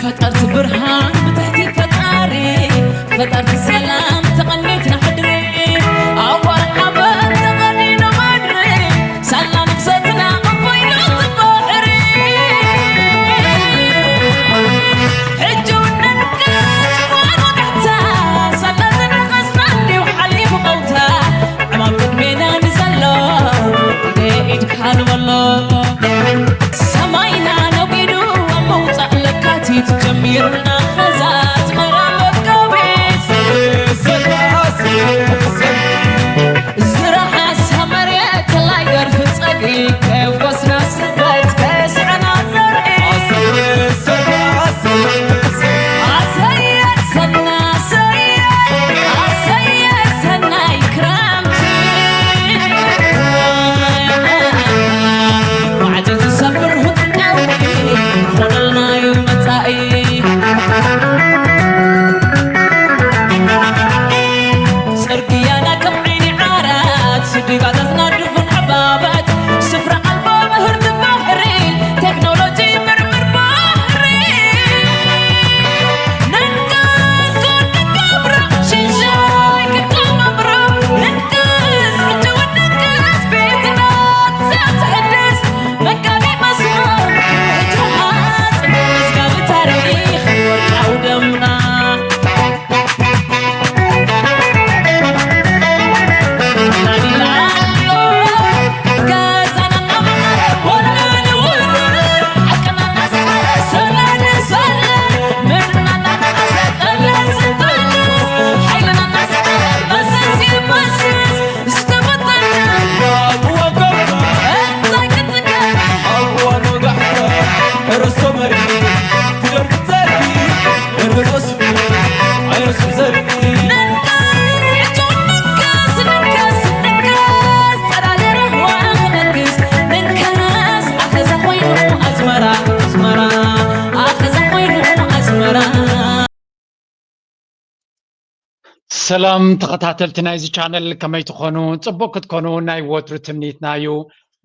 ፈጠርቲ ብርሃን ብትሕቲ ፈጣሪ፣ ፈጠርቲ ሰላም ተቐኒትና ሕድሪ፣ ኣዋር ሓበን ተቐኒኑ ምድሪ፣ ሳላ ንግሰትና ኣቦይና እቲ ባሕሪ። ሕጂ እውን ነንቅስ ጓል ወጋሕታ፣ ሳላ ዝነቐስና እንዲሁ ሓሊፉ ቀውታ፣ ዕማም ቅድሜና ንዘሎ፣ ኢደ ኢድካ ንበሎ። ሰማይና ነጒዱ ኣብ ምውጻእ ለካቲት ጀሚርና ኸዛ ኣስመራ መጋቢት። ዝረሓሳ መሬት ተላይ ደርፊ ጸግዒ ከየፍኮስና ስበት ከየስዐና ዘርኢ። ኣሰየ ሰና ኣሰየ ኣሰየ ሰናይ ክረምቲ። ማዕጾ ዝሰብር ሁጥቃዊ ኾነልና እዩ መጻኢ። ጽርግያና ከም ዓይኒ ዓራት፣ ስዲጋታትና ድፉን ዕባባት፣ ስፍራ ኣልቦ ምህርቲ ባሕሪ፣ ቴክኖሎጂ ምርምር ባሕሪ። ነንቅስ ክንገብሮ፣ ሽንሻይ ክንገብሮ፣ ነንቅስ ሕጂ እውን ነንቅስ ቤትና ዘትሕድስ መጋቢ መስመር ሕጂ መሃዝ መዝጋቢ ታሪኽ ወርቃዊ ደምና። ሰላም ተኸታተልቲ ናይዚ ቻነል፣ ከመይ ትኾኑ? ጽቡቕ ክትኮኑ ናይ ወትሩ ትምኒትና እዩ።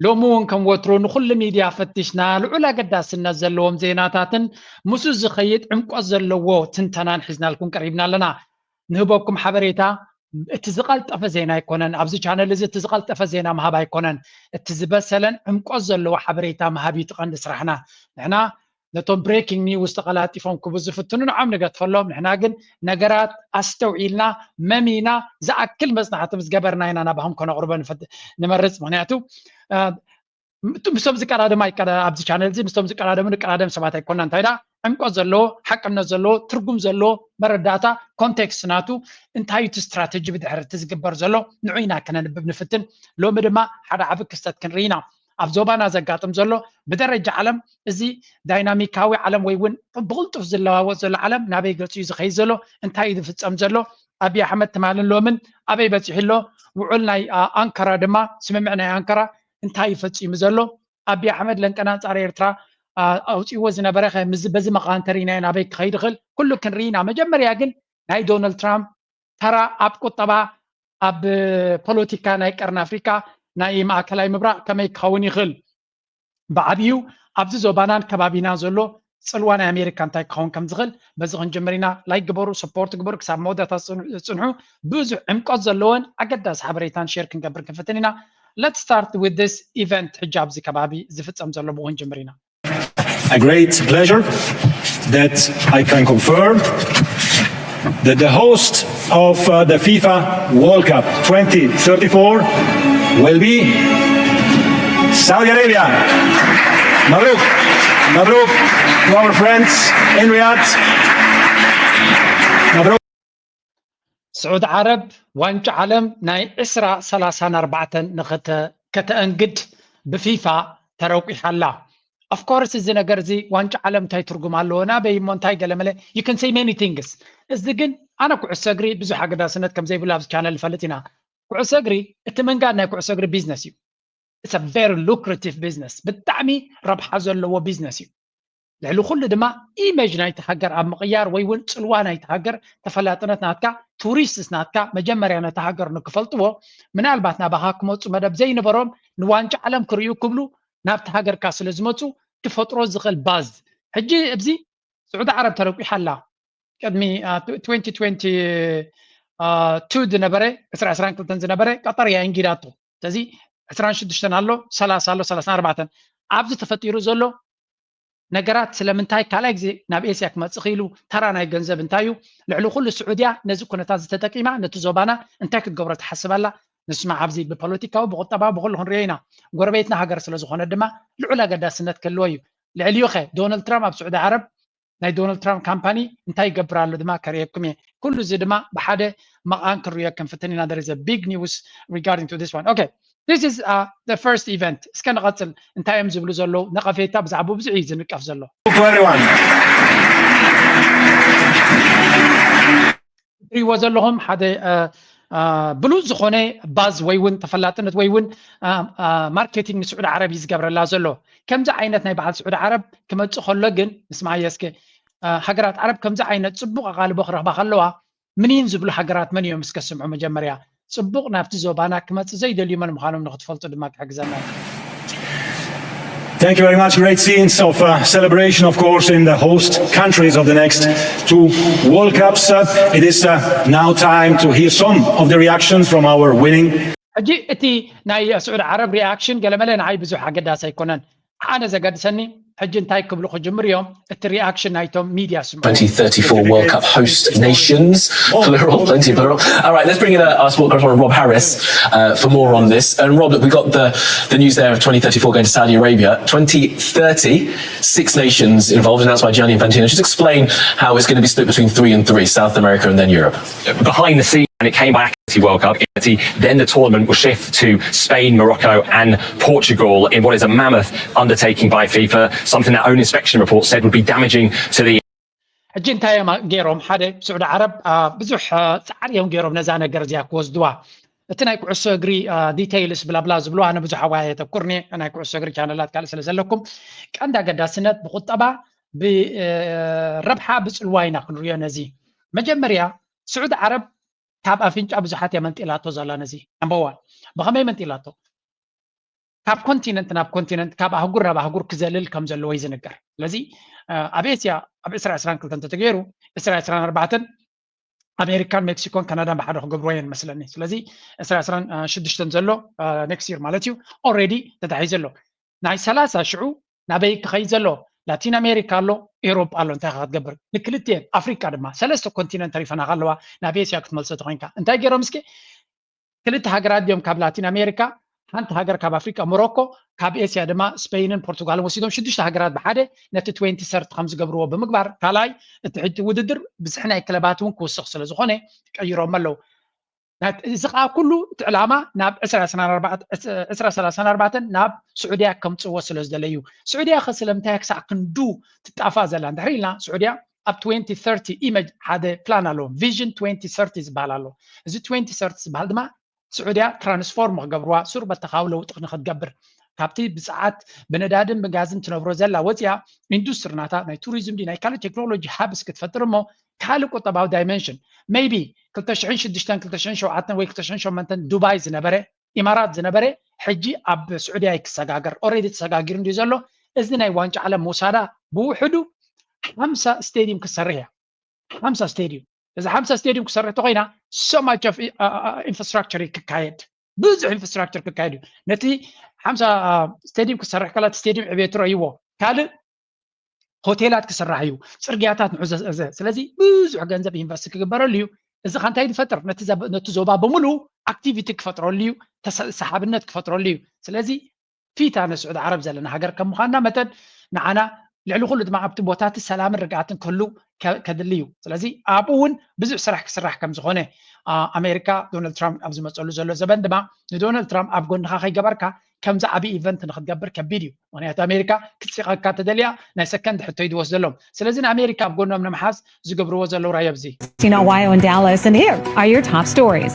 ሎሚ እውን ከም ወትሩ ንኹሉ ሚድያ ፈቲሽና ልዑል ኣገዳስነት ዘለዎም ዜናታትን ምስኡ ዝኸይድ ዕምቆት ዘለዎ ትንተናን ሒዝናልኩም ቀሪብና ኣለና። ንህበኩም ሓበሬታ እቲ ዝቐልጠፈ ዜና ኣይኮነን። ኣብዚ ቻነል እዚ እቲ ዝቐልጠፈ ዜና ምሃብ ኣይኮነን። እቲ ዝበሰለን ዕምቆት ዘለዎ ሓበሬታ ምሃብ እዩ እቲ ቀንዲ ስራሕና። ንሕና ነቶም ብሬኪንግ ኒውስ ተቐላጢፎም ክቡ ዝፍትኑ ንዖም ንገድፈሎም። ንሕና ግን ነገራት ኣስተውዒልና መሚና ዝኣክል መጽናዕቲ ምስ ገበርና ኢና ናባኹም ከነቕርቦ ንፈት-፣ ንመርጽ። ምኽንያቱ፣ እ፣ ምስቶም ዝቀዳደሙ ኣይቀዳ-፣ ኣብዚ ቻነል እዚ ምስቶም ዝቀዳደሙ ንቀዳደም ሰባት ኣይኮና። እንታይ ደኣ ዕምቆት ዘለዎ፣ ሓቅነት ዘለዎ፣ ትርጉም ዘለዎ መረዳእታ፣ ኮንቴክስት ናቱ እንታይ እዩ እቲ ስትራተጂ ብድሕሪ እቲ ዝግበር ዘሎ ንዑ ኢና ከነንብብ ንፍትን። ሎሚ ድማ ሓደ ዓቢ ክስተት ክንርኢ ኢና። ኣብ ዞባና ዘጋጥም ዘሎ ብደረጃ ዓለም እዚ ዳይናሚካዊ ዓለም ወይ እውን ብቕልጡፍ ዝለዋወጥ ዘሎ ዓለም ናበይ ገጹ እዩ ዝኸይድ ዘሎ? እንታይ እዩ ዝፍጸም ዘሎ? ኣብይ ኣሕመድ ትማልን ሎምን ኣበይ በጺሑ ኣሎ? ውዑል ናይ፣ ኣ፣ ኣንካራ ድማ፣ ስምምዕ ናይ ኣንካራ እንታይ እዩ ፈጺሙ ዘሎ? ኣብይ ኣሕመድ ለንቀን ኣንጻር ኤርትራ፣ ኣ፣ ኣውጺእዎ ዝነበረ ኸ፣ ምዝ-፣ በዚ መቓንተር ኢና ናበይ ክኸይድ ይኽእል? ኩሉ ክንርኢ ኢና። መጀመርያ ግን ናይ ዶናልድ ትራምፕ ተራ ኣብ ቁጠባ፣ ኣብ ፖለቲካ ናይ ቀርኒ ኣፍሪካ፣ ናይ ማእከላይ ምብራቕ ከመይ ክኸውን ይኽእል? ብዓብዩ ኣብዚ ዞባናን ከባቢና ዘሎ ጽልዋ ናይ ኣሜሪካ እንታይ ክኸውን ከም ዝኽእል በዚ ክንጅምር ኢና። ላይክ ግበሩ፣ ሰፖርት ግበሩ፣ ክሳብ መወዳእታ ጽን-፣ ጽንሑ። ብዙሕ ዕምቆት ዘለዎን ኣገዳሲ ሓበሬታን ሼር ክንገብር ክንፍትን ኢና። Let's start with this event። ሕጂ ኣብዚ ከባቢ ዝፍጸም ዘሎ ብኡ ክንጅምር ኢና። A great pleasure that I can confirm that the host of, uh, the FIFA World Cup twenty thirty-four will be Saudi Arabia. Mabruk, mabruk to our friends in Riyadh. Mabruk. ስዑድ ዓረብ ዋንጫ ዓለም ናይ ዕስራ ሰላሳን ኣርባዕተን ንኸተ-፣ ከተእንግድ ብፊፋ ተረቂሓ ኣላ። ኦፍኮርስ፣ እዚ ነገር እዚ ዋንጫ ዓለም እንታይ ትርጉም ኣለዎ፣ ናበይ እሞ እንታይ ገለመለ፣ you can say many things። እዚ ግን ኣነ ኩዕሶ እግሪ ብዙሕ ኣገዳስነት ከም ዘይብሉ ኣብዚ ቻነል ንፈልጥ ኢና። ኩዕሶ እግሪ፣ እቲ ምንጋድ ናይ ኩዕሶ እግሪ ቢዝነስ እዩ። It's a very lucrative business። ብጣዕሚ ረብሓ ዘለዎ ቢዝነስ እዩ። ልዕሊ ኩሉ ድማ ኢሜጅ ናይቲ ሃገር ኣብ ምቕያር ወይ እውን ጽልዋ ናይቲ ሃገር፣ ተፈላጥነት ናትካ፣ ቱሪስትስ ናትካ መጀመርያ ነቲ ሃገር ንክፈልጥዎ፣ ምናልባት ናባኻ ክመጹ መደብ ዘይነበሮም ንዋንጫ ዓለም ክርእዩ ክብሉ ናብቲ ሃገርካ ስለ ዝመጹ ትፈጥሮ ዝኽእል ባዝ። ሕጂ ኣብዚ ስዑዲ ዓረብ ተረቂሓ ኣላ። ቅድሚ twenty twenty two ዝነበረ ዕስራ ዕስራን ክልተን ዝነበረ ቀጠር እያ እንጊዳቶ። ስለዚ ዕስራን ሽዱሽተን ኣሎ፣ ሰላሳ ኣሎ፣ ሰላሳን ኣርባዕተን ኣብዚ ተፈጢሩ ዘሎ ነገራት ስለምንታይ ካልኣይ ግዜ ናብ ኤስያ ክመፅእ ክኢሉ? ተራ ናይ ገንዘብ እንታይ እዩ? ልዕሊ ኩሉ ስዑድያ ነዚ ኩነታት ዝተጠቂማ ነቲ ዞባና እንታይ ክትገብሮ ትሓስብ ኣላ? ንስማዕ፣ ኣብዚ ብፖለቲካዊ፣ ብቁጠባዊ፣ ብኩሉ ክንሪኦ ኢና። ጎረቤትና ሃገር ስለ ዝኾነ ድማ ልዑል ኣገዳስነት ክህልዎ እዩ። ልዕሊኡ ኸ ዶናልድ ትራምፕ ኣብ ስዑዲ ዓረብ ናይ ዶናልድ ትራምፕ ካምፓኒ እንታይ ይገብር ኣሎ ድማ ከርእየኩም እየ። ኩሉ እዚ ድማ ብሓደ መቓን ክንሪኦ ክንፍትን ኢና። There is a big news regarding to this one. Okay, this is the first event. እስከ ንቐጽል፣ እንታይ እዮም ዝብሉ ዘለዉ? ነቐፌታ ብዛዕባኡ ብዙሕ እዩ ዝንቀፍ ዘሎ። To everyone. ትሪእዎ ዘለኹም ሓደ ብሉፅ ዝኾነ ባዝ ወይ እውን ተፈላጥነት ወይ እውን ማርኬቲንግ ንስዑዲ ዓረብ እዩ ዝገብረላ ዘሎ። ከምዚ ዓይነት ናይ በዓል ስዑዲ ዓረብ ክመፅእ ከሎ ግን፣ ንስማዓዮ እስከ፣ ሃገራት ዓረብ ከምዚ ዓይነት ፅቡቕ ኣቓልቦ ክረኽባ ከለዋ ምኒን ዝብሉ ሃገራት መን እዮም እስከ ስምዑ መጀመርያ። ፅቡቕ ናብቲ ዞባና ክመፅእ ዘይደልዩ መን ምዃኖም ንክትፈልጡ ድማ ክሕግዘና። Thank you very much. Great scenes of uh, celebration, of course, in the host countries of the next two World Cups. Uh, it is uh, now time to hear some of the reactions from our winning. ሕጂ እቲ ናይ ስዑዲ ዓረብ ሪኣክሽን ገለመለ ንዓይ ብዙሕ ኣገዳሲ ኣይኮነን። ኣነ ዘገድሰኒ ሕጂ እንታይ ክብሉ ክጅምር እዮም፣ እቲ ሪኣክሽን ናይቶም ሚድያ ስምዑ። twenty thirty-four World Cup host nations, plural, plenty of plural. All right, let's bring in uh, our sport correspondent Rob Harris uh, for more on this. And Rob, look, we got the, the news there of twenty thirty-four going to Saudi Arabia. twenty thirty, six nations involved, announced by Gianni Infantino. Just explain how it's going to be split between three and three, South America and then Europe. Behind the scenes, when it came back to the World Cup, then the tournament will shift to Spain, Morocco, and Portugal in what is a mammoth undertaking by FIFA, something that own inspection reports said would be damaging to the ሕጂ እንታይ እዮም ገይሮም? ሓደ፣ ስዑዲ ዓረብ ብዙሕ ፃዕሪ እዮም ገይሮም ነዛ ነገር እዚኣ ክወስድዋ። እቲ ናይ ኩዕሶ እግሪ ዲቴይልስ ብላብላ ዝብሉ ኣነ ብዙሕ ኣዋያ የተኩርኒ፣ ናይ ኩዕሶ እግሪ ቻነላት ካልእ ስለ ዘለኩም። ቀንዲ ኣገዳስነት ብቁጠባ ብረብሓ ብፅልዋ ኢና ክንሪኦ ነዚ። መጀመርያ ስዑዲ ዓረብ ካብ ኣፍንጫ ብዙሓት እያ መንጢላቶ ዘላ ነዚ። ኣንበዋ ብኸመይ መንጢላቶ? ካብ ኮንቲነንት ናብ ኮንቲነንት፣ ካብ ኣህጉር ናብ ኣህጉር ክዘልል ከም ዘለዎ እዩ ዝንገር። ስለዚ ኣብ ኤስያ ኣብ ዕስራ ዕስራን ክልተን እንተተገይሩ፣ ዕስራ ዕስራን ኣርባዕተን ኣሜሪካን ሜክሲኮን ካናዳን ብሓደ ክገብርዎ እየን መስለኒ። ስለዚ ዕስራ ዕስራን ሽዱሽተን ዘሎ ኔክስት ይር ማለት እዩ፣ ኦልሬዲ ተታሒዙ ኣሎ። ናይ ሰላሳ ሽዑ ናበይ ክኸይድ ዘሎ? ላቲን ኣሜሪካ ኣሎ፣ ኤውሮጳ ኣሎ። እንታይ ክትገብር? ንክልቲኤን ኣፍሪቃ ድማ ሰለስተ ኮንቲነንት ተሪፈና ከለዋ ናብ ኤስያ ክትመልሶ ተኮይንካ እንታይ ገይሮም እስኪ? ክልተ ሃገራት ድዮም ካብ ላቲን ኣሜሪካ፣ ሓንቲ ሃገር ካብ ኣፍሪቃ ሞሮኮ፣ ካብ ኤስያ ድማ ስፔይንን ፖርቱጋልን ወሲዶም ሽዱሽተ ሃገራት ብሓደ ነቲ ትዌንቲ ሰርት ከም ዝገብርዎ ብምግባር፣ ካልኣይ እቲ ሕጂ ውድድር ብዝሒ ናይ ክለባት እውን ክውስኽ ስለ ዝኾነ ቀይሮም ኣለዉ። እዚ ከዓ ኩሉ እቲ ዕላማ ናብ ዕስራ ሰላሳን ኣርባዕተን ናብ ስዑድያ ከምፅዎ ስለ ዝደለዩ። ስዑድያ ከ ስለምንታይ ክሳዕ ክንዱ ትጣፋ ዘላ እንድሕር ኢልና፣ ስዑድያ ኣብ ትዌንቲ ሰርቲ ኢመጅ ሓደ ፕላን ኣለዎም፣ ቪዥን ትዌንቲ ሰርቲ ዝበሃል ኣሎ። እዚ ትዌንቲ ሰርቲ ዝበሃል ድማ ስዑድያ ትራንስፎርም ክገብርዋ፣ ሱር በተኻዊ ለውጢ ንክትገብር፣ ካብቲ ብፀዓት ብነዳድን ብጋዝን ትነብሮ ዘላ ወፂኣ፣ ኢንዱስትሪ ናታ ናይ ቱሪዝም ድዩ ናይ ካልእ ቴክኖሎጂ ሃብስ ክትፈጥር እሞ ካልእ ቁጠባዊ ዳይመንሽን፣ ሜይቢ ክልተ ሽሕን ሽዱሽተን ክልተ ሽሕን ሸውዓተን ወይ ክልተ ሽሕን ሸሞንተን ዱባይ ዝነበረ፣ ኢማራት ዝነበረ፣ ሕጂ ኣብ ስዑድያ ክሰጋገር፣ ኦልሬዲ ተሰጋጊሩ እንድዩ ዘሎ። እዚ ናይ ዋንጫ ዓለም ምውሳዳ ብውሕዱ ሓምሳ ስቴድዩም ክትሰርሕ እያ። ሓምሳ ስቴድዩም። እዚ ሓምሳ ስቴድዩም ክሰርሕ ተኮይና፣ so much of ኢንፍራስትራክቸር ክካየድ፣ ብዙሕ ኢንፍራስትራክቸር ክካየድ እዩ። ነቲ ሓምሳ ስቴድዩም ክሰርሕ ከላ፣ እቲ ስቴድዩም ዕቤት ረእይዎ። ካልእ ሆቴላት ክስራሕ እዩ፣ ፅርግያታት ንዑ ዘ-፣ ዘ-፣ ስለዚ ብዙሕ ገንዘብ ኢንቨስት ክግበረሉ እዩ። እዚ ከ እንታይ ዝፈጥር? ነቲ ዘ-፣ ነቲ ዞባ ብምሉኡ ኣክቲቪቲ ክፈጥረሉ እዩ፣ ተሰ-፣ ሰሓብነት ክፈጥረሉ እዩ። ስለዚ ፊት ኣነ ስዑዲ ዓረብ ዘለና ሃገር ከም ምዃንና መጠን፣ ንዓና ልዕሊ ኩሉ ድማ ኣብቲ ቦታ እቲ ሰላምን ርግኣትን ክህሉ ከ-፣ ከድሊ እዩ። ስለዚ ኣብኡ እውን ብዙሕ ስራሕ ክስራሕ ከም ዝኾነ፣ ኣ-፣ ኣሜሪካ ዶናልድ ትራምፕ ኣብ ዝመፀሉ ዘሎ ዘበን ድማ ንዶናልድ ትራምፕ ኣብ ጎንኻ ከይገበርካ ከምዚ ዓብዪ ኢቨንት ንክትገብር ከቢድ እዩ። ምክንያቱ ኣሜሪካ ክትፂቐካ ተደልያ ናይ ሰከንድ ሕቶ እዩ ዝወስደሎም። ስለዚ ንኣሜሪካ ኣብ ጎኖም ንምሓዝ ዝገብርዎ ዘለዉ ራዮ ኣብዚ። You know, Wyo in Dallas, and here are your top stories.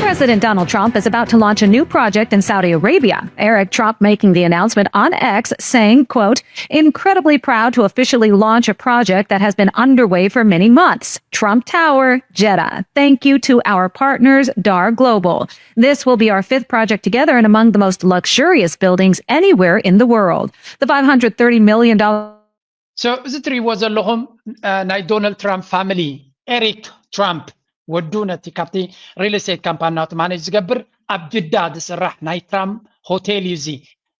President Donald Trump is about to launch a new project in Saudi Arabia. Eric Trump making the announcement on X, saying, quote, "Incredibly proud to officially launch a project that has been underway for many months. Trump Tower, Jeddah. Thank you to our partners, Dar Global. This will be our fifth project together and among the most luxurious buildings anywhere in the world." The five hundred thirty million dollars So እዚ ትሪእዎ ዘለኹም ናይ ዶናልድ ትራምፕ ፋሚሊ፣ ኤሪክ ትራምፕ ወዱ ነቲ ካብቲ ሪል ስቴት ካምፓኒ ናቱ ማኔጅ ዝገብር ኣብ ጅዳ ዝስራሕ ናይ ትራምፕ ሆቴል እዩ። እዚ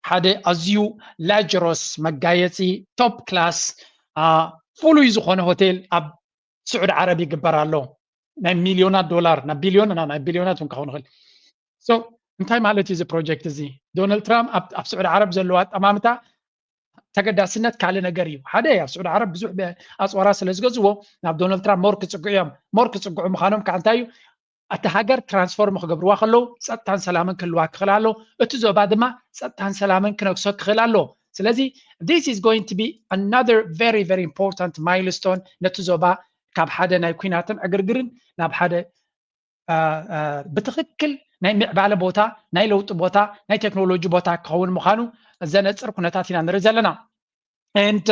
ሓደ ኣዝዩ ላጀሮስ መጋየፂ ቶፕ ክላስ ፍሉይ ዝኾነ ሆቴል ኣብ ስዑድ ዓረብ ይግበር ኣሎ። ናይ ሚሊዮናት ዶላር፣ ናይ ቢሊዮን፣ ናይ ቢሊዮናት እውን ክኸውን ይኽእል። So እንታይ ማለት እዩ እዚ ፕሮጀክት እዚ? ዶናልድ ትራምፕ ኣብ ስዑድ ዓረብ ዘለዎ ኣጠማምታ ተገዳስነት ካልእ ነገር እዩ። ሓደ ኣብ ስዑድ ዓረብ ብዙሕ ኣፅዋራ ስለ ዝገዝዎ ናብ ዶናልድ ትራምፕ ሞር ክፅግዑ እዮም። ሞር ክፅግዑ ምዃኖም ከዓ እንታይ እዩ? እቲ ሃገር ትራንስፎርም ክገብርዋ ከለዉ ጸጥታን ሰላምን ክህልዋ ክኽእል ኣሎ። እቲ ዞባ ድማ ጸጥታን ሰላምን ክነግሶ ክኽእል ኣሎ። ስለዚ this is going to be another very very important milestone ነቲ ዞባ ካብ ሓደ ናይ ኲናትን ዕግርግርን ናብ ሓደ ብትኽክል ናይ ምዕባለ ቦታ፣ ናይ ለውጢ ቦታ፣ ናይ ቴክኖሎጂ ቦታ ክኸውን ምዃኑ ዘነፅር ኩነታት ኢና ንርኢ ዘለና። And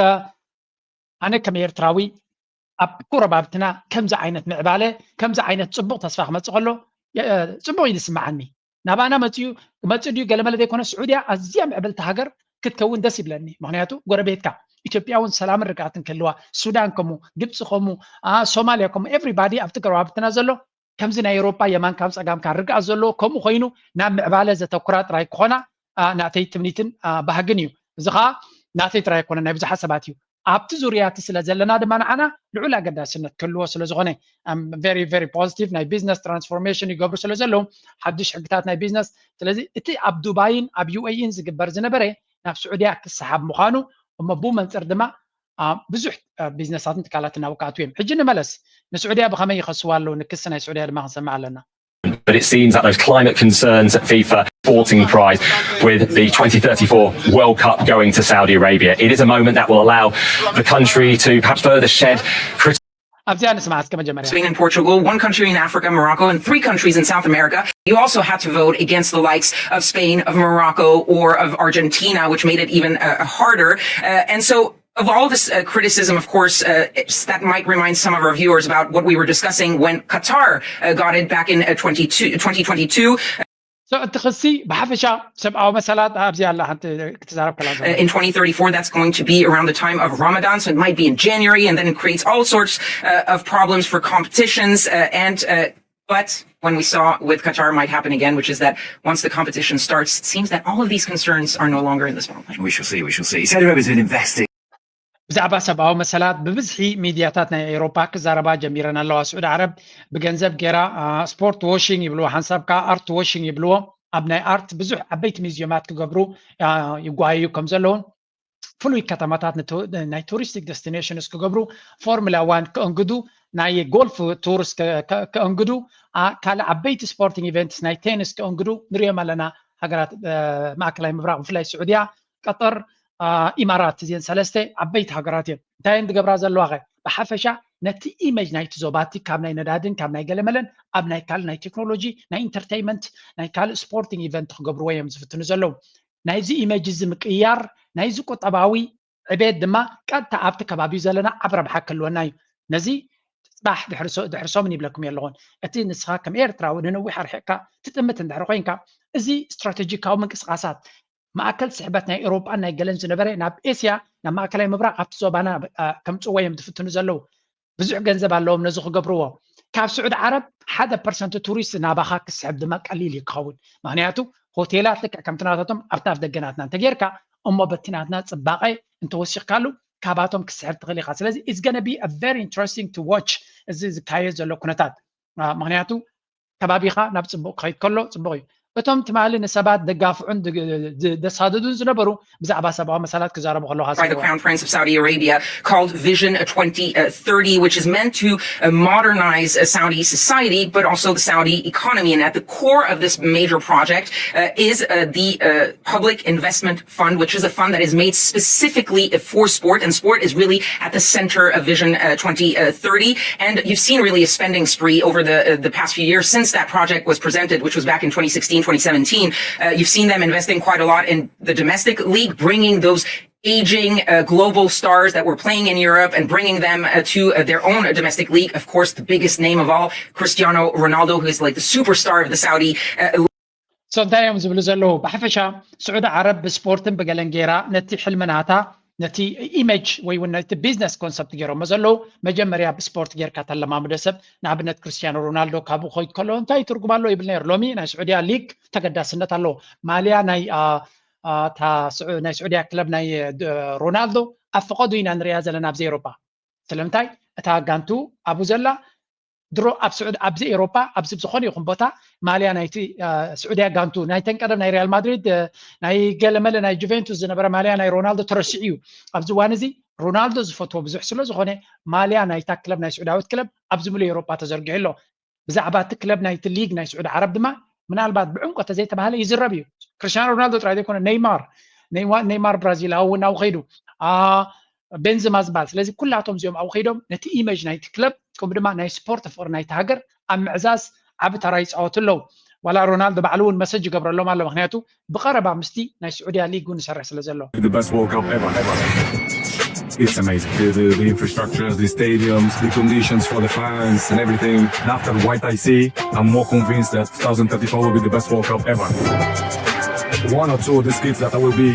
ኣነ ከም ኤርትራዊ ኣብ ጎረባብትና ከምዚ ዓይነት ምዕባለ፣ ከምዚ ዓይነት ፅቡቕ ተስፋ ክመፅእ ከሎ ፅቡቕ እዩ ዝስምዓኒ። ናባና መፅኡ መፅኡ ድዩ ገለመለ ዘይኮነ፣ ስዑድያ ኣዝያ ምዕብልቲ ሃገር ክትከውን ደስ ይብለኒ። ምክንያቱ ጎረቤትካ ኢትዮጵያ እውን ሰላምን ርግኣትን ክህልዋ፣ ሱዳን ከምኡ፣ ግብፂ ከምኡ፣ ሶማልያ ከምኡ፣ ኤቭሪባዲ ኣብቲ ጎረባብትና ዘሎ ከምዚ ናይ ኤውሮጳ የማንካን ጸጋምካን ርግኣት ዘለዎ ከምኡ ኮይኑ ናብ ምዕባለ ዘተኩራ ጥራይ ክኾና ናተይ ትምኒትን ባህግን እዩ። እዚ ኸዓ ናተይ ጥራይ ኣይኮነን፣ ናይ ብዙሓት ሰባት እዩ። ኣብቲ ዙርያ እቲ ስለ ዘለና ድማ ንዓና ልዑል ኣገዳስነት ክህልዎ ስለ ዝኾነ very very positive ናይ ቢዝነስ ትራንስፎርሜሽን ይገብሩ ስለ ዘለዉ ሓድሽ ሕግታት ናይ ቢዝነስ። ስለዚ እቲ ኣብ ዱባይን ኣብ ዩኤኢን ዝግበር ዝነበረ ናብ ስዑድያ ክሰሓብ ምዃኑ እሞ ብኡ መንፅር ድማ ብዙሕ ቢዝነሳትን ትካላትን ናብኡ ክኣትዉ እዮም። ሕጂ ንመለስ፣ ንስዑድያ ብኸመይ ይኸስዋ ኣለዉ ንክሲ ናይ ስዑድያ ድማ ክንሰምዕ ኣለና። But it seems that those climate concerns at FIFA sporting prize with the twenty thirty-four World Cup going to Saudi Arabia. It is a moment that will allow the country to perhaps further shed criticism. ኣብዚኣ ንስማዕ እስከ መጀመርያ። Spain and Portugal, one country in Africa, Morocco, and three countries in South America. You also had to vote against the likes of Spain, of Morocco, or of Argentina, which made it even uh, harder. Uh, and so of all this uh, criticism, of course, uh, that might remind some of our viewers about what we were discussing when Qatar uh, got it back in uh, twenty-two, twenty twenty-two. So እቲ ክሲ ብሓፈሻ ሰብኣዊ መሰላት ኣብዚ ኣላ ሓንቲ ክትዛረብ ከላ Uh, in twenty thirty-four, that's going to be around the time of Ramadan, so it might be in January, and then it creates all sorts uh, of problems for competitions. Uh, and uh, but when we saw with Qatar might happen again, which is that once the competition starts, it seems that all of these concerns are no longer in the spotlight. We shall see, we shall see. Saudi Arabia's been investing. ብዛዕባ ሰብኣዊ መሰላት ብብዝሒ ሚድያታት ናይ ኤውሮፓ ክዛረባ ጀሚረን ኣለዋ። ስዑዲ ዓረብ ብገንዘብ ገይራ ስፖርት ዎሽንግ ይብልዎ፣ ሓንሳብ ከዓ ኣርት ዎሽንግ ይብልዎ። ኣብ ናይ ኣርት ብዙሕ ዓበይቲ ሚዝዮማት ክገብሩ ይጓየዩ ከም ዘለውን ፍሉይ ከተማታት ናይ ቱሪስቲክ ደስቲኔሽንስ ክገብሩ፣ ፎርሙላ ዋን ክእንግዱ፣ ናይ ጎልፍ ቱርስ ክእንግዱ፣ ካልእ ዓበይቲ ስፖርቲንግ ኢቨንትስ ናይ ቴኒስ ክእንግዱ ንሪኦም ኣለና። ሃገራት ማእከላይ ምብራቕ ብፍላይ ስዑድያ፣ ቀጠር፣ ኢማራት እዚአን ሰለስተ ዓበይቲ ሃገራት እየን። እንታይ እየን ዝገብራ ዘለዋ ኸ? ብሓፈሻ ነቲ ኢመጅ ናይቲ ዞባቲ ካብ ናይ ነዳድን ካብ ናይ ገለመለን ኣብ ናይ ካልእ ናይ ቴክኖሎጂ ናይ ኢንተርቴይመንት ናይ ካልእ ስፖርቲንግ ኢቨንት ክገብርዎ እዮም ዝፍትኑ ዘለዉ። ናይዚ ኢመጅ እዚ ምቅያር ናይዚ ቁጠባዊ ዕቤት ድማ ቀጥታ ኣብቲ ከባቢኡ ዘለና ዓብ ረብሓ ክህልወና እዩ። ነዚ ፅባሕ ድሕሪ ሰሙን ይብለኩም ኣለኹን። እቲ ንስኻ ከም ኤርትራዊ ንነዊሕ ኣርሒቕካ ትጥምት እንድሕር ኮይንካ እዚ ስትራቴጂካዊ ምንቅስቃሳት ማእከል ስሕበት ናይ ኤውሮጳን ናይ ገለን ዝነበረ ናብ ኤስያ ናብ ማእከላይ ምብራቕ ኣብቲ ዞባና ከምፅዎ እዮም ዝፍትኑ ዘለዉ። ብዙሕ ገንዘብ ኣለዎም ነዚ ክገብርዎ። ካብ ስዑድ ዓረብ ሓደ ፐርሰንት ቱሪስት ናባኻ ክስሕብ ድማ ቀሊል እዩ ክኸውን። ምክንያቱ ሆቴላት ልክዕ ከምቲ ናታቶም ኣብቲ ኣፍ ደገ ናትና እንተጌርካ እሞ በቲ ናትና ፅባቐ እንተወሲኽካሉ ካባቶም ክስሕብ ትኽእል ኢኻ። ስለዚ it's gonna be a very interesting to watch እዚ ዝካየድ ዘሎ ኩነታት። ምክንያቱ ከባቢኻ ናብ ፅቡቕ ክኸይድ ከሎ ፅቡቕ እዩ። እቶም ትማሊ ንሰባት ደጋፍዑን ዘሳድዱን ዝነበሩ ብዛዕባ ሰብኣዊ መሰላት ክዛረቡ ከለኻ by the Crown Prince of Saudi Arabia called Vision twenty thirty, which is meant to uh, modernize uh, Saudi society, but also the Saudi economy. And at the core of this major project uh, is uh, the uh, Public Investment Fund, which is a fund that is made specifically for sport, and sport is really at the center of Vision uh, twenty thirty. And you've seen really a spending spree over the uh, the past few years since that project was presented, which was back in twenty sixteen, twenty seventeen. Uh, you've seen them investing quite a lot in the domestic league, bringing those aging uh, global stars that were playing in Europe and bringing them uh, to uh, their own domestic league. Of course, the biggest name of all, Cristiano Ronaldo, who is like the superstar of the Saudi. Uh, so እንታይ እዮም ዝብሉ ዘለዉ? ብሓፈሻ ስዑዲ ዓረብ ብስፖርትን ብገለን ገይራ ነቲ ሕልሚ ናታ ነቲ ኢሜጅ ወይ እውን ነቲ ቢዝነስ ኮንሰፕት ገይሮሞ ዘለዉ። መጀመርያ ብስፖርት ጌርካ ተለማምዶ ሰብ፣ ንኣብነት ክርስቲያኖ ሮናልዶ ካብኡ ክኸይድ ከሎ እንታይ ትርጉም ኣለዎ ይብል ነይሩ። ሎሚ ናይ ስዑድያ ሊግ ተገዳስነት ኣለዎ። ማልያ ናይ እታ ናይ ስዑድያ ክለብ ናይ ሮናልዶ ኣብ ፈቐዱ ኢና ንሪኣ ዘለና ኣብዚ ኤውሮፓ። ስለምንታይ? እታ ጋንቱ ኣብኡ ዘላ ድሮ ኣብ ስዑድ ኣብዚ ኤውሮፓ ኣብዚ ዝኾነ ይኹን ቦታ ማልያ ናይቲ ስዑድያ ጋንቱ ናይተን ቀደም ናይ ሪያል ማድሪድ ናይ ገለመለ ናይ ጁቬንቱስ ዝነበረ ማልያ ናይ ሮናልዶ ተረሲዑ እዩ። ኣብዚ እዋን እዚ ሮናልዶ ዝፈትዎ ብዙሕ ስለ ዝኾነ ማልያ ናይታ ክለብ ናይ ስዑዳዊት ክለብ ኣብዚ ሙሉእ ኤውሮፓ ተዘርጊሑ ኣሎ። ብዛዕባ እቲ ክለብ ናይቲ ሊግ ናይ ስዑድ ዓረብ ድማ ምናልባት ብዕምቆ ተዘይተባህለ ይዝረብ እዩ። ክርስቲያኖ ሮናልዶ ጥራይ ዘይኮነ ኔይማር ኔይማር ብራዚላዊ እውን ኣብኡ ከይዱ ቤንዝማ ዝበሃል። ስለዚ ኩላቶም እዚኦም ኣብኡ ከይዶም ነቲ ኢሜጅ ናይቲ ክለብ ከምኡ ድማ ናይ ስፖርት ፍቕሪ ናይቲ ሃገር ኣብ ምዕዛዝ ዓቢ ተራ ይፃወቱ ኣለዉ። ዋላ ሮናልዶ ባዕሉ እውን መሰጅ ይገብረሎም ኣሎ። ምክንያቱ ብቐረባ ምስቲ ናይ ስዑድያ ሊግ እውን ይሰርሕ ስለ ዘሎ። The best World Cup ever. It's amazing. The, the, the infrastructures, the stadiums, the conditions for the fans and everything. And after what I see, I'm more convinced that two thousand thirty-four will be the best World Cup ever. One or two of these kids that I will be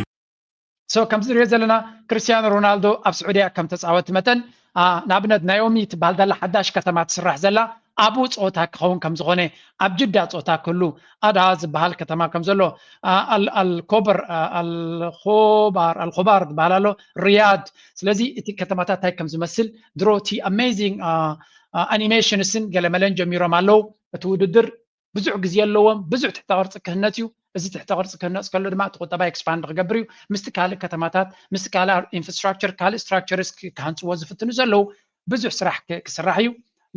so ከምዚ ንሪኦ ዘለና ክርስቲያኖ ሮናልዶ ኣብ ስዑድያ ከም ተፃወቲ መጠን ንኣብነት ናኦሚ ትበሃል ዘላ ሓዳሽ ከተማ ትስራሕ ዘላ ኣብኡ ፀወታ ክኸውን ከም ዝኾነ ኣብ ጅዳ ፀወታ ክህሉ ኣድሃ ዝበሃል ከተማ ከም ዘሎ ኣልኮበር ኣልኮባር ኣልኮባር ዝበሃል ኣሎ ሪያድ። ስለዚ እቲ ከተማታት እንታይ ከም ዝመስል ድሮ እቲ ኣሜዚንግ ኣኒሜሽንስን ገለመለን ጀሚሮም ኣለዉ። እቲ ውድድር ብዙሕ ግዜ ኣለዎም። ብዙሕ ትሕተ ቅርፂ ክህነፅ እዩ። እዚ ትሕተ ቅርፂ ክህነፅ ከሎ ድማ እቲ ቁጠባ ኤክስፓንድ ክገብር እዩ። ምስቲ ካልእ ከተማታት ምስቲ ካልእ ኢንፍራስትራክቸር ካልእ ስትራክቸርስ ክሃንፅዎ ዝፍትኑ ዘለዉ ብዙሕ ስራሕ ክስራሕ እዩ።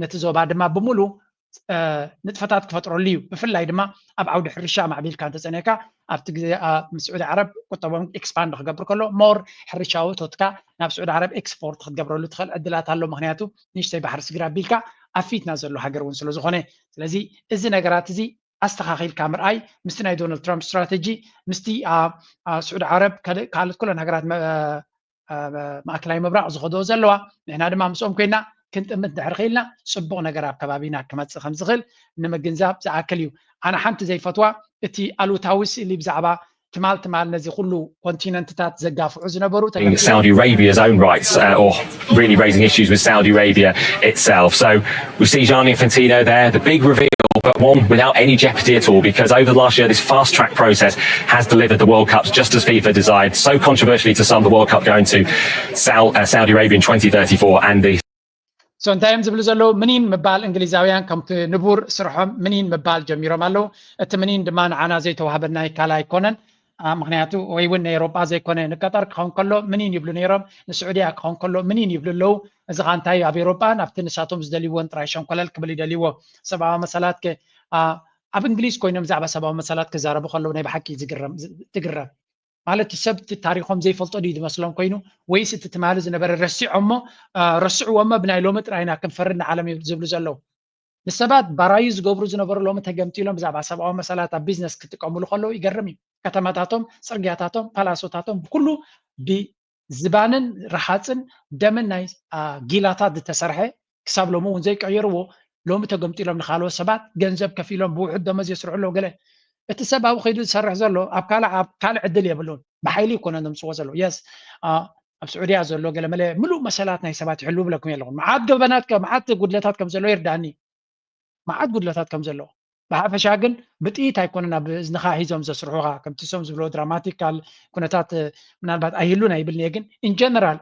ነቲ ዞባ ድማ ብምሉ ንጥፈታት ክፈጥረሉ እዩ። ብፍላይ ድማ ኣብ ዓውዲ ሕርሻ ማዕቢልካ እንተፀኒሕካ ኣብቲ ግዜ ምስ ስዑዲ ዓረብ ቁጠቦም ኤክስፓንድ ክገብር ከሎ ሞር ሕርሻዊ እቶትካ ናብ ስዑዲ ዓረብ ኤክስፖርት ክትገብረሉ ትኽእል ዕድላት ኣሎ። ምክንያቱ ንእሽተይ ባሕሪ ስግር ኣቢልካ ኣብ ፊትና ዘሎ ሃገር እውን ስለዝኾነ ስለዚ እዚ ነገራት እዚ ኣስተኻኺልካ ምርኣይ ምስቲ ናይ ዶናልድ ትራምፕ ስትራተጂ ምስቲ ስዑዲ ዓረብ ካልኦት ኩለን ሃገራት ማእከላይ ምብራቕ ዝኸዶ ዘለዋ ንሕና ድማ ምስኦም ኮይና ክንጥምት ድሕር ክኢልና ፅቡቕ ነገር ኣብ ከባቢና ክመፅእ ከም ዝኽእል ንምግንዛብ ዝኣክል እዩ። ኣነ ሓንቲ ዘይፈትዋ እቲ ኣሉታዊ ስእሊ ብዛዕባ ትማል ትማል ነዚ ኩሉ ኮንቲነንትታት ዘጋፍዑ ዝነበሩ Saudi Arabia's own rights uh, or really raising issues with Saudi Arabia itself. So we see Gianni Infantino there, the big reveal, but one without any jeopardy at all because over the last year this fast track process has delivered the World Cups just as FIFA desired. So controversially to some, the World Cup going to Saudi Arabia in twenty thirty-four and the so እንታይ እዮም ዝብሉ ዘለዉ ምኒን ምባል እንግሊዛውያን ከምቲ ንቡር ስርሖም ምኒን ምባል ጀሚሮም ኣለዉ። እቲ ምኒን ድማ ንዓና ዘይተዋህበና ይካል ኣይኮነን። ምክንያቱ ወይ እውን ናይ ኤሮጳ ዘይኮነ ንቀጠር ክኸውን ከሎ ምኒን ይብሉ ነይሮም። ንስዑድያ ክኸውን ከሎ ምኒን ይብሉ ኣለዉ። እዚ ኻ እንታይ ኣብ ኤሮጳ ናብቲ ንሳቶም ዝደልይዎን ጥራይ ሸንኮለል ክብል ይደልይዎ። ሰብኣዊ መሰላት ኣብ እንግሊዝ ኮይኖም ብዛዕባ ሰብኣዊ መሰላት ክዛረቡ ከለዉ ናይ ብሓቂ ትግረም ማለት ሰብ እቲ ታሪኾም ዘይፈልጦ ድዩ ዝመስሎም ኮይኑ ወይስ እቲ ትማሊ ዝነበረ ረሲዖሞ ረስዕዎ እሞ ብናይ ሎሚ ጥራይና ክንፈርድ ንዓለም ዝብሉ ዘለዉ ንሰባት ባራዩ ዝገብሩ ዝነበሩ ሎሚ ተገምጢሎም ብዛዕባ ሰብኣዊ መሰላት ኣብ ቢዝነስ ክጥቀምሉ ከለዉ ይገርም እዩ። ከተማታቶም፣ ፅርግያታቶም፣ ፓላሶታቶም ብኩሉ ብዝባንን ረሃፅን ደምን ናይ ጊላታት ዝተሰርሐ ክሳብ ሎሚ እውን ዘይቀየርዎ ሎሚ ተገምጢሎም ንካልኦት ሰባት ገንዘብ ከፊሎም ብውሑድ ደመዝ የስርሑ ኣለዉ። ገለ እቲ ሰብ ኣብኡ ከይዱ ዝሰርሕ ዘሎ ኣብ ካልእ ኣብ ካልእ ዕድል የብሉን። ብሓይሊ ይኮነ ዘምፅዎ ዘለዉ የስ ኣብ ስዑድያ ዘሎ ገለ መለ ምሉእ መሰላት ናይ ሰባት ይሕልው ብለኩም የለኹን። መዓት ገበናት መዓት ጉድለታት ከም ዘሎ ይርዳእኒ። መዓት ጉድለታት ከም ዘለዎ ብሓፈሻ ግን ብጥይት ኣይኮነን ኣብ እዝንኻ ሒዞም ዘስርሑኻ ከምቲ ሶም ዝብሎ ድራማቲካል ኩነታት ምናልባት ኣይህሉን ኣይብልን እየ ግን ኢንጀነራል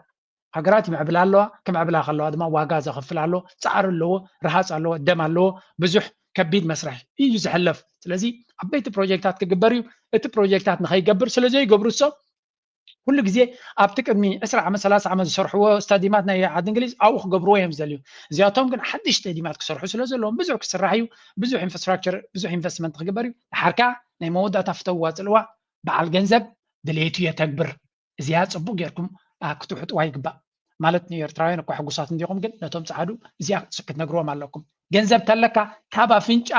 ሃገራት ይምዕብላ ኣለዋ። ክምዕብላ ከለዋ ድማ ዋጋ ዘኽፍል ኣሎ፣ ፃዕሪ ኣለዎ፣ ረሃፅ ኣለዎ፣ ደም ኣለዎ፣ ብዙሕ ከቢድ መስርሕ እዩ ዝሕለፍ። ስለዚ ዓበይቲ ፕሮጀክታት ክግበር እዩ። እቲ ፕሮጀክታት ንኸይገብር ስለዘይገብሩ እሶም ኩሉ ግዜ ኣብቲ ቅድሚ ዕስራ ዓመት ሰላሳ ዓመት ዝሰርሕዎ ስታዲማት ናይ ዓዲ እንግሊዝ ኣብኡ ክገብርዎ እዮም ዝደልዩ። እዚኣቶም ግን ሓድሽ ስታዲማት ክሰርሑ ስለ ዘለዎም ብዙሕ ክስራሕ እዩ። ብዙሕ ኢንፍራስትራክቸር ብዙሕ ኢንቨስትመንት ክግበር እዩ። ድሓር ከዓ ናይ መወዳእታ ፍተውዋ ፅልዋ በዓል ገንዘብ ድሌቱ የተግብር። እዚኣ ፅቡቅ ጌርኩም ክትውሕጥዋ ይግባእ። ማለት ንኤርትራውያን እኳ ሕጉሳት እንዲኹም ግን ነቶም ፃዓዱ እዚኣ ክትነግርዎም ኣለኩም። ገንዘብ ተለካ ካብ ኣፍንጫ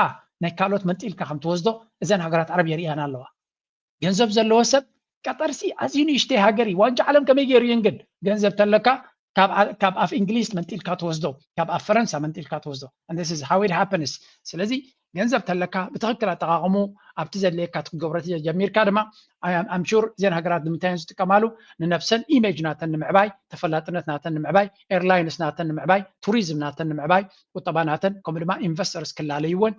ናይ ካልኦት መንጢልካ ከም ትወስዶ እዘን ሃገራት ዓረብ የርእያና ኣለዋ። ገንዘብ ዘለዎ ሰብ ቀጠርሲ ኣዝዩ ንእሽተይ ሃገር እዩ። ዋንጫ ዓለም ከመይ ገይሩ እዩ ግን ገንዘብ ተለካ ካብ ኣፍ እንግሊዝ መንጢልካ ትወስዶ ካብ ኣፍ ፈረንሳ መንጢልካ ትወስዶ this is how it happens። ስለዚ ገንዘብ ተለካ ብትኽክል ኣጠቃቅሙ ኣብቲ ዘድልየካ ክትገብሮ ጀሚርካ ድማ ኣምሹር እዘን ሃገራት ንምንታይ ዝጥቀማሉ ንነብሰን ኢሜጅ ናተን ንምዕባይ ተፈላጥነት ናተን ንምዕባይ ኤርላይንስ ናተን ንምዕባይ ቱሪዝም ናተን ንምዕባይ ቁጠባ ናተን ከምኡ ድማ ኢንቨስተርስ ክላለይወን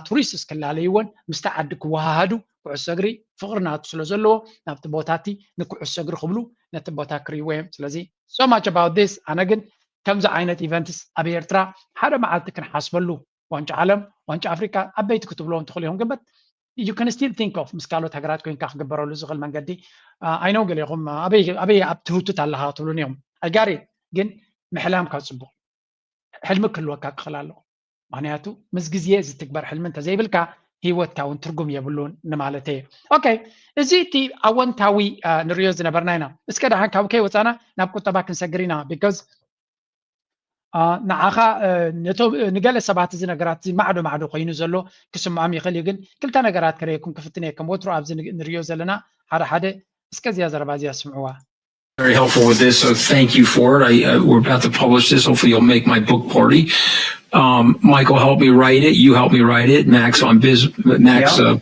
ቱሪስትስ ክላለይወን ምስቲ ዓዲ ክወሃሃዱ ኩዕሶ እግሪ ፍቅሪ ናቱ ስለ ዘለዎ ናብቲ ቦታ እቲ ንኩዕሶ እግሪ ክብሉ ነቲ ቦታ ክርእይዎ እዮም ስለዚ so much about this ኣነ ግን ከምዚ ዓይነት ኢቨንትስ ኣብ ኤርትራ ሓደ መዓልቲ ክንሓስበሉ ዋንጫ ዓለም ዋንጫ ኣፍሪካ ዓበይቲ ክትብልዎም ትኽእሉ ኢኹም ግን you can still think of ምስ ካልኦት ሃገራት ኮይንካ ክግበረሉ ዝኽእል መንገዲ ኣይነው ገሊኹም ኣበይ ኣብ ትህውትት ኣለኻ ትብሉን እዮም ኣይጋሪ ግን ምሕላምካ ፅቡቅ ሕልሚ ክህልወካ ክኽእል ኣለዎ ምክንያቱ ምስ ግዜ ዝትግበር ሕልሚ እንተዘይብልካ ህይወትካ እውን ትርጉም የብሉን ንማለት እየ ኦኬ እዚ እቲ ኣወንታዊ ንሪዮ ዝነበርና ኢና እስከ ደሓን ካብ ከይወፃና ናብ ቁጠባ ክንሰግር ኢና because ንዓኻ ንገለ ሰባት እዚ ነገራት እዚ ማዕዶ ማዕዶ ኮይኑ ዘሎ ክስምዖም ይኽእል እዩ ግን ክልተ ነገራት ክርእየኩም ክፍትን እየ ከም ወትሩ ኣብዚ ንሪዮ ዘለና ሓደ ሓደ እስከ እዚኣ ዘረባ እዚኣ ስምዕዋ very helpful with this, so thank you for it. I, uh, we're about to publish this. Hopefully, you'll make my book party. Um, Michael helped me write it. You helped me write it. Max on Biz, Max yeah. uh,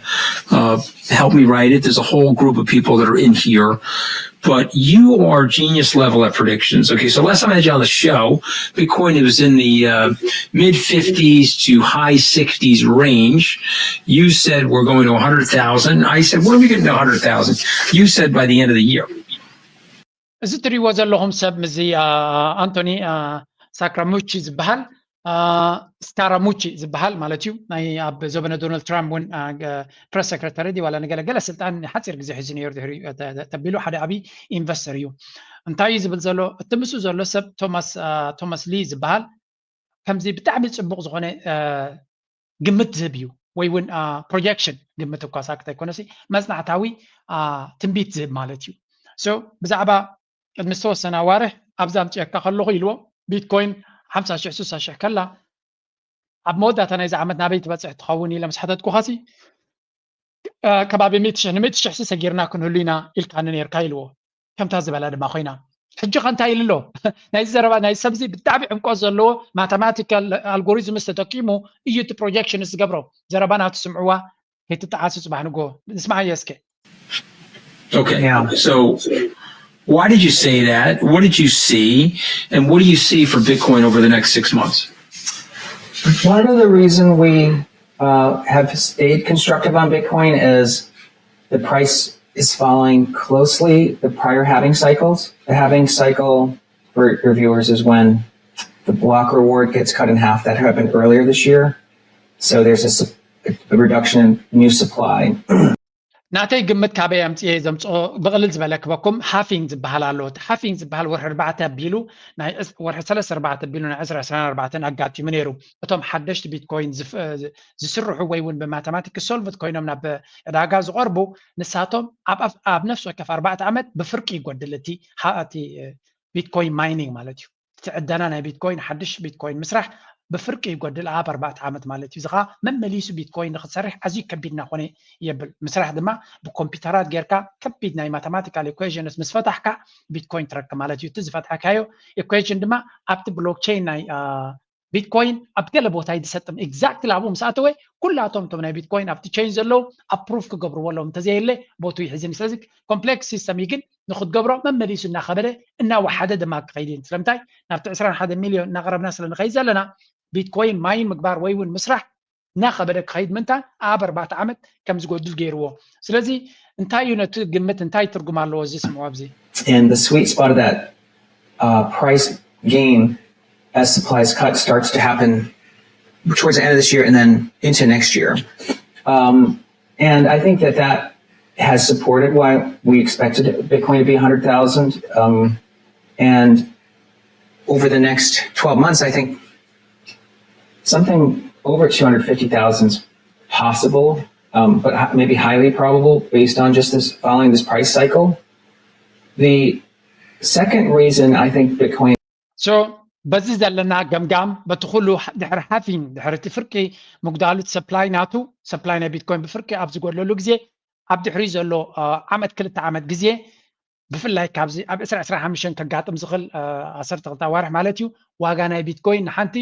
uh, helped me write it. There's a whole group of people that are in here. But you are genius level at predictions. Okay, so last time I had you on the show, Bitcoin it was in the uh, mid fifties to high sixties range. You said we're going to one hundred thousand. I said, when are we getting to one hundred thousand? You said by the end of the year. እዚ ትሪእዎ ዘለኹም ሰብ ምዚ ኣንቶኒ ሳክራሙቺ ዝበሃል ስካራሙቺ ዝበሃል ማለት እዩ ናይ ኣብ ዘበነ ዶናልድ ትራምፕ እውን ፕረስ ሰክረታሪ ድዩ ዋላ ንገለገለ ስልጣን ሓፂር ግዜ ሒዙ ነይሩ ድሕሪ ተቢሉ ሓደ ዓብዪ ኢንቨስተር እዩ እንታይ እዩ ዝብል ዘሎ እቲ ምስኡ ዘሎ ሰብ ቶማስ ቶማስ ሊ ዝበሃል ከምዚ ብጣዕሚ ፅቡቅ ዝኾነ ግምት ዝህብ እዩ ወይ እውን ፕሮጀክሽን ግምት እኳ ሳክት ኣይኮነሲ መፅናዕታዊ ትንቢት ዝህብ ማለት እዩ ብዛዕባ ቅድሚ ዝተወሰነ ኣዋርሕ ኣብዚ ኣምፅኦካ ከለኹ ኢልዎ ቢትኮይን ሓምሳ ሽሕ ስሳ ሽሕ ከላ ኣብ መወዳእታ ናይዚ ዓመት ናበይ ትበፅሕ ትኸውን ኢለ ምስ ሓተትኩኻሲ ከባቢ ሚእቲ ሽሕ ንሚእቲ ሽሕ ሰጊርና ክንህሉ ኢና ኢልካኒ ነርካ ኢልዎ ከምታ ዝበላ ድማ ኮይና ሕጂ ከ እንታይ ኢሉ ኣሎ ናይዚ ዘረባ ናይ ሰብዚ ብጣዕሚ ዕምቆት ዘለዎ ማተማቲካል ኣልጎሪዝምስ ተጠቂሙ እዩ እቲ ፕሮጀክሽን ዝገብሮ ዘረባ ናቱ ስምዕዋ ከይትጠዓሱ ፅባሕ ንጎ ንስማዓዮ እስከ Okay. Yeah. So why did you say that? What did you see? And what do you see for Bitcoin over the next six months? Part of the reason we uh, have stayed constructive on Bitcoin is the price is following closely the prior halving cycles. The halving cycle for your viewers is when the block reward gets cut in half. That happened earlier this year. So there's a, a reduction in new supply. ናተይ ግምት ካበይ ኣምፅኤ ዘምፅኦ ብቕልል ዝበለ ክበኩም ሃፊንግ ዝበሃል ኣሎ እቲ ሃፊንግ ዝበሃል ወርሒ ኣርባዕተ ኣቢሉ ወርሒ ሰለስተ ኣርባዕተ ኣቢሉ ናይ ዕስራ ዕስራን ኣርባዕተን ኣጋጢሙ ነይሩ እቶም ሓደሽቲ ቢትኮይን ዝስርሑ ወይ እውን ብማተማቲክ ሶልቭት ኮይኖም ናብ ዕዳጋ ዝቐርቡ ንሳቶም ኣብ ነፍሲ ወከፍ ኣርባዕተ ዓመት ብፍርቂ ይጎድል እቲ ቢትኮይን ማይኒንግ ማለት እዩ እቲ ዕደና ናይ ቢትኮይን ሓድሽ ቢትኮይን ምስራሕ ብፍርቂ ይጎድል ኣብ ኣርባዕተ ዓመት ማለት እዩ። እዚ ኸዓ መመሊሱ ቢትኮይን ንኽትሰርሕ ኣዝዩ ከቢድ እናኾነ የብል። ምስራሕ ድማ ብኮምፒውተራት ጌርካ ከቢድ ናይ ማተማቲካል ኢኩዌሽንስ ምስ ፈታሕካ ቢትኮይን ትረክብ ማለት እዩ። እቲ ዝፈትሐካዮ ኢኩዌሽን ድማ ኣብቲ ብሎክቸይን ናይ ቢትኮይን ኣብ ገለ ቦታ እዩ ዝሰጥም። ኤግዛክትሊ ኣብኡ ምስ ኣተወ ኩላቶም እቶም ናይ ቢትኮይን ኣብቲ ቼይን ዘለዉ ኣፕሩቭ ክገብርዎ ኣለዎም። እንተዘየለ ቦቱ ይሕዝን እዩ። ስለዚ ኮምፕሌክስ ሲስተም እዩ ግን ንክትገብሮ መመሊሱ እናኸበደ እናወሓደ ድማ ክኸይድ እዩ። ስለምንታይ ናብቲ ዕስራን ሓደን ሚልዮን እናቐረብና ስለ ንኸይድ ዘለና ቢትኮይን ማይን ምግባር ወይ እውን ምስራሕ እናኸበደ ክኸይድ ምንታን ኣብ ኣርባዕተ ዓመት ከም ዝጎድል ገይርዎ። ስለዚ እንታይ እዩ ነቲ ግምት እንታይ ትርጉም ኣለዎ እዚ ስምዑ ኣብዚ And the sweet spot of that uh, price gain as supplies cut starts to happen towards the end of this year and then into next year. Um, and I think that that has supported why we expected Bitcoin to be one hundred thousand. Um, and over the next twelve months, I think something over two hundred fifty thousand is possible, um, but maybe highly probable based on just this following this price cycle. The second reason I think Bitcoin so በዚ ዘለና ገምጋም በቲ ኩሉ ድሕሪ ሃፊንግ ድሕሪ እቲ ፍርቂ ምጉዳሉ እቲ ሰፕላይ ናቱ ሰፕላይ ናይ ቢትኮይን ብፍርቂ ኣብ ዝጎድለሉ ግዜ ኣብ ድሕሪ ዘሎ ዓመት ክልተ ዓመት ግዜ ብፍላይ ካብዚ ኣብ ዕስራ ዕስራ ሓሙሽተ ከጋጥም ዝኽእል ዓሰርተ ክልተ ኣዋርሕ ማለት እዩ ዋጋ ናይ ቢትኮይን ንሓንቲ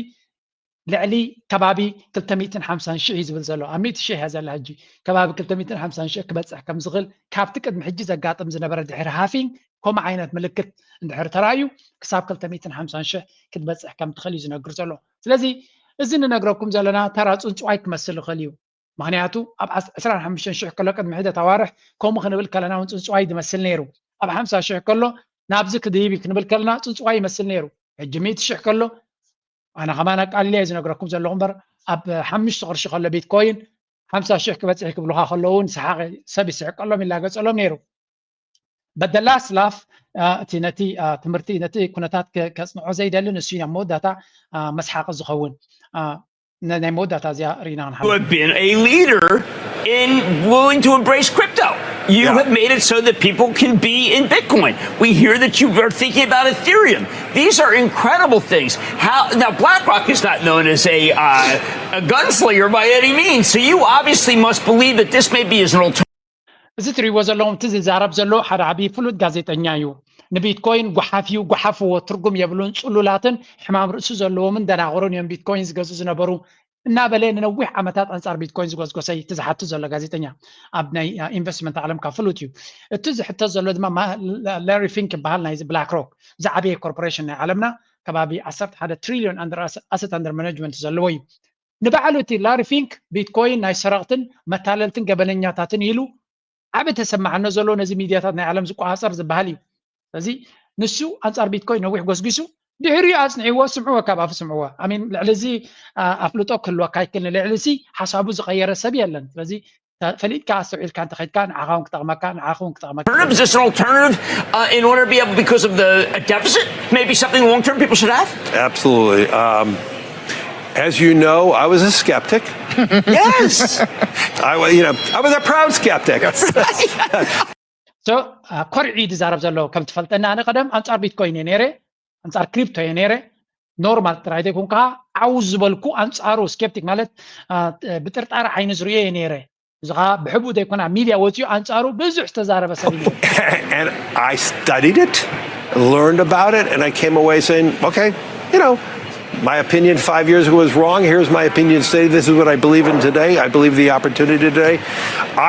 ልዕሊ ከባቢ ክልተ ሚእትን ሓምሳን ሽሕ እዩ ዝብል ዘሎ። ኣብ ሚእቲ ሽሕ እያ ዘላ ሕጂ። ከባቢ ክልተ ሚእትን ሓምሳን ሽሕ ክበፅሕ ከም ዝኽእል ካብቲ ቅድሚ ሕጂ ዘጋጥም ዝነበረ ድሕሪ ሃፊንግ ከምኡ ዓይነት ምልክት እንድሕር ተራእዩ ክሳብ ክልተ ሚእትን ሓምሳን ሽሕ ክትበፅሕ ከም ትኽእል እዩ ዝነግር ዘሎ። ስለዚ እዚ ንነግረኩም ዘለና ተራ ፅንፅዋይ ክመስል ይኽእል እዩ። ምኽንያቱ ኣብ ዓስ- ዕስራን ሓሙሽተን ሽሕ ከሎ ቅድሚ ሒደት ኣዋርሕ ከምኡ ክንብል ከለና እውን ፅንፅዋይ ዝመስል ነይሩ። ኣብ ሓምሳ ሽሕ ከሎ ናብዚ ክድይብ እዩ ክንብል ከለና ፅንፅዋይ ይመስል ነይሩ። ሕጂ ሚእቲ ሽሕ ከሎ ኣነ ከማን ኣቃሊለ እየ ዝነግረኩም ዘለኹ እምበር ኣብ ሓሙሽተ ቅርሺ ከሎ ቢትኮይን ሓምሳ ሽሕ ክበፅሕ ክብሉካ ከለዉ እውን ሰሓቂ ሰብ ይስሕቀሎም ይላገፀሎም ነይሩ። But the last laugh እቲ ነቲ ትምህርቲ ነቲ ኩነታት ከፅንዖ ዘይደሊ ንሱ ናብ መወዳእታ መስሓቂ ዝኸውን ናይ መወዳእታ እዚኣ ርኢና You have been a leader in willing to embrace crypto. You Yeah. have made it so that people can be in Bitcoin. We hear that you are thinking about Ethereum. These are incredible things. How now? BlackRock is not known as a uh, a gunslinger by any means. So you obviously must believe that this may be as an alternative. እዚ ትሪእዎ ዘለኹም እቲ ዝዛረብ ዘሎ ሓደ ዓብዪ ፍሉጥ ጋዜጠኛ እዩ። ንቢትኮይን ጓሓፍ እዩ፣ ጓሓፍዎ፣ ትርጉም የብሉን፣ ጽሉላትን ሕማም ርእሲ ዘለዎምን ደናቑርን እዮም ቢትኮይን ዝገዝኡ ዝነበሩ እናበለ ንነዊሕ ዓመታት ኣንጻር ቢትኮይን ዝጎስጎሰ እዩ እቲ ዝሓቱ ዘሎ ጋዜጠኛ ኣብ ናይ ኢንቨስትመንት ዓለም ካብ ፍሉጥ እዩ። እቲ ዝሕተት ዘሎ ድማ ማ- ላሪ ፊንክ ይበሃል ናይዚ ብላክ ሮክ ዝዓበየ ኮርፖሬሽን ናይ ዓለምና ከባቢ ዓሰርተ ሓደ ትሪልዮን ኣሰት ኣንደር ማኔጅመንት ዘለዎ እዩ። ንባዕሉ እቲ ላሪ ፊንክ ቢትኮይን ናይ ሰረቕትን መታለልትን ገበነኛታትን ኢሉ ዓብ ተሰማዕነት ዘለዎ ነዚ ሚድያታት ናይ ዓለም ዝቆፃፀር ዝበሃል እዩ። ስለዚ ንሱ ኣንፃር ቢትኮይን ነዊሕ ጎስጒሱ ድሕሪኡ ኣፅንዕዎ ስምዕዎ ካብ ኣፉ ስምዕዎ ኣሚን ልዕሊ እዚ ኣፍልጦ ክህልወካ ይክእል ንልዕሊ እዚ ሓሳቡ ዝቀየረ ሰብ የለን። ስለዚ ፈሊጥካ ኣስተውዒልካ እንተኸድካ ንዓኻ እውን ክጠቕመካ ንዓኻ እውን ክጠቕመካ Alternatives is an alternative uh, in order to be able because of the a deficit. Maybe something long term people should have. Absolutely. Um, as you know, I was a skeptic. Yes. I, wa- you know, I was a proud skeptic. So ኮርዒ ዝዛረብ ዘሎ ከም ትፈልጠና ኣነ ቀደም ኣንፃር ቢትኮይን እየ ነይረ፣ ኣንፃር ክሪፕቶ እየ ነይረ። ኖርማል ጥራይ ዘይኮንካ ዓው ዝበልኩ ኣንፃሩ ስኬፕቲክ ማለት ብጥርጣሪ ዓይኒ ዝርእዮ እየ ነይረ። እዚ ከዓ ብሕቡእ ዘይኮነ ኣብ ሚድያ ወፂኡ ኣንፃሩ ብዙሕ ዝተዛረበ ሰብ እዩ። And I studied it, learned about it, and I came away saying, okay, you know, my opinion five years ago was wrong. Here's my opinion today. This is what I believe in today. I believe the opportunity today.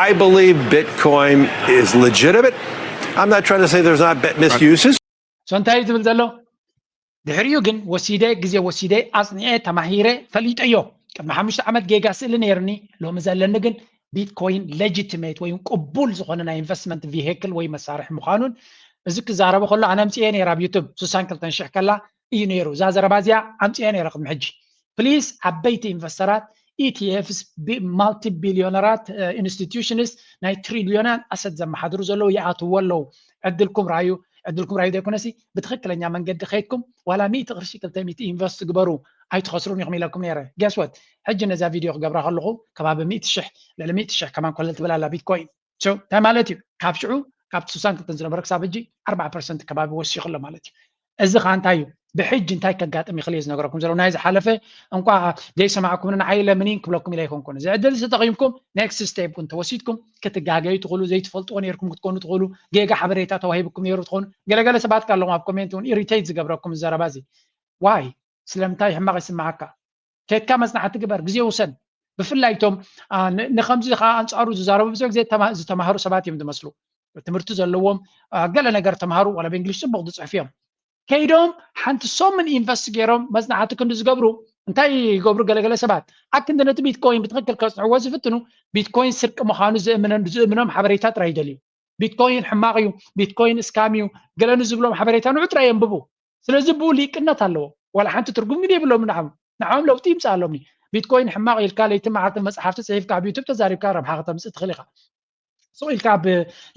I believe Bitcoin is legitimate. I'm not trying to say there's not bit misuses. So እንታይ እዩ ዝብል ዘሎ? ድሕሪኡ ግን ወሲደ ግዜ ወሲደ ኣፅኒዐ ተማሂረ ፈሊጠዮ። ቅድሚ ሓሙሽተ ዓመት ጌጋ ስእሊ ነይርኒ፣ ሎሚ ዘለኒ ግን ቢትኮይን ሌጂቲሜት ወይ ቅቡል ዝኾነ ናይ ኢንቨስትመንት ቪሄክል ወይ መሳርሒ ምዃኑን እዚ ክዛረበ ከሎ ኣነ ኣምፅኤ ነይረ ኣብ ዩቱብ ሱሳን ክልተን ሽሕ ከላ እዩ ነይሩ። እዛ ዘረባ እዚኣ ኣምፅኤ ነይረ ቅድሚ ሕጂ። ፕሊስ ዓበይቲ ኢንቨስተራት ኢቲኤፍስ ማልቲ ቢሊዮነራት ኢንስቲትዩሽንስ ናይ ትሪሊዮናት ኣሰት ዘመሓድሩ ዘለዉ ይኣትዎ ኣለዉ። ዕድልኩም ራዩ ዕድልኩም ራዩ ዘይኮነሲ ብትኽክለኛ መንገዲ ከይድኩም ዋላ ሚእቲ ቅርሺ ክልተ ሚእቲ ኢንቨስት ግበሩ ኣይትኸስሩን ኢኹም ኢለኩም ነይረ። ገስወት ሕጂ ነዛ ቪድዮ ክገብራ ከለኹ ከባቢ ሚእቲ ሽሕ ልዕሊ ሚእቲ ሽሕ ከማን ኮለል ትብል ኣላ ቢትኮይን። So እንታይ ማለት እዩ? ካብ ሽዑ ካብቲ ሱሳን ክልተን ዝነበረ ክሳብ ሕጂ ኣርባዓ ፐርሰንት ከባቢ ወሲኹ ኣሎ ማለት እዩ። እዚ ከዓ እንታይ እዩ? ብሕጂ እንታይ ከጋጥም ይኽእል እዩ ዝነገረኩም ዘሎ ናይ ዝሓለፈ እንኳ ዘይሰማዕኩም ንዓይ ለምኒን ክብለኩም ኢለ ኣይኮንኩን። እዚ ዕድል እዚ ተጠቒምኩም ኔክስት ስቴፕ እውን ተወሲድኩም ክትጋገዩ ትኽእሉ፣ ዘይትፈልጥዎ ነይርኩም ክትኮኑ ትኽእሉ፣ ጌጋ ሓበሬታ ተዋሂብኩም ነይሩ ትኾኑ። ገለገለ ሰባት ኣለዎም ኣብ ኮሜንት እውን ኢሪቴት ዝገብረኩም ዘረባ እዚ ዋይ ስለምንታይ ሕማቕ ይስምዓካ? ከድካ መጽናዕቲ ግበር፣ ግዜ ውሰድ። ብፍላይ እቶም ንከምዚ ከዓ ኣንጻሩ ዝዛረቡ ብዙሕ ግዜ ዝተማህሩ ሰባት እዮም ዝመስሉ። ትምህርቲ ዘለዎም ገለ ነገር ተምሃሩ ዋላ ብእንግሊሽ ጽቡቕ ዝጽሕፉ እዮም። ከይዶም ሓንቲ ሰሙን ኢንቨስት ገይሮም መጽናዕቲ ክንዲ ዝገብሩ እንታይ ይገብሩ? ገለገለ ሰባት ኣክንዲ ነቲ ቢትኮይን ብትኽክል ከጽንዕዎ ዝፍትኑ ቢትኮይን ስርቂ ምዃኑ ዝእምነን ዝእምኖም ሓበሬታ ጥራይ ይደልዩ። ቢትኮይን ሕማቕ እዩ፣ ቢትኮይን እስካም እዩ ገለ ንዝብሎም ሓበሬታ ንዑ ጥራይ የንብቡ። ስለዚ ብኡ ሊቅነት ኣለዎ። ዋላ ሓንቲ ትርጉም ግን የብሎም ንዓም ንዓም ለውጢ ይምፅኣሎም እዩ። ቢትኮይን ሕማቕ ኢልካ ለይቲ መዓልቲ መፅሓፍቲ ፅሒፍካ ኣብ ዩቱብ ተዛሪብካ ረብሓ ከተምፅእ ትኽእል ኢኻ። ሱቕ ኢልካ ኣብ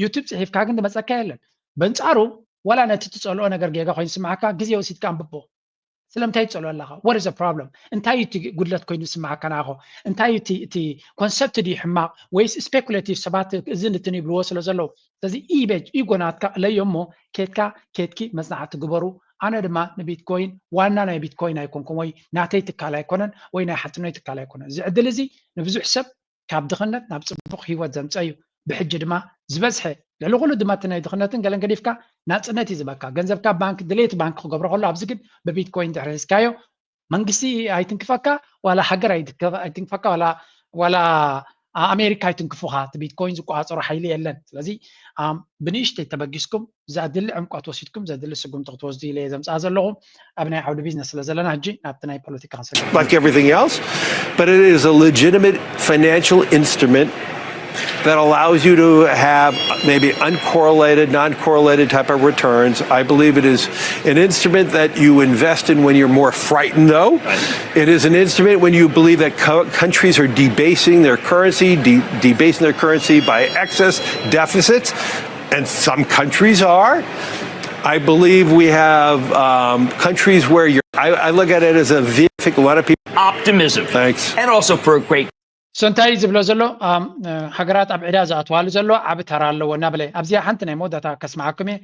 ዩቱብ ፅሒፍካ ግን ዝመፀካ የለን። በንፃሩ ዋላ ነቲ ትፀልኦ ነገር ጌጋ ኮይኑ ዝስምዓካ ግዜ ወሲድካ ኣንብቦ። ስለምንታይ ትፀልኦ ኣለኻ? What is the problem? እንታይ እዩ እቲ ጉድለት ኮይኑ ዝስምዓካ ንዓኾ? እንታይ እዩ እቲ ኮንሰፕት ድዩ ሕማቕ ወይስ ስፔኩሌቲቭ ሰባት እዚ ንትን ይብልዎ ስለ ዘለዉ ስለዚ ኢቤጅ ኢጎ ናትካ እለዮ እሞ ኬድካ ኬድኪ መፅናዕቲ ግበሩ። ኣነ ድማ ንቢትኮይን ዋና ናይ ቢትኮይን ኣይኮንኩም ወይ ናተይ ትካል ኣይኮነን ወይ ናይ ሓትኖይ ትካል ኣይኮነን። እዚ ዕድል እዚ ንብዙሕ ሰብ ካብ ድኽነት ናብ ፅቡቕ ህይወት ዘምፀ እዩ። ብሕጂ ድማ ዝበዝሐ ልዕሊ ኩሉ ድማ እቲ ናይ ድኽነትን ገለን ገዲፍካ ናፅነት እዩ ዝበካ። ገንዘብካ ባንክ ድሌት ባንክ ክገብሮ ከሎ ኣብዚ ግን ብቢትኮይን ድሕሪ ሒዝካዮ መንግስቲ ኣይትንክፈካ ዋላ ሃገር ኣይትንክፈካ ዋላ ኣሜሪካ ኣይትንክፉካ። እቲ ቢትኮይን ዝቆፃፀሮ ሓይሊ የለን። ስለዚ ብንእሽተይ ተበጊስኩም ዘድሊ ዕምቆት ወሲድኩም ዘድሊ ስጉምቲ ክትወስዱ ኢለ ዘምፅኣ ዘለኹ። ኣብ ናይ ዓውዲ ቢዝነስ ስለ ዘለና ሕጂ ናብቲ ናይ ፖለቲካ ክንሰግር። Like everything else, but it is a legitimate financial instrument that allows you to have maybe uncorrelated, non-correlated type of returns. I believe it is an instrument that you invest in when you're more frightened, though. It is an instrument when you believe that co- countries are debasing their currency, de- debasing their currency by excess deficits, and some countries are. I believe we have um, countries where you're. I, I look at it as a vehicle. A lot of people. Optimism. Thanks. And also for a great so እንታይ እዩ ዝብሎ ዘሎ? ሃገራት ኣብ ዕዳ ዝኣትዋሉ ዘሎ ዓብ ተራ ኣለዎ እናበለ ኣብዚኣ ሓንቲ ናይ መወዳእታ ከስምዓኩም እየ።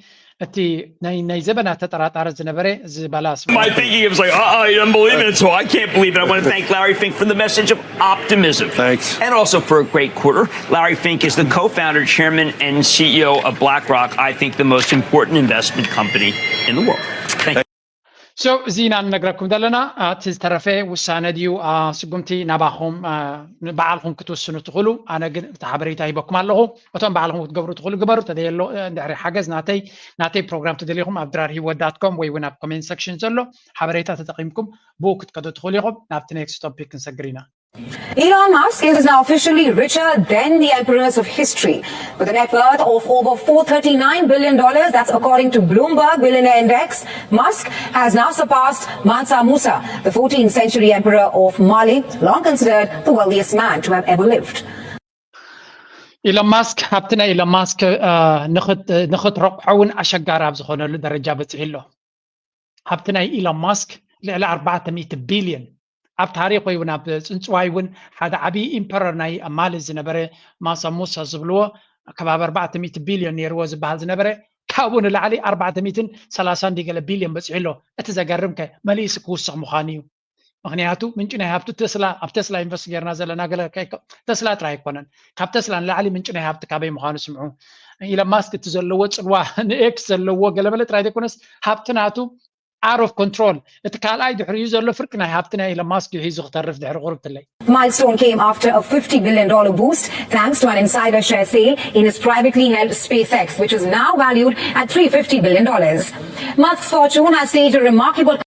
እቲ ናይ ዘበናት ተጠራጣሪ ዝነበረ ዝበላ My thinking is like, uh, I don't believe it, so I can't believe it. I want to thank Larry Fink for the message of optimism. Thanks. And also for a great quarter. Larry Fink is the co-founder, chairman, and C E O of BlackRock. I think the most important investment company in the world. Thank you. So እዚ ኢና ንነግረኩም ዘለና። እቲ ዝተረፈ ውሳነ ድዩ ስጉምቲ ናባኹም በዓልኹም ክትውስኑ ትኽእሉ። ኣነ ግን እቲ ሓበሬታ ሂበኩም ኣለኹ። እቶም በዓልኹም ክትገብሩ ትኽእሉ ግበሩ። ተደየሎ እንድሕሪ ሓገዝ ናተይ ናተይ ፕሮግራም ተደሊኹም ኣብ ድራር ሂወት ዳት ኮም ወይ እውን ኣብ ኮሜንት ሰክሽን ዘሎ ሓበሬታ ተጠቒምኩም ብኡ ክትከዱ ትኽእሉ ኢኹም። ናብቲ ኔክስት ቶፒክ ክንሰግር ኢና። Elon Musk is now officially richer than the emperors of history. With a net worth of over four thirty-nine billion dollars, that's according to Bloomberg Billionaire Index, Musk has now surpassed Mansa Musa, the fourteenth century emperor of Mali, long considered the wealthiest man to have ever lived. ኢሎን ማስክ ሃብቲ ናይ ኢሎን ማስክ ንክትረቑሖ እውን ኣሸጋሪ ኣብ ዝኾነሉ ደረጃ በፂሑ ኣሎ። ሃብቲ ናይ ኢሎን ማስክ ልዕሊ ኣርባዕተ ሚእቲ ቢልዮን ኣብ ታሪክ ወይ እውን ኣብ ፅንፅዋይ እውን ሓደ ዓብዪ ኢምፐረር ናይ ማሊ ዝነበረ ማሳ ሙሳ ዝብልዎ ከባቢ ኣርባዕተ ሚእቲ ቢልዮን ነይርዎ ዝበሃል ዝነበረ ካብኡ ንላዕሊ ኣርባዕተ ሚእትን ሰላሳን ገለ ቢልዮን በፂሑ ኣሎ። እቲ ዘገርም ከ መሊሱ ክውስኽ ምዃኑ እዩ። ምክንያቱ ምንጪ ናይ ሃብቱ ተስላ ኣብ ተስላ ኢንቨስት ጌርና ዘለና ገለ ተስላ ጥራይ ኣይኮነን። ካብ ተስላ ንላዕሊ ምንጪ ናይ ሃብቲ ካበይ ምዃኑ ስምዑ። ኢሎን ማስክ እቲ ዘለዎ ፅልዋ ንኤክስ ዘለዎ ገለመለ ጥራይ ዘይኮነስ ሃብቲ ናቱ out of control እቲ ካልኣይ ድሕሪኡ ዘሎ ፍርቂ ናይ ሃብቲ ናይ ኢሎን ማስክ እዩ ሒዙ ክተርፍ ድሕሪ ቁርብትለይ። Milestone came after a fifty billion dollar boost thanks to an insider share sale in his privately held SpaceX, which is now valued at three fifty billion dollars. Musk's fortune has staged a remarkable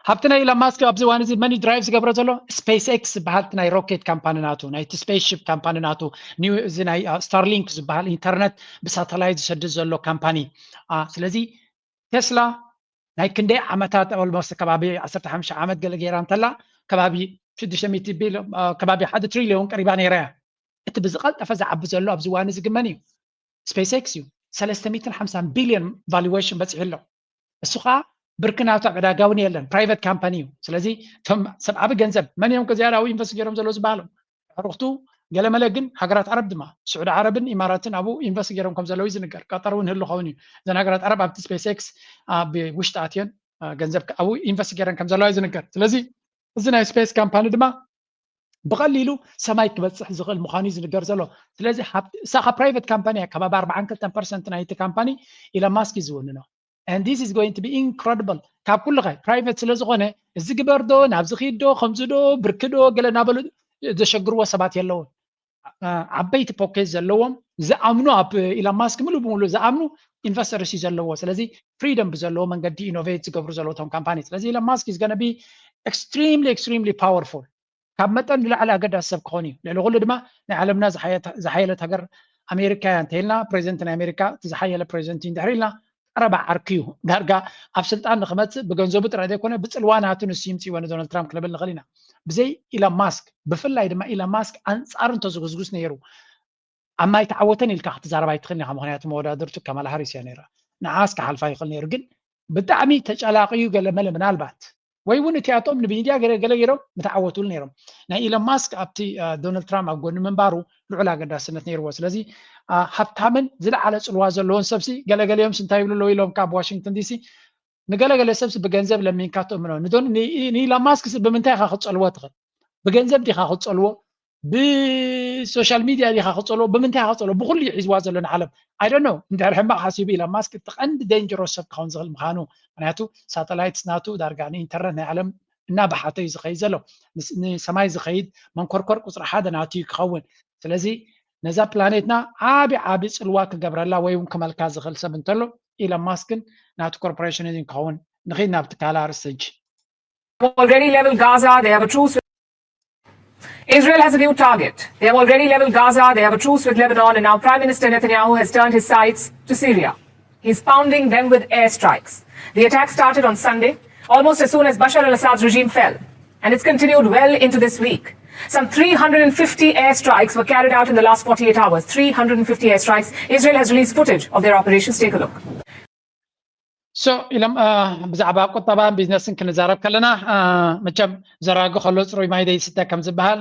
ሃብቲ ናይ ኢሎን ማስክ ኣብዚ እዋን እዚ መን ድራይቭ ዝገብሮ ዘሎ? ስፔስ ኤክስ ዝበሃል ናይ ሮኬት ካምፓኒ ናቱ ናይቲ ስፔስ ሽፕ ካምፓኒ ናቱ እዚ ናይ ስታርሊንክ ዝበሃል ኢንተርነት ብሳተላይት ዝሰድድ ዘሎ ካምፓኒ። ስለዚ ቴስላ ናይ ክንደይ ዓመታት ኦልሞስት ከባቢ ዓሰርተ ሓሙሽተ ዓመት ገለ ገይራ እንተላ ከባቢ ሽዱሽተ ሚእቲ ቢልዮን ከባቢ ሓደ ትሪልዮን ቀሪባ ነይራ እያ። እቲ ብዝቐልጠፈ ዝዓቢ ዘሎ ኣብዚ እዋን እዚ ግመን እዩ። ስፔስ ኤክስ እዩ ሰለስተ ሚእትን ሓምሳን ቢልዮን ቫሉዌሽን በፂሑ ኣሎ። እሱ ከዓ ብርኪ ናቱ ኣብ ዕዳጋ እውን የለን ፕራይቨት ካምፓኒ እዩ። ስለዚ እቶም ሰብ ዓቢ ገንዘብ መን እዮም ከዚያዳ ኣብኡ ኢንቨስት ገይሮም ዘሎ ዝበሃሎም ኣዕሩኽቱ ገለመለ ግን ሃገራት ዓረብ ድማ ስዑዲ ዓረብን ኢማራትን ኣብኡ ኢንቨስት ገይሮም ከም ዘለዉ እዩ ዝንገር። ቀጠር እውን ህሉ ኸውን እዩ። እዘን ሃገራት ዓረብ ኣብቲ ስፔስ ኤክስ ኣብ ውሽጢ ኣትየን ገንዘብ ኣብኡ ኢንቨስት ገይረን ከም ዘለዋ እዩ ዝንገር። ስለዚ እዚ ናይ ስፔስ ካምፓኒ ድማ ብቐሊሉ ሰማይ ክበፅሕ ዝኽእል ምዃኑ እዩ ዝንገር ዘሎ። ስለዚ እሳ ካብ ፕራይቨት ካምፓኒ እያ ከባቢ ኣርባዓን ክልተን ፐርሰንት ናይቲ ካምፓኒ ኢሎን ማስክ እዩ ዝውንኖ። And this is going to be incredible። ካብ ኩሉ ከ ፕራይቨት ስለ ዝኾነ እዚ ግበር ዶ ናብዚ ኺድ ዶ ከምዚ ዶ ብርኪ ዶ ገለ እናበሉ ዘሸግርዎ ሰባት የለውን። ዓበይቲ ፖኬት ዘለዎም ዝኣምኑ ኣብ ኢሎን ማስክ ሙሉ ብሙሉ ዝኣምኑ ኢንቨስተርስ እዩ ዘለዎ። ስለዚ ፍሪደም ብዘለዎ መንገዲ ኢኖቬት ዝገብሩ ዘለዉ እቶም ካምፓኒ። ስለዚ ኢሎን ማስክ is gonna be extremely extremely powerful ካብ መጠን ንላዕሊ ኣገዳሲ ሰብ ክኾን እዩ። ልዕሊ ኩሉ ድማ ናይ ዓለምና ዝሓየለት ሃገር ኣሜሪካ እያ እንተኢልና ፕሬዚደንት ናይ ኣሜሪካ እቲ ዝሓየለ ፕሬዚደንት እዩ እንድሕር ኢልና ቀረባ ዓርኪ እዩ። ዳርጋ ኣብ ስልጣን ንክመፅእ ብገንዘቡ ጥራይ ዘይኮነ ብፅልዋ ናቱ ንሱ ይምፅእዎ ንዶናልድ ትራምፕ ክንብል ንኽእል ኢና። ብዘይ ኢሎን ማስክ ብፍላይ ድማ ኢሎን ማስክ ኣንፃር እንተዝጉስጉስ ነይሩ ኣብ ማይ ተዓወተን ኢልካ ክትዛረብ ኣይትኽእልን ኢኻ። ምክንያቱ መወዳድርቱ ካማላ ሃሪስ እያ ነይራ። ንዓስ ክሓልፋ ይኽእል ነይሩ ግን ብጣዕሚ ተጨላቕዩ ገለመለ ምናልባት ወይ እውን እቲኣቶም ንሚድያ ገለ ገይሮም ምተዓወቱሉ ነይሮም። ናይ ኢሎን ማስክ ኣብቲ ዶናልድ ትራምፕ ኣብ ጎኒ ምንባሩ ልዑል ኣገዳስነት ነይርዎ። ስለዚ ሃብታምን ዝለዓለ ፅልዋ ዘለዎን ሰብሲ ገለገሊኦም እንታይ ይብሉ ኣለዉ ኢሎም ካብ ዋሽንግተን ዲሲ ንገለገለ ሰብሲ ብገንዘብ ለሚንካ ትእምኖ ንኢሎን ማስክ ብምንታይ ኢኻ ክትፀልዎ ትኽእል? ብገንዘብ ዲኻ ክትፀልዎ? ብሶሻል ሚድያ ዲኻ ክፀልዎ? ብምንታይ ኢኻ ክትፀልዎ? ብኩሉ እዩ ሒዝዋ ዘሎ ንዓለም። I don't know እንድሕር ሕማቕ ሓሲቡ ኢሎን ማስክ እቲ ቀንዲ ዴንጀሮስ ሰብ ክኸውን ዝኽእል ምዃኑ ምክንያቱ ሳተላይትስ ናቱ ዳርጋ ንኢንተርነት ናይ ዓለም እናበሓተ እዩ ዝኸይድ ዘሎ። ንሰማይ ዝኸይድ መንኮርኮር ቁፅሪ ሓደ ናቱ እዩ ክኸውን። ስለዚ ነዛ ፕላኔትና ዓቢ ዓቢ ፅልዋ ክገብረላ ወይ እውን ክመልካ ዝኽእል ሰብ እንተሎ ኢለን ማስክን ናቲ ኮርፖሬሽን እዚ ክኸውን። ንኺድ ናብቲ ካልእ ኣርእስቲ ሕጂ። Already leveled Gaza. They have a truce. Israel has a new target. They have already leveled Gaza. They have a truce with Lebanon. And now Prime Minister Netanyahu has turned his sights to Syria. He's pounding them with airstrikes. The attack started on Sunday, almost as soon as Bashar al Assad's regime fell. And it's continued well into this week. Some three hundred and fifty airstrikes were carried out in the last forty-eight hours. Three hundred and fifty airstrikes. Israel has released footage of their operations. Take a look. So ኢሎም ብዛዕባ ቁጠባን ቢዝነስን ክንዛረብ ከለና፣ መቸም ዘራጊ ከሎ ፅሩይ ማይ ዘይስተ ከም ዝበሃል፣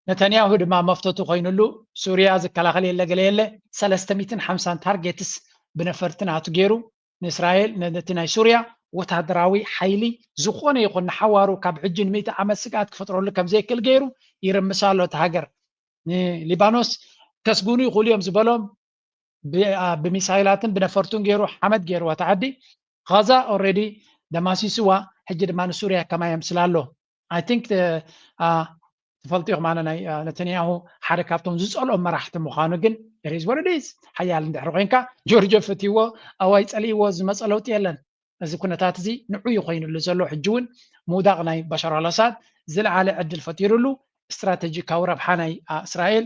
ነተንያሁ ድማ መፍተቱ ኮይኑሉ፣ ሱርያ ዝከላኸል የለ ገለ የለ። ሰለስተ ሚእትን ሓምሳን ታርጌትስ ብነፈርቲ ናቱ ገይሩ፣ ንእስራኤል፣ ነቲ ናይ ሱርያ ወታደራዊ ሓይሊ ዝኾነ ይኹን ንሓዋሩ ካብ ሕጂ ንሚእቲ ዓመት ስግኣት ክፈጥረሉ ከም ዘይክእል ገይሩ ይርምሳ ኣሎ። እቲ ሃገር ንሊባኖስ ከስጉኑ ይኽእሉ እዮም ዝበሎም ብሚሳይላትን ብነፈርቱን ገይሩ ሓመድ ገይርዋ። እቲ ዓዲ ኻዛ ኦልሬዲ ደማሲስዋ፣ ሕጂ ድማ ንሱርያ ከማይ የምስላ ኣሎ። ኣይ ቲንክ ትፈልጡ ኢኹም፣ ኣነ ናይ ነተንያሁ ሓደ ካብቶም ዝፀልኦም መራሕቲ ምዃኑ ግን ኢት ኢዝ ዋት ኢት ኢዝ። ሓያል እንድሕር ኮይንካ ጆርጆ ፈትይዎ ኣዋይ ፀሊእዎ ዝመፀ ለውጢ የለን። እዚ ኩነታት እዚ ንዑ እዩ ኮይኑሉ ዘሎ። ሕጂ እውን ምውዳቕ ናይ ባሻር ኣልኣሳድ ዝለዓለ ዕድል ፈጢሩሉ፣ ስትራቴጂካዊ ረብሓ ናይ እስራኤል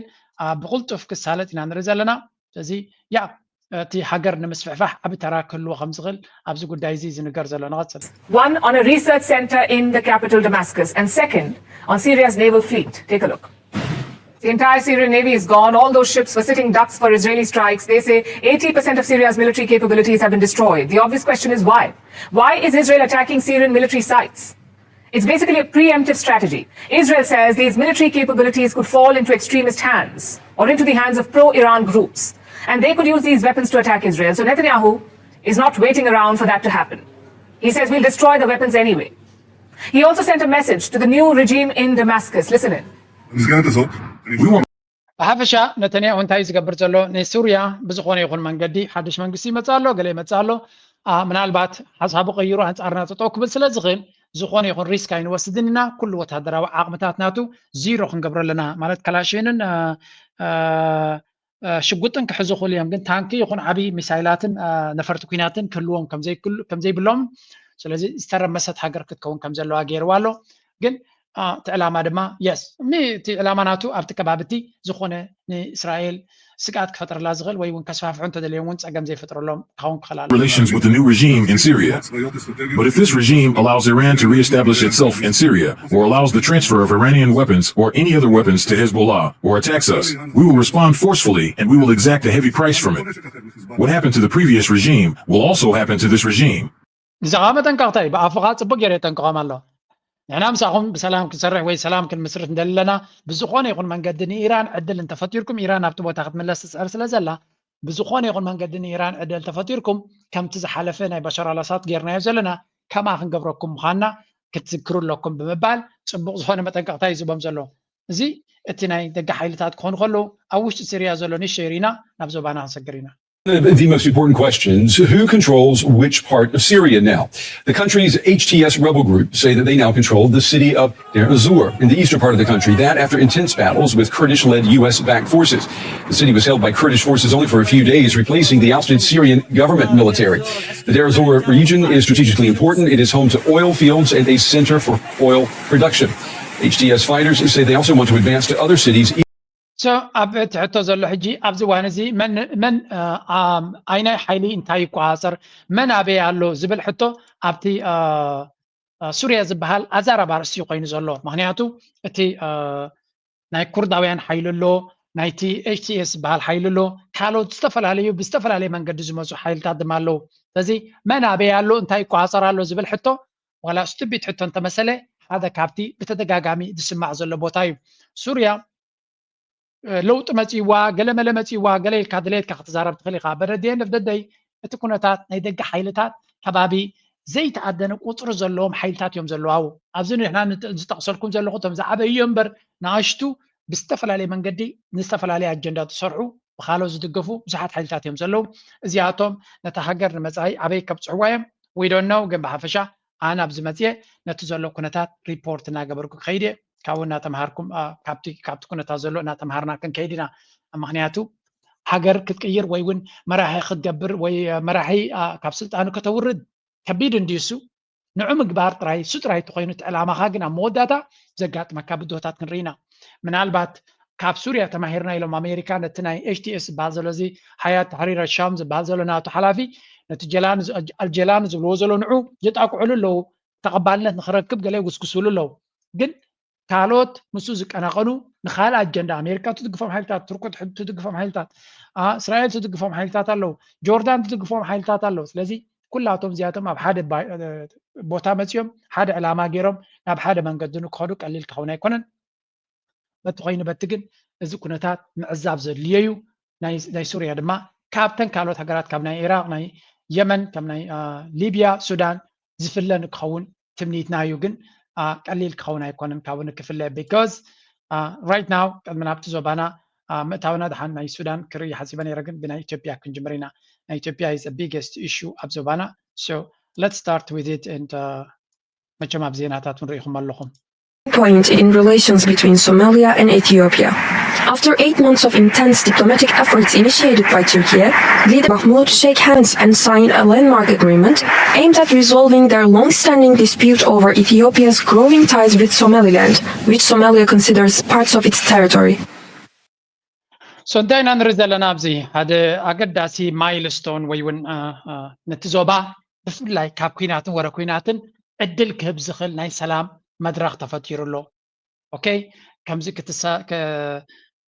ብቕልጡፍ ክሳለጥ ኢና ንርኢ ዘለና። ስለዚ ያ እቲ ሃገር ንምስፍሕፋሕ ዓቢ ተራ ክህልዎ ከም ዝኽእል ኣብዚ ጉዳይ እዚ ዝንገር ዘሎ። ንቐጽል። One, on a research center in the capital Damascus, and second, on Syria's naval fleet. Take a look. The entire Syrian navy is gone. All those ships were sitting ducks for Israeli strikes. They say eighty percent of Syria's military capabilities have been destroyed. The obvious question is why? Why is Israel attacking Syrian military sites? It's basically a preemptive strategy. Israel says these military capabilities could fall into extremist hands or into the hands of pro-Iran groups. And they could use these weapons to attack Israel. So Netanyahu is not waiting around for that to happen. He says, "We'll destroy the weapons anyway." He also sent a message to the new regime in Damascus. Listen in. ብሓፈሻ ነተንያሁ እንታይ ዝገብር ዘሎ፣ ንሱርያ ብዝኾነ ይኹን መንገዲ ሓድሽ መንግስቲ ይመፅእ ኣሎ፣ ገለ ይመፅእ ኣሎ፣ ምናልባት ሓሳቡ ቀይሩ ኣንፃርና ጠጠው ክብል ስለ ዝኽእል ዝኾነ ይኹን ሪስክ ኣይንወስድን ኢና። ኩሉ ወታደራዊ ዓቕምታት ናቱ ዚሮ ክንገብሮ ኣለና። ማለት ከላሽንን ሽጉጥን ክሕዙ ክኽእሉ እዮም፣ ግን ታንኪ ይኹን ዓብዪ ሚሳይላትን ነፈርቲ ኩናትን ክህልዎም ከምዘይብሎም፣ ስለዚ ዝተረመሰት ሃገር ክትከውን ከም ዘለዋ ገይርዋ ኣሎ። ግን እቲ ዕላማ ድማ የስ እቲ ዕላማ ናቱ ኣብቲ ከባቢ እቲ ዝኾነ ንእስራኤል ስግኣት ክፈጥረላ ዝኽእል ወይ እውን ከስፋፍሑ እንተደልዮም እውን ፀገም ዘይፈጥረሎም ክኸውን ክኽእል ኣሎ። Relations with the new regime in Syria. But if this regime allows Iran to reestablish itself in Syria, or allows the transfer of Iranian weapons or any other weapons to Hezbollah, or attacks us, we will respond forcefully and we will exact a heavy price from it. What happened to the previous regime will also happen to this regime. እዚ ከዓ መጠንቀቕታ እዩ። ብኣፉ ከዓ ፅቡቅ ገይረ የጠንቅቖም ኣሎ። ንሕና ምሳኹም ብሰላም ክንሰርሕ ወይ ሰላም ክንምስርት እንደለና፣ ብዝኾነ ይኹን መንገዲ ንኢራን ዕድል እንተፈጢርኩም፣ ኢራን ኣብቲ ቦታ ክትምለስ ትፅዕር ስለ ዘላ፣ ብዝኾነ ይኹን መንገዲ ንኢራን ዕድል ተፈጢርኩም፣ ከምቲ ዝሓለፈ ናይ ባሻር ኣልኣሳድ ጌርናዮ ዘለና ከምኣ ክንገብረኩም ምዃንና ክትዝክሩ ኣለኩም ብምባል ፅቡቕ ዝኾነ መጠንቀቕታ እዩ ዝቦም ዘሎ። እዚ እቲ ናይ ደገ ሓይልታት ክኾኑ ከለዉ፣ ኣብ ውሽጢ ሲርያ ዘሎ ንእሽተይ ርኢና ናብ ዞባና ክንሰግር ኢና። The most important questions, who controls which part of Syria now? The country's H T S rebel group say that they now control the city of Deir Zur in the eastern part of the country. That after intense battles with Kurdish-led U S-backed forces. The city was held by Kurdish forces only for a few days, replacing the ousted Syrian government military. The Deir Zur region is strategically important. It is home to oil fields and a center for oil production. H T S fighters say they also want to advance to other cities. So ኣብ እቲ ሕቶ ዘሎ ሕጂ ኣብዚ እዋን እዚ መን መን ኣይናይ ሓይሊ እንታይ ይቆፃፀር፣ መን ኣበይ ኣሎ ዝብል ሕቶ ኣብቲ ሱርያ ዝበሃል ኣዛራቢ ኣርእስቲ ኮይኑ ዘሎ። ምክንያቱ እቲ ናይ ኩርዳውያን ሓይሊ ኣሎ፣ ናይቲ ኤች ቲ ኤስ ዝበሃል ሓይሊ ኣሎ፣ ካልኦት ዝተፈላለዩ ብዝተፈላለየ መንገዲ ዝመፁ ሓይልታት ድማ ኣለዉ። ስለዚ መን ኣበይ ኣሎ እንታይ ይቆፃፀር ኣሎ ዝብል ሕቶ ዋላ ስቱቢድ ሕቶ እንተመሰለ ሓደ ካብቲ ብተደጋጋሚ ዝስማዕ ዘሎ ቦታ እዩ። ሱርያ ለውጢ መፂዋ ገለመለ መፂዋ ገለ ኢልካ ድሌትካ ክትዛረብ ትኽእል ኢኻ። በደድየ ነፍደደይ እቲ ኩነታት ናይ ደገ ሓይልታት ከባቢ ዘይተኣደነ ቁፅሪ ዘለዎም ሓይልታት እዮም ዘለዋው። ኣብዚ ንሕና ዝጠቕሰልኩም ዘለኹ እቶም ዝዓበዩ እዮም እምበር ንኣሽቱ ብዝተፈላለየ መንገዲ ንዝተፈላለየ ኣጀንዳ ዝሰርሑ ብካልኦት ዝድገፉ ብዙሓት ሓይልታት እዮም ዘለዉ። እዚኣቶም ነታ ሃገር ንመፃኢ ኣበይ ከብፅሕዋ እዮም? We don't know። ግን ብሓፈሻ ኣነ ኣብዚ መፅየ ነቲ ዘሎ ኩነታት ሪፖርት እናገበርኩ ክኸይድ እየ። ካብኡ እናተምሃርኩም፣ አ፣ ካብቲ፣ ካብቲ ኩነታት ዘሎ እናተምሃርና ክንከይድ ኢና። ምኽንያቱ ሃገር ክትቅይር ወይ እውን መራሒ ክትገብር ወይ፣ አ፣ መራሒ፣ አ፣ ካብ ስልጣኑ ከተውርድ ከቢድ እንድዩ እሱ። ንዑ ምግባር ጥራይ፣ እሱ ጥራይ እንተኾይኑ እቲ ዕላማኻ ግን ኣብ መወዳእታ ዘጋጥመካ ብድሆታት ክንርኢ ኢና። ምናልባት ካብ ሱርያ ተማሂርና ኢሎም ኣሜሪካ ነቲ ናይ ኤች ቲ ኤስ ዝበሃል ዘሎ እዚ ሓያት ተሕሪር ሻም ዝበሃል ዘሎ ናቱ ሓላፊ ነቲ ጀላኒ ዝ-፣ ኣልጀላኒ ዝብልዎ ዘሎ ንዑ የጣቅዕሉ ኣለዉ። ተቐባልነት ንኽረክብ ገለ ይጉስጉስሉ ኣለዉ። ግን ካልኦት ምስኡ ዝቀናቐኑ ንኻልእ ኣጀንዳ ኣሜሪካ ትድግፎም ሓይልታት፣ ቱርክ ትድግፎም ሓይልታት፣ አ፣ እስራኤል ትድግፎም ሓይልታት ኣለዉ፣ ጆርዳን ትድግፎም ሓይልታት ኣለዉ። ስለዚ ኩላቶም እዚኣቶም ኣብ ሓደ ባ-፣ እ፣ ቦታ መፂኦም ሓደ ዕላማ ገይሮም ናብ ሓደ መንገዲ ንክኸዱ ቀሊል ክኸውን ኣይኮነን። በቲ ኮይኑ በቲ ግን እዚ ኩነታት ምዕዛብ ዘድልዮ እዩ። ናይ፣ ናይ ሱርያ ድማ ካብተን ካልኦት ሃገራት ካብ ናይ ኢራቅ፣ ናይ የመን፣ ከም ናይ፣ አ፣ ሊብያ፣ ሱዳን ዝፍለ ንክኸውን ትምኒትና እዩ። ግን፣ አ፣ ቀሊል ክኸውን ኣይኮነን ካብኡ ንክፍለ because፣ አ፣ right now ቅድሚ ናብቲ ዞባና፣ አ፣ ምእታውና ደሓን ናይ ሱዳን ክርኢ ሓሲበ ነይረ፣ ግን ብናይ ኢትዮጵያ ክንጅምር ኢና። ናይ ኢትዮጵያ is the biggest issue ኣብ ዞባና። So let's start with it and፣ አ፣ መቸም ኣብ ዜናታት እውን ርኢኹም ኣለኹም። Point in relations between Somalia and Ethiopia. After eight months of intense diplomatic efforts initiated by Turkey, leader Mahmoud shook hands and signed a landmark agreement aimed at resolving their long-standing dispute over Ethiopia's growing ties with Somaliland, which Somalia considers parts of its territory. So እንታይ ኢና ንርኢ ዘለና ኣብዚ? ሓደ ኣገዳሲ ማይልስቶን ወይ እውን፣ አ፣ አ፣ ነቲ ዞባ ብፍላይ ካብ ኩናትን ወረ ኩናትን ዕድል ክህብ ዝኽእል ናይ ሰላም መድረኽ ተፈጢሩ ኣሎ። ኦኬ፣ ከምዚ ክትሳ-፣ ከ-፣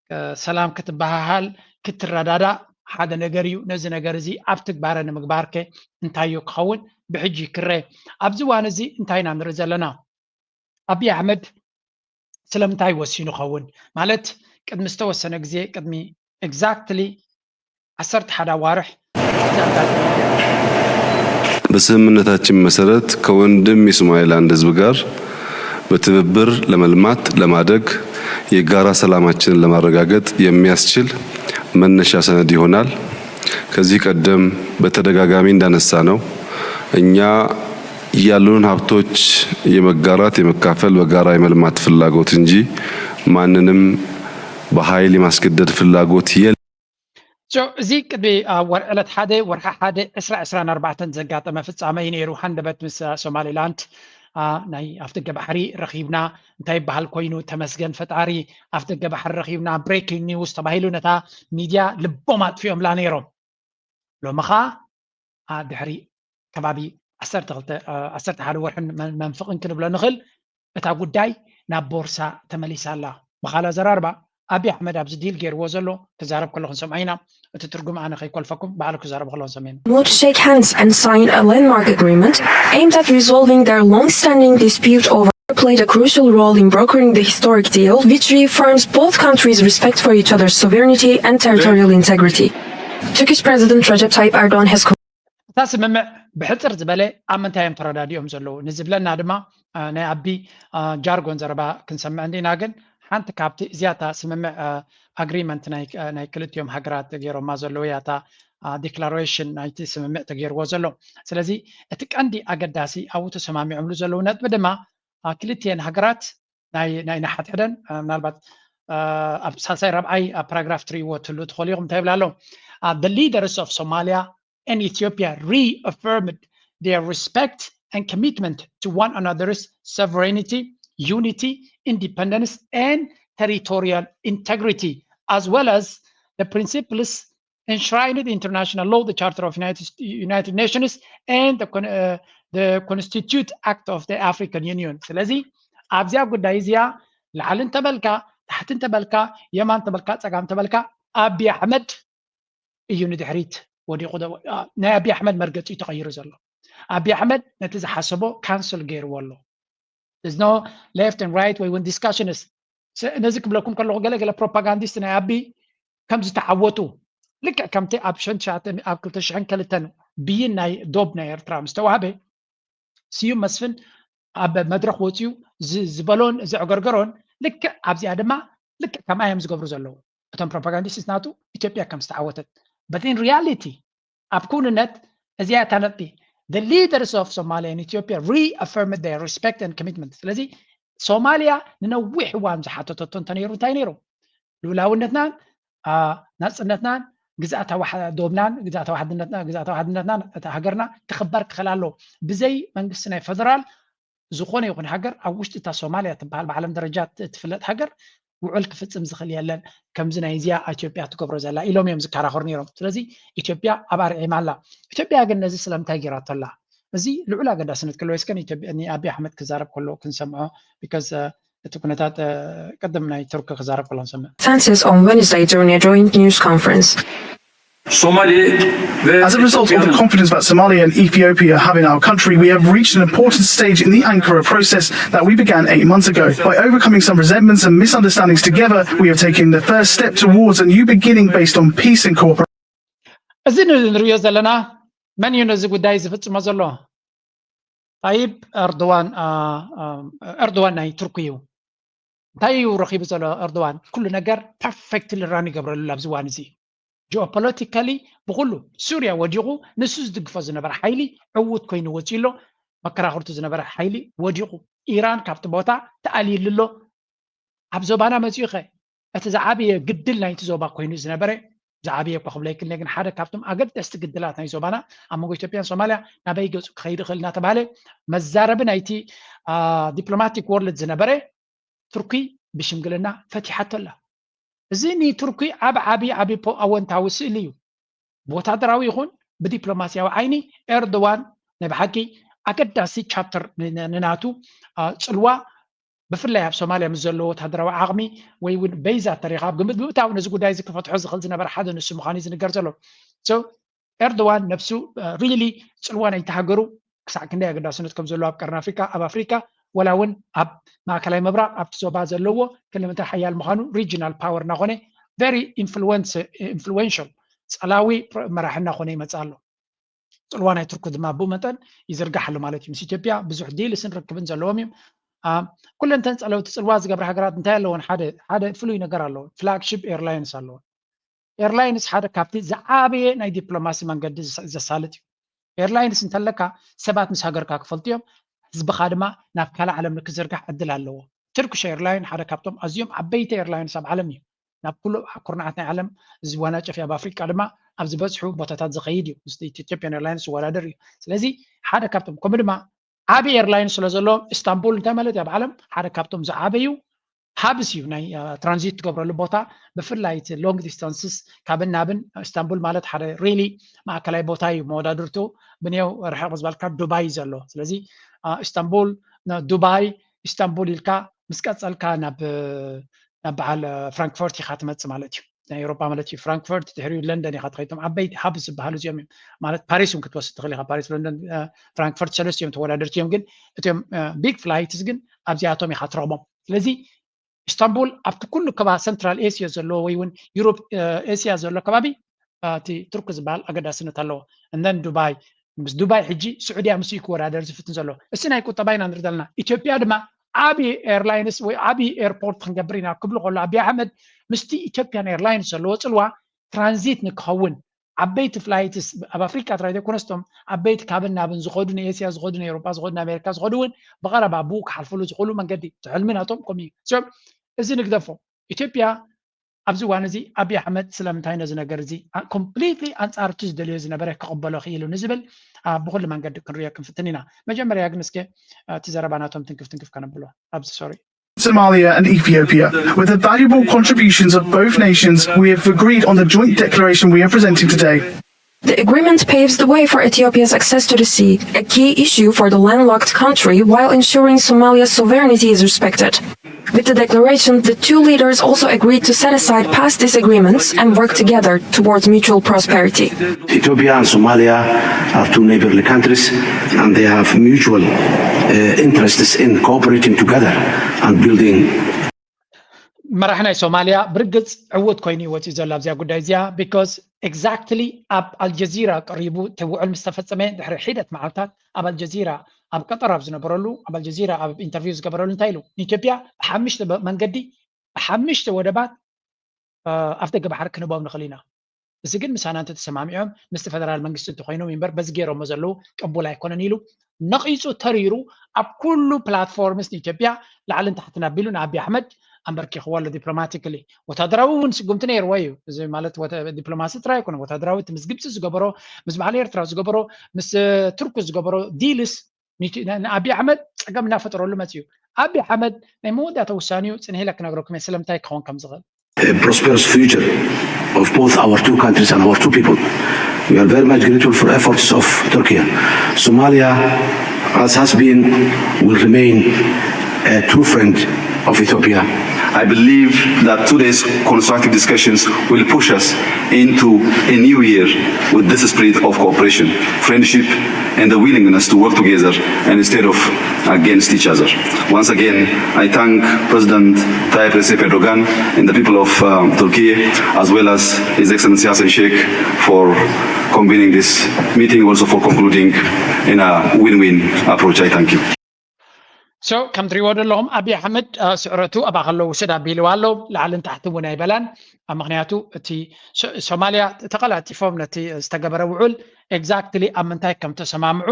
ከ-፣ ሰላም ክትበሃሃል፣ ክትረዳዳእ ሓደ ነገር እዩ። ነዚ ነገር እዚ ኣብ ትግባረ ንምግባር ከ እንታይ እዩ ክኸውን? ብሕጂ ክረ ኣብዚ እዋን እዚ እንታይ ኢና ንርኢ ዘለና? ኣብይ ኣሕመድ ስለምንታይ ወሲኑ ኸውን? ማለት ቅድሚ ዝተወሰነ ግዜ፣ ቅድሚ exactly ዓሰርተ ሓደ ኣዋርሕ ዘጋጠመ በስምምነታችን መሰረት ከወንድም የሶማሌላንድ ህዝብ ጋር በትብብር ለመልማት፣ ለማደግ፣ የጋራ ሰላማችንን ለማረጋገጥ የሚያስችል መነሻ ሰነድ ይሆናል። ከዚህ ቀደም በተደጋጋሚ እንዳነሳ ነው፣ እኛ ያሉንን ሀብቶች የመጋራት፣ የመካፈል፣ በጋራ የመልማት ፍላጎት እንጂ ማንንም በኃይል የማስገደድ ፍላጎት የለ። So፣ እዚ ቅድሚ፣ አ፣ ወር-፣ ዕለት ሓደ ወርሒ ሓደ ዕስራ ዕስራን ኣርባዕተን ዘጋጠመ ፍጻመ እዩ ነይሩ። ሃንደበት ምስ፣ አ፣ ሶማሊላንድ፣ አ፣ ናይ ኣፍደገ ባሕሪ ረኺብና፣ እንታይ ይበሃል ኮይኑ፣ ተመስገን ፈጣሪ፣ ኣፍደገ ባሕሪ ረኺብና፣ ብሬኪንግ ኒውስ ተባሂሉ ነታ ሚድያ ልቦም ኣጥፊኦምላ ነይሮም። ሎሚ ኸኣ፣ አ፣ ድሕሪ ከባቢ ዓሰርተ ክልተ፣ አ፣ ዓሰርተ ሓደ ወርሕን መ-፣ መንፍቕን ክንብሎ ንኽእል፣ እታ ጉዳይ ናብ ቦርሳ ተመሊሳ ኣላ። ብኻልእ ኣዘራርባ፣ ኣብይ ኣሕመድ ኣብዚ ዲል ገይርዎ ዘሎ ክዛረብ ከሎ ክንሰምዖ ኢና። እቲ ትርጉም ኣነ ከይኮልፈኩም ባዕሉ ክዛረብ ከሎ ክንሰምዕ ኢና። Mahmoud shook hands and signed a landmark agreement aimed at resolving their long-standing dispute over played a crucial role in brokering the historic deal, which reaffirms both countries' respect for each other's sovereignty and territorial integrity. Turkish President Recep Tayyip Erdogan has እታ ስምምዕ ብሕጽር ዝበለ ኣብ ምንታይ እዮም ተረዳዲኦም ዘለዉ ንዝብለና ድማ፣ አ፣ ናይ ኣቢ፣ አ፣ ጃርጎን ዘረባ ክንሰምዕ እንዲና። ግን ሓንቲ ካብቲ እዚኣ እታ ስምምዕ፣ አ፣ ኣግሪመንት ናይ፣ አ፣ ናይ ክልቲኦም ሃገራት ገይሮማ ዘለዉ እያ እታ፣ አ፣ ዲክላሬሽን ናይቲ ስምምዕ ተገይርዎ ዘሎ። ስለዚ እቲ ቀንዲ ኣገዳሲ ኣብኡ ተሰማሚዖምሉ ዘለዉ ነጥቢ ድማ፣ አ፣ ክልቲኤን ሃገራት ናይ፣ ናይ ንሓድሕደን፣ አ፣ ምናልባት፣ አ፣ ኣብ ሳልሳይ ራብዓይ፣ አ፣ ፓራግራፍ ትርእይዎ ትህሉ ትኽእሉ ኢኹም። እንታይ ይብል ኣሎ? አ፣ The leaders of Somalia and Ethiopia reaffirmed their respect and commitment to one another's sovereignty, unity, independence, and territorial integrity, as well as the principles enshrined in international law, the Charter of United, United Nations, and the, con- uh, the Constitute Act of the African Union. ስለዚ ኣብዚኣ ጉዳይ እዚኣ ላዕሊ እንተበልካ፣ ታሕቲ እንተበልካ፣ የማን እንተበልካ፣ ጸጋም እንተበልካ፣ ኣቢ ኣሕመድ እዩ ንድሕሪት ወዲቑ። ደ-፣ አ፣ ናይ ኣቢ ኣሕመድ መርገጺ እዩ ተቐይሩ ዘሎ። ኣቢ ኣሕመድ ነቲ ዝሓሰቦ ካንስል ገይርዎ ኣሎ። There's no left and right ወይ እውን ዲስካሽንስ። ስ-፣ ነዚ ክብለኩም ከለኹ ገለ ገለ ፕሮፓጋንዲስት ናይ ኣቢ ከም ዝተዓወቱ፣ ልክዕ ከምቲ ኣብ ሸን ትሽዓተ፣ ኣብ ክልተ ሽሕን ክልተን ብይን ናይ ዶብ ናይ ኤርትራ ምስ ተዋህበ፣ ስዩም መስፍን ኣብ መድረኽ ወፂኡ ዝ-፣ ዝበሎን ዘዕገርገሮን፣ ልክዕ ኣብዚኣ ድማ ልክዕ ከምኣ እዮም ዝገብሩ ዘለዉ። እቶም ፕሮፓጋንዲስት ናቱ ኢትዮጵያ ከም ዝተዓወተት። But in reality፣ ኣብ ክውንነት እዚኣ እታ ነጥቢ፣ the leaders of Somalia and Ethiopia reaffirmed their respect and commitment. ስለዚ ሶማልያ ንነዊሕ እዋን ዝሓተተቶ እንተነይሩ እንታይ ነይሩ? ልኡላውነትናን ናፅነትናን ግዛእታዊ ዶብናን ግዛእታዊ ሓድነትና ግዛእታዊ ሓድነትናን እታ ሃገርና ክኽበር ክኽእል ኣለዎ። ብዘይ መንግስቲ ናይ ፈደራል ዝኾነ ይኹን ሃገር ኣብ ውሽጢ እታ ሶማልያ ትበሃል ብዓለም ደረጃ ትፍለጥ ሃገር ውዕል ክፍፅም ዝኽእል የለን። ከምዚ ናይ እዚኣ ኢትዮጵያ ትገብሮ ዘላ ኢሎም እዮም ዝከራኸሩ ነይሮም። ስለዚ ኢትዮጵያ ኣብ ኣርዒማ ኣላ። ኢትዮጵያ ግን ነዚ ስለምንታይ ጌራቶ ኣላ? እዚ ልዑል ኣገዳስነት ክህልዎ እስከ ንኣቢ ኣሕመድ ክዛረብ ከሎ ክንሰምዖ because እቲ ኩነታት ቅድም ናይ ቱርኪ ክዛረብ ከሎ ንሰምዕ። Census on Wednesday during a joint news conference. As a result of the confidence that Somalia and Ethiopia have in our country, we have reached an important stage in the Ankara process that we began eight months ago. By overcoming some resentments and misunderstandings together, we have taken the first step towards a new beginning based on peace and cooperation. እዚ ንሪኦ ዘለና መን እዩ ነዚ ጉዳይ ዝፍፅሞ ዘሎ? ጣይብ ኤርዶዋን ኤርዶዋን ናይ ቱርኪ እዩ። እንታይ እዩ ረኺቡ ዘሎ ኤርዶዋን? ኩሉ ነገር perfectly run ይገብረሉ ኣብዚ እዋን እዚ። Geopolitically ብኩሉ ሱርያ ወዲቑ ንሱ ዝድግፎ ዝነበረ ሓይሊ ዕዉት ኮይኑ ወፂኡ ኣሎ። መከራኽርቱ ዝነበረ ሓይሊ ወዲቑ። ኢራን ካብቲ ቦታ ተኣልይሉ ኣሎ። ኣብ ዞባና መፂኡ ኸ እቲ ዝዓበየ ግድል ናይቲ ዞባ ኮይኑ ዝነበረ ዝዓበየ እኳ ክብሎ ይክልነ ግን ሓደ ካብቶም ኣገደስቲ ግድላት ናይ ዞባና ኣብ መንጎ ኢትዮጵያን ሶማልያ ናበይ ገፁ ክኸይድ ይኽእል እናተባሃለ መዛረቢ ናይቲ diplomatic world ዝነበረ ቱርኪ ብሽምግልና ፈቲሓቶ ኣላ። እዚ ንቱርኪ ኣብ ዓቢ ዓቢ ኣወንታዊ ስእሊ እዩ። ብወታደራዊ ይኹን ብዲፕሎማስያዊ ዓይኒ ኤርዶዋን ናይ ብሓቂ ኣገዳሲ chapter ንናቱ ፅልዋ ብፍላይ ኣብ ሶማልያ ምስ ዘለዎ ወታደራዊ ዓቕሚ ወይ እውን በይዛ ተሪኻ ብምእታው ነዚ ጉዳይ እዚ ክፈትሖ ዝኽእል ዝነበረ ሓደ ንሱ ምዃኑ እዩ ዝንገር ዘሎ። ኤርዶዋን ነብሱ really ፅልዋ ናይቲ ሃገሩ ክሳዕ ክንደይ ኣገዳስነት ከም ዘለዎ ኣብ ቀርኒ ኣፍሪካ ኣብ ኣፍሪካ ወላ እውን ኣብ ማእከላይ ምብራቕ ኣብቲ ዞባ ዘለዎ ክንደምንታይ ሓያል ምዃኑ regional power እናኾነ very influential ፀላዊ መራሒ እናኾነ ይመፅእ ኣሎ። ፅልዋ ናይ ቱርኪ ድማ ብኡ መጠን ይዝርጋሕ ኣሎ ማለት እዩ። ምስ ኢትዮጵያ ብዙሕ ዲልስን ርክብን ዘለዎም እዮም። ኩለንተን ፀለውቲ ፅልዋ ዝገብራ ሃገራት እንታይ ኣለዎን? ሓደ ፍሉይ ነገር ኣለዎ። Flagship airlines ኣለዎ። Airlines ሓደ ካብቲ ዝዓበየ ናይ ዲፕሎማሲ መንገዲ ዘሳልጥ እዩ። Airlines እንተለካ ሰባት ምስ ሃገርካ ክፈልጡ እዮም። ህዝብኻ ድማ ናብ ካልእ ዓለም ንክዝርጋሕ ዕድል ኣለዎ። Turkish airline ሓደ ካብቶም ኣዝዮም ዓበይቲ airlines ኣብ ዓለም እዩ። ናብ ኩሉ ኩርናዓት ናይ ዓለም ዝወናጨፍ ኣብ ኣፍሪቃ ድማ ኣብ ዝበዝሑ ቦታታት ዝኸይድ እዩ። ምስ Ethiopian airlines ዝወዳደር እዩ። ስለዚ ሓደ ካብቶም ከምኡ ድማ ዓቢ airline ስለ ዘለዎም ኢስታንቡል እንታይ ማለት እዩ ኣብ ዓለም ሓደ ካብቶም ዝዓበዩ hubs እዩ ናይ transit ትገብረሉ ቦታ ብፍላይ እቲ long distances ካብን ናብን ኢስታንቡል ማለት ሓደ really ማእከላይ ቦታ እዩ መወዳድርቱ ብኔው ርሕቕ ዝበልካ ዱባይ ዘሎ ስለዚ ኢስታንቡል ዱባይ ኢስታንቡል ኢልካ ምስ ቀጸልካ ናብ ናብ በዓል ፍራንክፈርት ኢኻ ትመጽእ ማለት እዩ ናይ ኤውሮጳ ማለት እዩ ፍራንክፈርት ድሕሪኡ ለንደን ኢኻ ትኸይድ እቶም ዓበይቲ hubs ዝበሃሉ እዚኦም እዮም ማለት ፓሪስ እውን ክትወስድ ትኽእል ኢኻ ፓሪስ ለንደን ፍራንክፈርት ሰለስቲኦም ተወዳደርቲ እዮም ግን እቶም big flights ግን ኣብዚኣቶም ኢኻ ትረኽቦም ስለዚ ኢስታንቡል ኣብቲ ኩሉ ከባ ሰንትራል ኤስያ ዘለዎ ወይ እውን ዩሮፕ ኤስያ ዘሎ ከባቢ እቲ ቱርክ ዝበሃል ኣገዳስነት ኣለዎ እነን ዱባይ ምስ ዱባይ ሕጂ ስዑድያ ምስ ክወዳደር ዝፍትን ዘሎ እሲ ናይ ቁጠባ ኢና ንርኢ ዘለና ኢትዮጵያ ድማ ዓብዪ airlines ወይ ዓብዪ airport ክንገብር ኢና ክብሉ ከሎ ኣቢ ኣሕመድ ምስቲ ኢትዮጵያን airlines ዘለዎ ፅልዋ transit ንክኸውን ዓበይቲ flights ኣብ ኣፍሪካ ጥራይ ዘይኮነስቶም ዓበይቲ ካብን ናብን ዝኸዱ ንኤስያ ዝኸዱ ንኤውሮጳ ዝኸዱ ንኣሜሪካ ዝኸዱ እውን ብቐረባ ብኡ ክሓልፍሉ ዝኽእሉ መንገዲ ትሕልሚ ናቶም ከምኡ እዩ እዚ ንግደፎ ኢትዮጵያ ኣብዚ እዋን እዚ ኣቢ ኣሕመድ ስለምንታይ ነዚ ነገር እዚ completely ኣንፃር እቲ ዝደልዮ ዝነበረ ክቕበሎ ክኢሉ ንዝብል ብኩሉ መንገዲ ክንሪኦ ክንፍትን ኢና መጀመርያ ግን እስከ እቲ ዘረባ ናቶም ትንክፍ ትንክፍ ከነብሎ ኣብዚ sorry Somalia and Ethiopia. With the valuable contributions of both nations, we have agreed on the joint declaration we are presenting today. The agreement paves the way for Ethiopia's access to the sea, a key issue for the landlocked country, while ensuring Somalia's sovereignty is respected. With the declaration, the two leaders also agreed to set aside past disagreements and work together towards mutual prosperity. Ethiopia and Somalia are two neighborly countries and they have mutual uh, interests in cooperating together and building መራሕ ናይ ሶማልያ ብርግፅ ዕውት ኮይኑ ይወፅእ ዘሎ ኣብዚኣ ጉዳይ እዚኣ because exactly ኣብ ኣልጀዚራ ቀሪቡ እቲ ውዕል ምስ ተፈፀመ ድሕሪ ሒደት መዓልታት ኣብ ኣልጀዚራ ኣብ ቀጠር ኣብ ዝነበረሉ ኣብ ኣልጀዚራ ኣብ interview ዝገበረሉ እንታይ ኢሉ ንኢትዮጵያ ብሓምሽተ መንገዲ ብሓምሽተ ወደባት ኣፍደገ ባሕሪ ክንህቦም ንኽእል ኢና እዚ ግን ምሳና እንተተሰማሚዖም ምስቲ ፈደራል መንግስቲ እንተኮይኖም እምበር በዚ ገይሮሞ ዘለዉ ቅቡል ኣይኮነን ኢሉ ነቒጹ ተሪሩ ኣብ ኩሉ ፕላትፎርምስ ንኢትዮጵያ ላዕልን ታሕትን ኣቢሉ ንኣቢ ኣሕመድ ኣንበርኪኽዎ ኣሎ ዲፕሎማቲካሊ። ወታደራዊ እውን ስጉምቲ ነይርዎ እዩ። እዚ ማለት ወተ- ዲፕሎማሲ ጥራይ ኣይኮነን። ወታደራዊ እቲ ምስ ግብፂ ዝገበሮ፣ ምስ በዓል ኤርትራ ዝገበሮ፣ ምስ ቱርኪ ዝገበሮ ዲልስ ንኣቢ ኣሕመድ ፀገም እናፈጠረሉ መፅዩ። ኣቢ ኣሕመድ ናይ መወዳእታ ውሳኔኡ ፅንሕ ኢለ ክነግረኩም እየ ስለምንታይ ክኸውን ከም ዝኽእል። A prosperous future of both our two countries and our two people. We are very much grateful for efforts of Turkey. Somalia, as has been, will remain a true friend of Ethiopia. I believe that today's constructive discussions will push us into a new year with this spirit of cooperation, friendship, and the willingness to work together and instead of against each other. Once again, I thank President Tayyip Recep Erdogan and the people of um, Turkey, as well as His Excellency Hassan Sheikh for convening this meeting, also for concluding in a win-win approach. I thank you. So ከም ትሪእዎ ዘለኹም ኣቢ ኣሕመድ ስዕረቱ ኣባ ከሎ ውሰድ ኣቢልዋ ኣሎ። ላዕልን ታሕቲ እውን ኣይበላን። ምክንያቱ እቲ ሶማልያ ተቀላጢፎም ነቲ ዝተገበረ ውዑል ኤግዛክትሊ ኣብ ምንታይ ከም ተሰማምዑ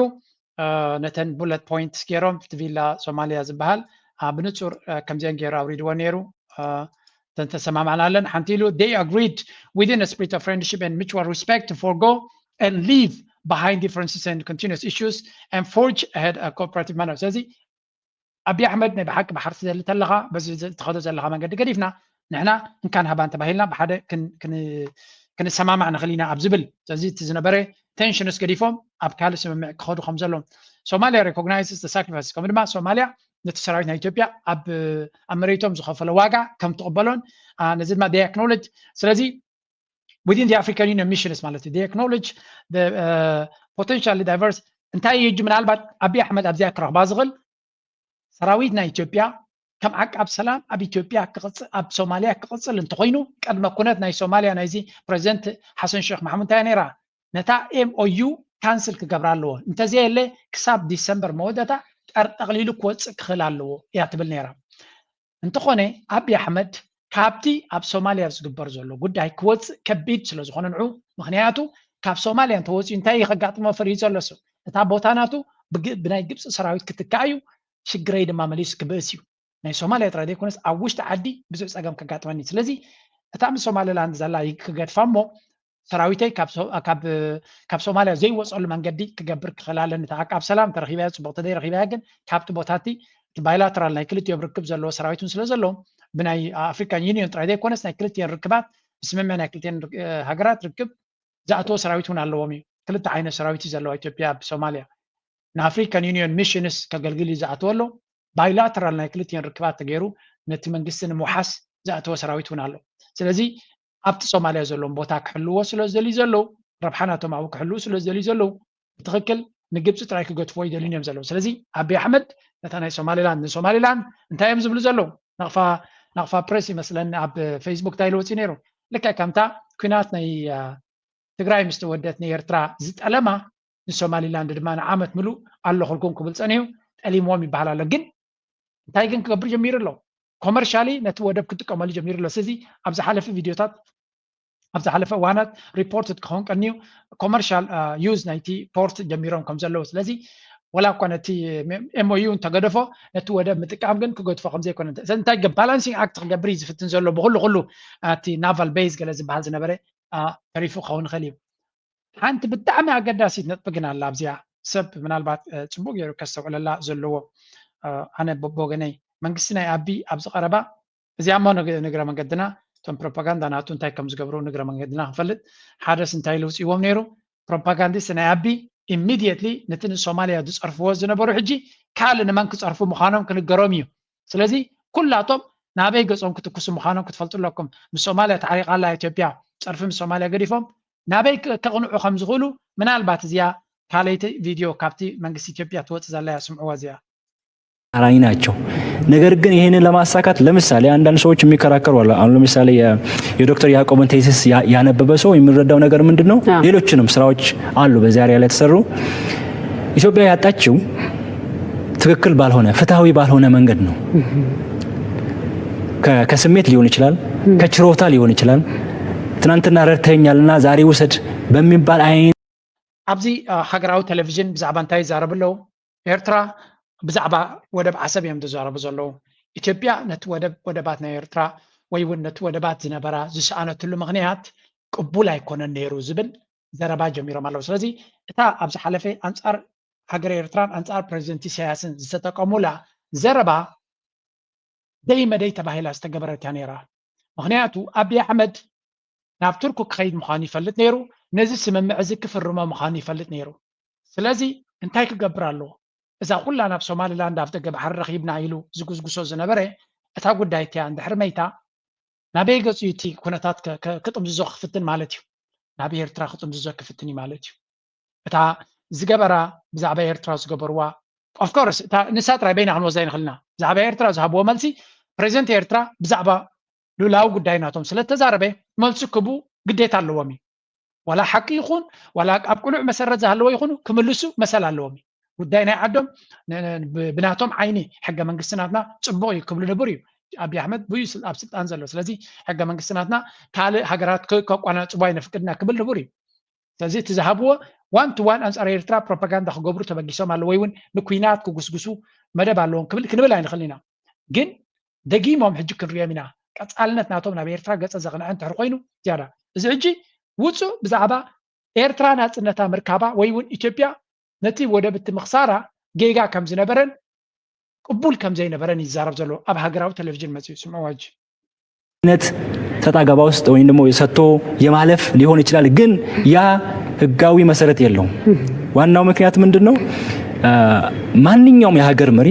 ነተን ቡለት ፖይንትስ ገይሮም እቲ ቪላ ሶማልያ ዝበሃል ብንፁር ከምዚአን ገይሩ ኣውሪድዎ ነይሩ። ተሰማማዕናለን ሓንቲ ኢሉ they agreed within a spirit of friendship and mutual respect to forego and leave behind differences and continuous issues and forge ahead a cooperative manner። ስለዚ ኣቢ ኣሕመድ ናይ ብሓቂ ባሕሪ ትደሊ ተለኻ በዚ ትኸዶ ዘለኻ መንገዲ ገዲፍና ንሕና እንካን ሃባን ተባሂልና ብሓደ ክንሰማማዕ ንኽእል ኢና ኣብ ዝብል ስለዚ እቲ ዝነበረ ቴንሽንስ ገዲፎም ኣብ ካልእ ስምምዕ ክኸዱ ከም ዘለዎም ሶማሊያ ሪኮግናይዝስ ሳክሪፋይስ ከም ድማ ሶማሊያ ነቲ ሰራዊት ናይ ኢትዮጵያ ኣብ መሬቶም ዝኸፈለ ዋጋ ከም ትቕበሎን ነዚ ድማ ኣክኖሎጅ ስለዚ within the African Union missions ማለት እዩ ኣክኖሎጅ potentially diverse እንታይ እዩ ምናልባት ኣቢ ኣሕመድ ኣብዚኣ ክረኽባ ዝኽእል ሰራዊት ናይ ኢትዮጵያ ከም ዓቃብ ሰላም ኣብ ኢትዮጵያ ኣብ ሶማሊያ ክቕፅል እንተኮይኑ ቅድመ ኩነት ናይ ሶማሊያ ናይዚ ፕሬዚደንት ሓሰን ሼክ ማሕሙድ እንታይ ነይራ ነታ ኤምኦዩ ካንስል ክገብራ ኣለዎ እንተዘየለ ክሳብ ዲሰምበር መወዳእታ ጠርጠቕሊሉ ክወፅእ ክኽእል ኣለዎ እያ ትብል ነይራ እንተኾነ ኣቢ ኣሕመድ ካብቲ ኣብ ሶማልያ ዝግበር ዘሎ ጉዳይ ክወፅእ ከቢድ ስለ ዝኾነ ንዑ ምኽንያቱ ካብ ሶማልያ እንተወፂኡ እንታይ እዩ ከጋጥሞ ፈሪዩ ዘሎ ሰብ እታ ቦታ ናቱ ብናይ ግብፂ ሰራዊት ክትካእ እዩ ሽግረይ ድማ መሊሱ ክብእስ እዩ ናይ ሶማልያ ጥራይ ዘይኮነስ ኣብ ውሽጢ ዓዲ ብዙሕ ፀገም ከጋጥመኒ ስለዚ እታ ምስ ሶማሊላንድ ዘላ ክገድፋ እሞ ሰራዊተይ ካብ ሶማልያ ዘይወፀሉ መንገዲ ክገብር ክኽእል ኣለኒ ተዓቃብ ሰላም ተረኪባያ ፅቡቅ ተዘይረኪባያ ግን ካብቲ ቦታቲ ባይላተራል ናይ ክልቲኦም ርክብ ዘለዎ ሰራዊት እውን ስለ ዘለዎም ብናይ ኣፍሪካን ዩኒዮን ጥራይ ዘይኮነስ ናይ ክልቲኦን ርክባት ብስምምዕ ናይ ክልቲኦን ሃገራት ርክብ ዝኣተወ ሰራዊት እውን ኣለዎም እዩ ክልተ ዓይነት ሰራዊት እዩ ዘለዋ ኢትዮጵያ ብሶማልያ ንኣፍሪካን ዩኒዮን ሚሽንስ ከገልግል እዩ ዝኣተወ ኣሎ ባይላተራል ናይ ክልቲኦን ርክባት ተገይሩ ነቲ መንግስቲ ንምውሓስ ዝኣተወ ሰራዊት እውን ኣሎ ስለዚ ኣብቲ ሶማልያ ዘለዎም ቦታ ክሕልዎ ስለ ዝደልዩ ዘለዉ ረብሓ ናቶም ኣብኡ ክሕልዉ ስለ ዝደልዩ ዘለዉ ብትኽክል ንግብፂ ጥራይ ክገትፎ ይደልዩን እዮም ዘለዉ ስለዚ ኣቢ ኣሕመድ ነታ ናይ ሶማሊላንድ ንሶማሊላንድ እንታይ እዮም ዝብሉ ዘለዉ ናቕፋ ናቕፋ ፕሬስ ይመስለኒ ኣብ ፌስቡክ እንታይ ኢሉ ወፂኡ ነይሩ ልክዕ ከምታ ኩናት ናይ ትግራይ ምስ ተወደት ንኤርትራ ዝጠለማ ንሶማሊላንድ ድማ ንዓመት ምሉእ ኣለኹልኩም ክብል ፀኒሑ ጠሊምዎም ይበሃል ኣሎ ግን እንታይ ግን ክገብር ጀሚሩ ኣሎ ኮመርሻሊ ነቲ ወደብ ክጥቀመሉ ጀሚሩ ኣሎ ስለዚ ኣብ ዝሓለፈ ቪድዮታት ኣብ ዝሓለፈ እዋናት ሪፖርት ክኸውን ቀንዩ ኮመርሻል ዩዝ ናይቲ ፖርት ጀሚሮም ከም ዘለዉ ስለዚ ወላ እኳ ነቲ ኤምኦዩ እንተገደፎ ነቲ ወደብ ምጥቃም ግን ክገድፎ ከም ዘይኮነ እንታይ ባላንሲንግ ኣክት ክገብር እዩ ዝፍትን ዘሎ ብኩሉ ኩሉ እቲ ናቫል ቤዝ ገለ ዝበሃል ዝነበረ ተሪፉ ክኸውን ይኽእል እዩ ሓንቲ ብጣዕሚ ኣገዳሲት ነጥቢ ግን ኣላ ኣብዚኣ ሰብ ምናልባት ፅቡቅ ገይሩ ከስተውዕለላ ዘለዎ ኣነ በቦገነይ መንግስቲ ናይ ኣቢ ኣብዚ ቀረባ እዚኣ እሞ ንግረ መንገድና እቶም ፕሮፓጋንዳ ናቱ እንታይ ከም ዝገብሩ ንግረ መንገድና ክንፈልጥ ሓደስ እንታይ ለውፅዎም ነይሩ ፕሮፓጋንዲስት ናይ ኣቢ ኢሚድየትሊ ነቲ ንሶማልያ ዝፀርፍዎ ዝነበሩ ሕጂ ካልእ ንመን ክፀርፉ ምዃኖም ክንገሮም እዩ ስለዚ ኩላቶም ናበይ ገፆም ክትኩሱ ምዃኖም ክትፈልጡ ኣለኩም ምስ ሶማልያ ተዓሪቃ ኣላ ኢትዮጵያ ፀርፊ ምስ ሶማልያ ገዲፎም ናበይ ከቕንዑ ከም ዝኽእሉ ምናልባት እዚኣ ካልይቲ ቪድዮ ካብቲ መንግስቲ ኢትዮጵያ ትወፅእ ዘላ እያ ስምዕዋ እዚኣ ተቃራኒ ናቸው። ነገር ግን ይህንን ለማሳካት ለምሳሌ አንዳንድ ሰዎች የሚከራከሩ አሉ። አሁን ለምሳሌ የዶክተር ያዕቆብን ቴሲስ ያነበበ ሰው የሚረዳው ነገር ምንድን ነው? ሌሎችንም ስራዎች አሉ በዚህ area ላይ የተሰሩ። ኢትዮጵያ ያጣችው ትክክል ባልሆነ ፍትሐዊ ባልሆነ መንገድ ነው። ከስሜት ሊሆን ይችላል፣ ከችሮታ ሊሆን ይችላል። ትናንትና ረድተኛልና ዛሬ ውሰድ በሚባል አይነት ኣብዚ ሃገራዊ ቴሌቪዥን ብዛዕባ እንታይ ይዛረቡ ኣለዉ? ኤርትራ ብዛዕባ ወደብ ዓሰብ እዮም ዝዛረቡ ዘለዉ። ኢትዮጵያ ነቲ ወደብ ወደባት ናይ ኤርትራ ወይ እውን ነቲ ወደባት ዝነበራ ዝሰኣነትሉ ምኽንያት ቅቡል ኣይኮነን ነይሩ ዝብል ዘረባ ጀሚሮም ኣለዉ። ስለዚ እታ ኣብ ዝሓለፈ ኣንጻር ሃገረ ኤርትራን ኣንጻር ፕሬዚደንት ኢሳያስን ዝተጠቀሙላ ዘረባ ደይ መደይ ተባሂላ ዝተገበረት እያ ነይራ። ምኽንያቱ ኣብይ ኣሕመድ ናብ ቱርክ ክኸይድ ምዃኑ ይፈልጥ ነይሩ። ነዚ ስምምዕ እዚ ክፍርሞ ምዃኑ ይፈልጥ ነይሩ። ስለዚ እንታይ ክገብር ኣለዎ? እዛ ኩላ ናብ ሶማሊላንድ ኣብ ደገ ባሕሪ ረኺብና ኢሉ ዝጉስጉሶ ዝነበረ እታ ጉዳይ እቲያ እንድሕር መይታ ናበይ ገጹ እቲ ኩነታት ክጥምዝዞ ክፍትን ማለት እዩ። ናብ ኤርትራ ክጥምዝዞ ክፍትን እዩ ማለት እዩ። እታ ዝገበራ ብዛዕባ ኤርትራ ዝገበርዋ ኦፍኮርስ እታ ንሳ ጥራይ በይና ክንወስዳ ይንኽልና። ብዛዕባ ኤርትራ ዝሃብዎ መልሲ ፕሬዚደንት ኤርትራ ብዛዕባ ሉላዊ ጉዳይ ናቶም ስለተዛረበ መልሲ ክቡ ግዴታ ኣለዎም እዩ። ዋላ ሓቂ ይኹን ዋላ ኣብ ቅኑዕ መሰረት ዝሃለዎ ይኹኑ ክምልሱ መሰል ኣለዎም እዩ። ጉዳይ ናይ ዓዶም ብናቶም ዓይኒ ሕገ መንግስቲ ናትና ፅቡቕ እዩ ክብሉ ንቡር እዩ። ኣብይ ኣሕመድ ብዩ ኣብ ስልጣን ዘሎ ስለዚ ሕገ መንግስቲ ናትና ካልእ ሃገራት ከቋናፅቦ ኣይነፍቅድና ክብል ንቡር እዩ። ስለዚ እቲ ዝሃብዎ ዋን ቱ ዋን ኣንፃር ኤርትራ ፕሮፓጋንዳ ክገብሩ ተበጊሶም ኣለዉ ወይ እውን ንኩናት ክጉስጉሱ መደብ ኣለዎም ክብል ክንብል ኣይንኽእል ኢና። ግን ደጊሞም ሕጂ ክንሪኦም ኢና። ቀፃልነት ናቶም ናብ ኤርትራ ገፀ ዘቕንዐ እንድሕር ኮይኑ ዝያዳ እዚ ሕጂ ውፁእ ብዛዕባ ኤርትራ ናፅነታ ምርካባ ወይ እውን ኢትዮጵያ ነቲ ወደብ እቲ ምኽሳራ ጌጋ ከም ዝነበረን ቅቡል ከም ዘይነበረን ይዛረብ ዘሎ ኣብ ሃገራዊ ቴሌቪዥን መፅኡ ስምዕዋ ሕጂ። አይነት ሰጣ ገባ ውስጥ ወይም ደግሞ የሰጥቶ የማለፍ ሊሆን ይችላል። ግን ያ ህጋዊ መሰረት የለውም። ዋናው ምክንያት ምንድን ነው? ማንኛውም የሀገር መሪ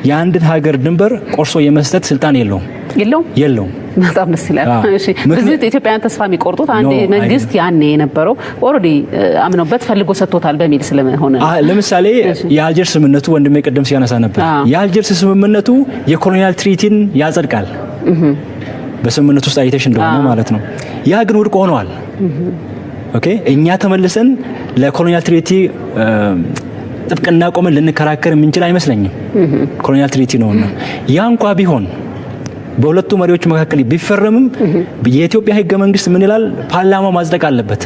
የአንድን ሀገር ድንበር ቆርሶ የመስጠት ስልጣን የለውም የለውም። የለውም። በጣም ደስ ይላል። አዎ። እሺ ምክንያት- ብዙ ኢትዮጵያውያን ተስፋ የሚቆርጡት አንድ No, መንግስት ያኔ የነበረው already አምነውበት ፈልጎ ሰጥቶታል በሚል ስለሆነ ነው። አ- ለምሳሌ እሺ። የአልጀርስ ስምምነቱ ወንድሜ ቅድም ሲያነሳ ነበር። አዎ። የአልጀርስ ስምምነቱ የኮሎኒያል ትሪቲን ያጸድቃል። በስምምነቱ ውስጥ አይተሽ እንደሆነ አዎ። ማለት ነው። ያ ግን ውድቅ ሆነዋል። ኦኬ እኛ ተመልሰን ለኮሎኒያል ትሪቲ ጥብቅና ቆመን ልንከራከር የምንችል አይመስለኝም። ኮሎኒያል ትሪቲ ነውና ያ እንኳ ቢሆን በሁለቱ መሪዎች መካከል ቢፈረምም የኢትዮጵያ ህገ መንግስት ምን ይላል? ፓርላማው ማጽደቅ አለበት።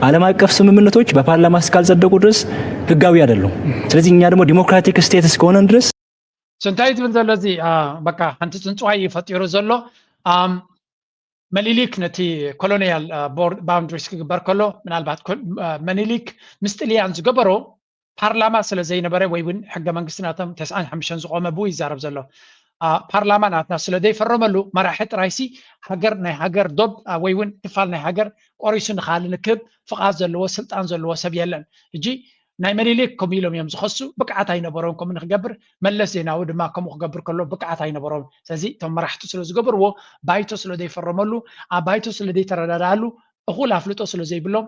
ዓለም አቀፍ ስምምነቶች በፓርላማ እስካልጸደቁ ድረስ ህጋዊ አይደሉም። ስለዚህ እኛ ደግሞ ዲሞክራቲክ ስቴት እስከሆነን ድረስ እንታይ ትብል ዘሎ እዚ በቃ ሓንቲ ፅንፅዋይ እዩ ፈጢሩ ዘሎ። መኒሊክ ነቲ ኮሎኒያል ባውንድሪስ ክግበር ከሎ ምናልባት መኒሊክ ምስ ጥልያን ዝገበሮ ፓርላማ ስለ ዘይነበረ ወይ እውን ሕገ መንግስቲ ናቶም ተስዓን ሓሙሽተን ዝቆመ ብኡ ይዛረብ ዘሎ። ፓርላማ ናትና ስለ ዘይፈረመሉ መራሒ ጥራይሲ ሃገር ናይ ሃገር ዶብ ወይ እውን ክፋል ናይ ሃገር ቆሪሱ ንካል ንክብ ፍቓድ ዘለዎ ስልጣን ዘለዎ ሰብ የለን። እጂ ናይ መኒሊክ ከምኡ ኢሎም እዮም ዝኸሱ። ብቅዓት ኣይነበሮም ከምኡ ንክገብር። መለስ ዜናዊ ድማ ከምኡ ክገብር ከሎ ብቅዓት ኣይነበሮም። ስለዚ እቶም መራሕቲ ስለ ዝገበርዎ ባይቶ ስለ ዘይፈረመሉ ኣብ ባይቶ ስለ ዘይተረዳዳኣሉ እኹል ኣፍልጦ ስለ ዘይብሎም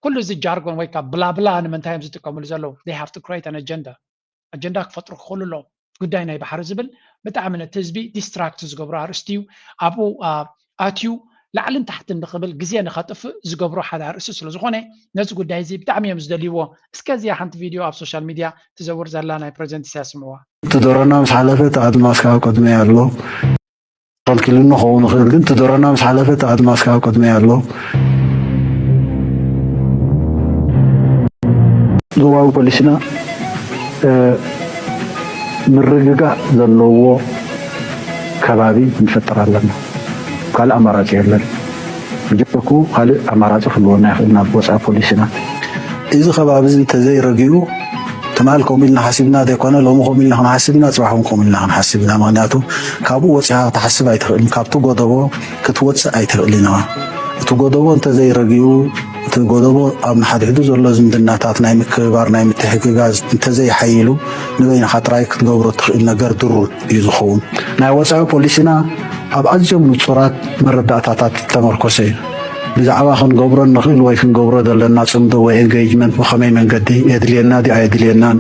ኩሉ እዚ ጃርጎን ወይ ካብ ብላብላ ንምንታይ እዮም ዝጥቀምሉ ዘለዉ? They have to create an agenda ኣጀንዳ ክፈጥሩ ክኽእሉ ኣለዎም። ጉዳይ ናይ ባሕሪ ዝብል ብጣዕሚ ነቲ ህዝቢ ዲስትራክት ዝገብሮ ኣርእስቲ እዩ። ኣብኡ ኣትዩ ላዕልን ታሕትን ንኽብል ግዜ ንኸጥፍእ ዝገብሮ ሓደ ኣርእስቲ ስለ ዝኾነ ነዚ ጉዳይ እዚ ብጣዕሚ እዮም ዝደልይዎ። እስከ እዚኣ ሓንቲ ቪድዮ ኣብ ሶሻል ሚድያ ትዘውር ዘላ ናይ ፕሬዚደንት ኢሳያስ ስምዕዋ። እቲ ደሮና ምስ ሓለፈ እቲ ኣድማስ ከዓ ቅድመይ ኣሎ። ከልኪሉ ንኸውን ይኽእል ግን እቲ ደሮና ምስ ሓለፈ እቲ ኣድማስ ከዓ ቅድመይ ኣሎ። ዞባዊ ፖሊስና ምርግጋእ ዘለዎ ከባቢ ክንፈጥር ኣለና። ካልእ ኣማራፂ የለን። ብጀኩ ካልእ ኣማራፂ ክህልወና ይኽእል ናብ ወፃኢ ፖሊሲና። እዚ ከባቢ እዚ እንተዘይረጊኡ ትማል ከምኡ ኢልና ሓሲብና ዘይኮነ ሎሚ ከምኡ ኢልና ክንሓስብ ኢና፣ ፅባሕ እውን ከምኡ ኢልና ክንሓስብ ኢና። ምክንያቱ ካብኡ ወፂኻ ክትሓስብ ኣይትኽእልን፣ ካብቲ ጎደቦ ክትወፅእ ኣይትኽእልን ኢኻ። እቲ ጎደቦ እንተዘይረጊኡ እቲ ጎደቦ ኣብ ንሓድሕዱ ዘሎ ዝምድናታት ናይ ምክብባር ናይ ምትሕግጋዝ እንተዘይሓይሉ ንበይንኻ ጥራይ ክትገብሮ እትኽእል ነገር ድሩት እዩ ዝኸውን። ናይ ወፃኢ ፖሊሲና ኣብ ኣዝዮም ንጹራት መረዳእታታት ዝተመርኮሰ እዩ። ብዛዕባ ክንገብሮ እንኽእል ወይ ክንገብሮ ዘለና ጽምዶ ወይ ኤንጌጅመንት ብኸመይ መንገዲ የድልየና ድዩ ኣየድልየናን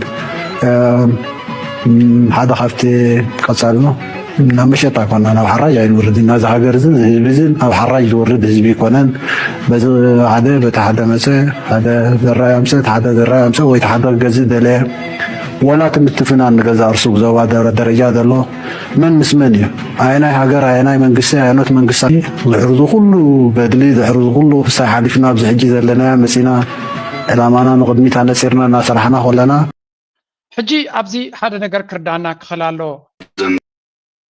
ሓደ ካብቲ ቀጻሊ ናብ መሸጣ ኣይኮና ናብ ሓራጅ ኣይንወርድ ኢና። እዚ ሃገር እዚ ህዝቢ እዚ ኣብ ሓራጅ ዝወርድ ህዝቢ ኣይኮነን። በዚ ሓደ በቲ ሓደ መፀ ሓደ ዘራይ ኣምፀ ሓደ ዘራይ ኣምፀ ወይ ሓደ ገዝእ ደለየ ዋላ እቲ ምትፍናን ንገዛእ ርሱ ብዞባ ደረ-፣ ደረጃ ዘሎ መን ምስ መን እዩ? ኣየናይ ሃገር፣ ኣየናይ መንግስቲ፣ ኣየኖት መንግስታት? ድሕሪ እዚ ኩሉ በድሊ፣ ድሕሪ እዚ ኩሉ ክሳይ ሓሊፍና ኣብዚ ሕጂ ዘለናዮ መጺና ዕላማና ንቕድሚት ኣነጺርና እናሰራሕና ከለና፣ ሕጂ ኣብዚ ሓደ ነገር ክርዳና ክኽእል ኣለዎ።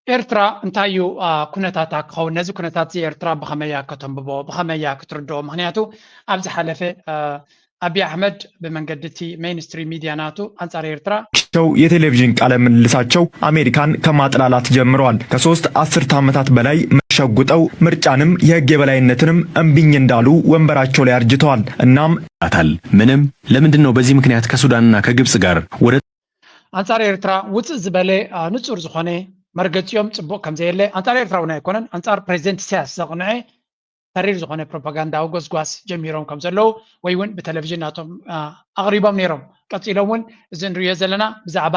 ኤርትራ እንታይ እዩ ኩነታታ ክኸውን? ነዚ ኩነታት እዚ ኤርትራ ብኸመይ እያ ከተንብቦ? ብኸመይ እያ ክትርድኦ? ምኽንያቱ ኣብ ዝሓለፈ ኣቢ ኣሕመድ ብመንገዲ እቲ ሜይንስትሪም ሚድያ ናቱ ኣንጻር ኤርትራ ቸው የቴሌቪዥን ቃለ ምልልሳቸው አሜሪካን ከማጥላላት ጀምረዋል። ከሶስት አስርተ ዓመታት በላይ መሸጉጠው ምርጫንም የህግ የበላይነትንም እምቢኝ እንዳሉ ወንበራቸው ላይ አርጅተዋል። እናም ታል ምንም ለምንድን ነው በዚህ ምክንያት ከሱዳንና ከግብጽ ጋር ወደ ኣንጻር ኤርትራ ውፅእ ዝበለ ንፁር ዝኾነ መርገፂኦም ፅቡቕ ከምዘየለ ኣንጻር ኤርትራ እውን ኣይኮነን ኣንጻር ፕሬዚደንት ኢሳያስ ዘቕንዐ ተሪር ዝኾነ ፕሮፓጋንዳዊ ጎስጓስ ጀሚሮም ከም ዘለዉ ወይ እውን ብቴሌቪዥን ናቶም ኣቕሪቦም ነይሮም። ቀፂሎም እውን እዚ ንሪዮ ዘለና ብዛዕባ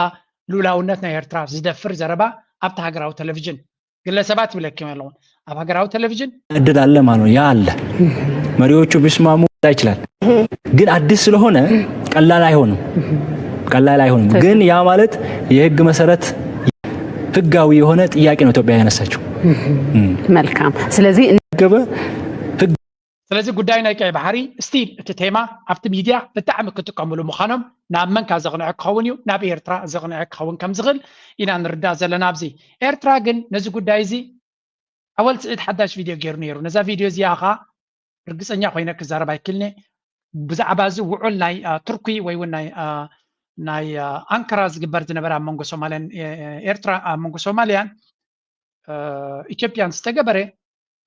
ልኡላውነት ናይ ኤርትራ ዝደፍር ዘረባ ኣብቲ ሃገራዊ ቴሌቪዥን ግለሰባት ይብለኪም ኣለኹ ኣብ ሃገራዊ ቴሌቪዥን እድል አለ ማለት ነው። ያ አለ መሪዎቹ ቢስማሙ ይችላል፣ ግን አዲስ ስለሆነ ቀላል አይሆንም፣ ቀላል አይሆንም። ግን ያ ማለት የህግ መሰረት ህጋዊ የሆነ ጥያቄ ነው ኢትዮጵያ ያነሳችው። መልካም። ስለዚህ ገበ ህግ ስለዚ ጉዳይ ናይ ቀይ ባሕሪ ስቲል እቲ ቴማ ኣብቲ ሚድያ ብጣዕሚ ክጥቀምሉ ምዃኖም ናብ መንካ ዘቕንዐ ክኸውን እዩ ናብ ኤርትራ ዘቕንዐ ክኸውን ከም ዝኽእል ኢና ንርዳእ ዘለና ኣብዚ ኤርትራ ግን ነዚ ጉዳይ እዚ ኣወል ስዒድ ሓዳሽ ቪድዮ ገይሩ ነይሩ ነዛ ቪድዮ እዚኣ ኸዓ ርግፀኛ ኮይነ ክዛረብ ኣይክልኒ ብዛዕባ እዚ ውዑል ናይ ቱርኪ ወይ እውን ናይ ናይ ኣንካራ ዝግበር ዝነበረ ኣብ መንጎ ሶማልያን ኤርትራ ኣብ መንጎ ሶማልያን ኢትዮጵያን ዝተገበረ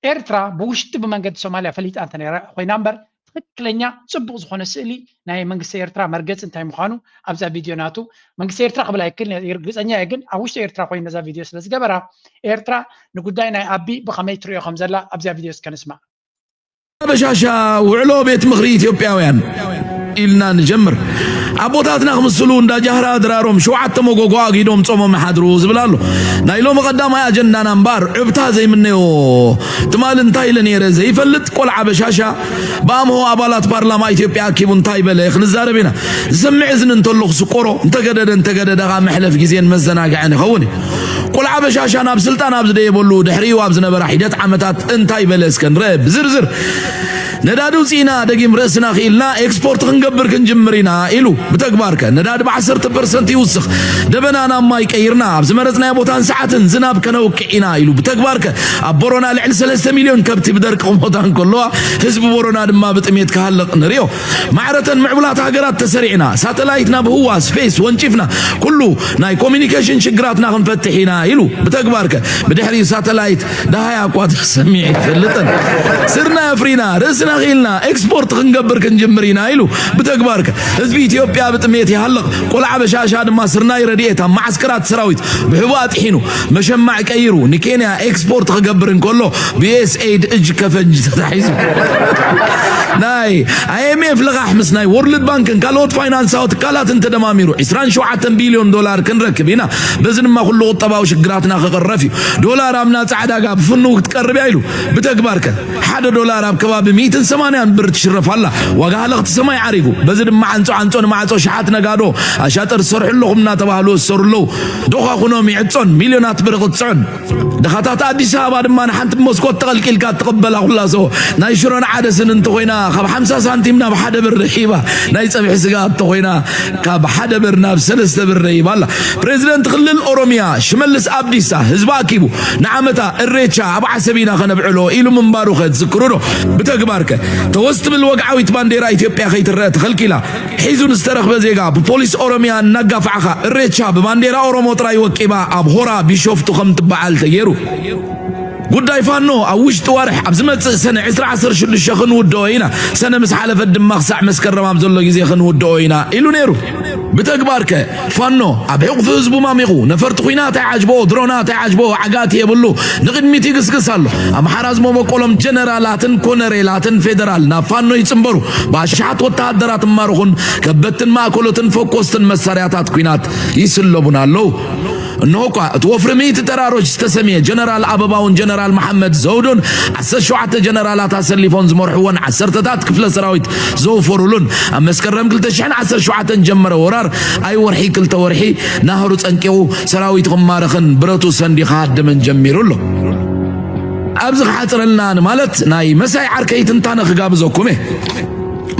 ኤርትራ ብውሽጢ ብመንገዲ ሶማልያ ፈሊጣ እንተ ኮይና እምበር ትክክለኛ ፅቡቅ ዝኮነ ስእሊ ናይ መንግስቲ ኤርትራ መርገፂ እንታይ ምኳኑ ኣብዛ ቪድዮ ናቱ መንግስቲ ኤርትራ ክብል ኣይክል ርግፀኛ እየ ግን ኣብ ውሽጢ ኤርትራ ኮይኑ ነዛ ቪድዮ ስለ ዝገበራ ኤርትራ ንጉዳይ ናይ ኣቢ ብከመይ ትሪኦ ከም ዘላ ኣብዚኣ ቪድዮ እስከ ንስማዕ በሻሻ ውዕሎ ቤት ምኽሪ ኢትዮጵያውያን ኢልና ንጀምር። ኣቦታትና ክምስሉ እንዳ ጃህራ ድራሮም ሸውዓተ መጎጎ ኣጊዶም ጾሞም ይሓድሩ ዝብል ኣሎ። ናይ ሎሚ ቀዳማይ ኣጀንዳና እምባር ዕብታ ዘይምነዮ ትማሊ እንታይ ኢለ ነይረ ዘይፈልጥ ቆልዓ በሻሻ ብኣምሆ ኣባላት ፓርላማ ኢትዮጵያ ኣኪቡ እንታይ በለ ክንዛረብ ኢና። ዝሰምዕ እዝኒ እንተሎ ክስቆሮ እንተገደደ እንተገደደ ከዓ መሕለፍ ግዜን መዘናግዕን ይኸውን እዩ። ቆልዓ በሻሻ ናብ ስልጣን ኣብ ዝደየበሉ ድሕሪኡ ኣብ ዝነበራ ሒደት ዓመታት እንታይ በለ እስከ ንረ ብዝርዝር ነዳዲ ውፅኢና ደጊም ርእስና ክኢልና ኤክስፖርት ክንገብር ክንጅምር ኢና ኢሉ ብተግባርከ ነዳዲ ብዓሰርተ ፐርሰንት ይውስኽ ደበና ናብ ማይ ቀይርና ኣብ ዝመረፅናዮ ቦታን ሰዓትን ዝናብ ከነውቅዕ ኢና ኢሉ ብተግባርከ ኣብ ቦሮና ልዕሊ ሰለስተ ሚልዮን ከብቲ ብደርቂ ክሞታ እንከለዋ ህዝቢ ቦሮና ድማ ብጥሜት ክሃልቕ ንሪኦ ማዕረተን ምዕቡላት ሃገራት ተሰሪዕና ሳተላይት ናብ ህዋ ስፔስ ወንጪፍና ኩሉ ናይ ኮሚኒኬሽን ሽግራትና ክንፈትሕ ኢና ኢሉ ብተግባርከ ብድሕሪኡ ሳተላይት ደሃያ እኳ ተሰሚዑ ይፈልጥን ስርና ኣፍሪና ርእስና ክኢልና ኤክስፖርት ክንገብር ክንጅምር ኢና ኢሉ ብተግባርከ ህዝቢ ኢትዮጵያ ብጥሜት ይሃልቕ ቆልዓ በሻሻ ድማ ስርናይ ረድኤት ኣብ ማዓስከራት ሰራዊት ብሕቡ ኣጥሒኑ መሸማዕ ቀይሩ ንኬንያ ኤክስፖርት ክገብር እንከሎ ብዩኤስኤይድ እጅ ከፈንጅ ተታሒዙ ናይ ኣይኤምኤፍ ልቓሕ ምስ ናይ ወርልድ ባንክን ካልኦት ፋይናንሳዊ ትካላትን ተደማሚሩ ዕስራን ሸውዓተን ቢልዮን ዶላር ክንረክብ ኢና። በዚ ድማ ኩሉ ቁጠባዊ ሽግራትና ክቕረፍ እዩ። ዶላር ኣብ ናጻ ዕዳጋ ብፍኑው ክትቀርብ እያ ኢሉ። ብተግባር ከ ሓደ ዶላር ኣብ ከባቢ ሚእትን ሰማንያን ብር ትሽረፍ ኣላ። ዋጋ ሃለኽቲ ሰማይ ዓሪጉ። በዚ ድማ ዓንጾ ዓንጾ ንማዕጾ ሸሓት ነጋዶ ኣሻጥር ዝሰርሑ ኣለኹም እናተባህሉ ዝሰሩ ኣለዉ። ዶኻ ኩኖም ይዕጾን ሚልዮናት ብር ይቕጽዑን። ድኻታት ኣዲስ ኣበባ ድማ ንሓንቲ መስኮት ተቐልቂልካ እትቕበላ ኩላ ሰው ናይ ሽሮን ዓደስን እንተኾይና ካብ ሓምሳ ሳንቲም ናብ ሓደ ብር ርሒባ ናይ ፀብሒ ስጋ እንተኾይና ካብ ሓደ ብር ናብ ሰለስተ ብር ረሂባ ኣላ። ፕሬዚደንት ክልል ኦሮሚያ ሽመልስ ኣብዲሳ ህዝቢ ኣኪቡ ንዓመታ እሬቻ ኣብ ዓሰብ ኢና ከነብዕሎ ኢሉ ምንባሩ ከ ትዝክሩ ዶ? ብተግባር ከ ተወስ ትብል ወግዓዊት ባንዴራ ኢትዮጵያ ከይትረአ ተኸልኪላ። ሒዙ ንዝተረኽበ ዜጋ ብፖሊስ ኦሮሚያ እናጋፋዕኻ እሬቻ ብባንዴራ ኦሮሞ ጥራይ ወቂባ ኣብ ሆራ ቢሾፍቱ ከም ትበዓል ተገይሩ። ጉዳይ ፋኖ ኣብ ውሽጢ ወርሕ ኣብ ዝመጽእ ሰነ ዕስራ ዓሰርተ ሽዱሽተ ክንውድኦ ኢና፣ ሰነ ምስ ሓለፈት ድማ ክሳዕ መስከረም ኣብ ዘሎ ግዜ ክንውድኦ ኢና ኢሉ ነይሩ። ብተግባር ከ ፋኖ ኣብ ሕቑፊ ህዝቡ ማሚቑ ነፈርቲ ኲናት ኣይዓጅብኦ፣ ድሮናት ኣይዓጅብኦ፣ ዓጋቲ የብሉ፣ ንቕድሚት ይግስግስ ኣሎ። ኣምሓራ ዝመበቆሎም ጀነራላትን ኮነሬላትን ፌደራል ናብ ፋኖ ይጽንበሩ፣ ብኣሽሓት ወተሃደራት እማርኹን ከበድትን ማእከሎትን ፈኮስትን መሳርያታት ኲናት ይስለቡን ኣለዉ። እንሆ እኳ እቲ ወፍሪ ሚእቲ ተራሮች ዝተሰምየ ጀነራል ኣበባውን ጀነራል መሓመድ ዘውዱን ዓሰርተ ሸውዓተ ጀነራላት ኣሰሊፎን ዝመርሕዎን ዓሰርተታት ክፍለ ሰራዊት ዘወፈሩሉን ኣብ መስከረም ክልተ ሽሕን ዓሰርተ ሸውዓተን ጀመረ ወራር ኣይ ወርሒ ክልተ ወርሒ ናህሩ ጸንቂቑ ሰራዊቱ ክማረኽን ብረቱ ሰንዲ ክሃድምን ጀሚሩ ኣሎ። ኣብዚ ክሓፅረልና ንማለት ናይ መሳይ ዓርከይ ትንታነ ክጋብዘኩም እየ።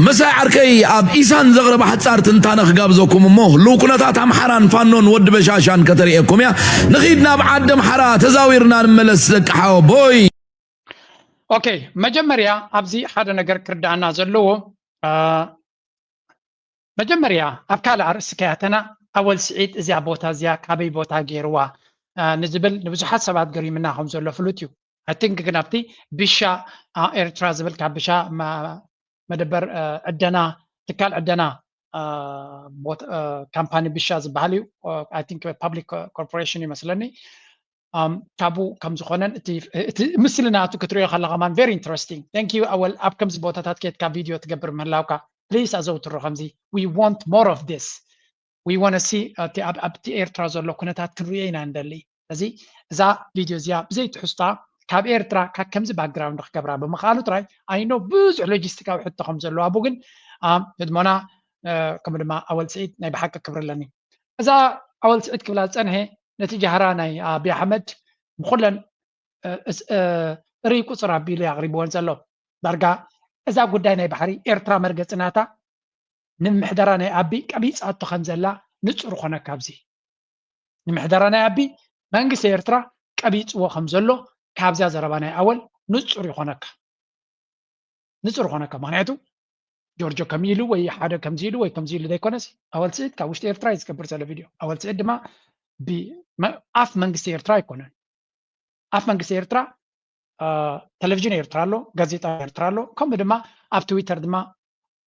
መሳይ ዓርከይ ኣብ ኢሳን ዘቕረበ ሓፃር ትንታነ ክጋብዘኩም እሞ ህልው ኩነታት ኣምሓራን ፋኖን ወዲ በሻሻን ከተርእየኩም እያ። ንኺድ ናብ ዓዲ ኣምሓራ ተዛዊርና ንመለስ ደቂ ሓወቦይ። ኦኬ፣ መጀመርያ ኣብዚ ሓደ ነገር ክርዳኣና ዘለዎ መጀመርያ ኣብ ካልእ ኣርእስቲ ከያተና ኣወል ስዒድ እዚኣ ቦታ እዚኣ ካበይ ቦታ ገይርዋ ንዝብል ንብዙሓት ሰባት ገሪምና ከም ዘሎ ፍሉጥ እዩ። I think ግን ኣብቲ ብሻ ኤርትራ ዝብል ካብ ብሻ መደበር ዕደና ትካል ዕደና ካምፓኒ ብሻ ዝበሃል እዩ። I think public corporation ይመስለኒ። ካብኡ ከም ዝኾነን እቲ እቲ ምስሊ ናቱ ክትሪኦ ከለኻ ማን very interesting thank you ኣወል ኣብ ከምዚ ቦታታት ኬድካ ቪድዮ ትገብር ምህላውካ please ኣዘውትሮ ከምዚ we want more of this we want see ኣብቲ ኤርትራ ዘሎ ኩነታት ክንሪኦ ኢና ንደሊ እዚ እዛ ቪድዮ እዚኣ ብዘይ ትሕዝታ ካብ ኤርትራ ካብ ከምዚ background ክገብራ ብምኽኣሉ ጥራይ I know ብዙሕ ሎጂስቲካዊ ሕቶ ከም ዘለዎ ኣብኡ ግን ህድሞና ከምኡ ድማ ኣወል ስዒድ ናይ ብሓቂ ክብሪ ኣለኒ እዛ ኣወል ስዒድ ክብላ ዝጸንሐ ነቲ ጃህራ ናይ ኣብይ ኣሕመድ ብኹለን ርእይ ቁፅር ኣቢሉ ኣቕሪብወን ዘሎ ዳርጋ እዛ ጉዳይ ናይ ባሕሪ ኤርትራ መርገፂ ናታ ንምሕደራ ናይ ኣቢ ቀቢፃቶ ከም ዘላ ንፁር ኮነካ ኣብዚ ንምሕደራ ናይ ኣቢ መንግስቲ ኤርትራ ቀቢፅዎ ከም ዘሎ ካብዚያ ዘረባ ናይ ኣወል ንፁር ይኾነካ ንፁር ይኾነካ ምክንያቱ ጆርጆ ከም ኢሉ ወይ ሓደ ከምዚ ኢሉ ወይ ከምዚ ኢሉ ዘይኮነስ ኣወል ስዒድ ካብ ውሽጢ ኤርትራ እዩ ዝገብር ዘሎ ቪድዮ ኣወል ስዒድ ድማ ኣፍ መንግስቲ ኤርትራ ኣይኮነን ኣፍ መንግስቲ ኤርትራ ቴሌቪዥን ኤርትራ ኣሎ ጋዜጣ ኤርትራ ኣሎ ከምኡ ድማ ኣብ ትዊተር ድማ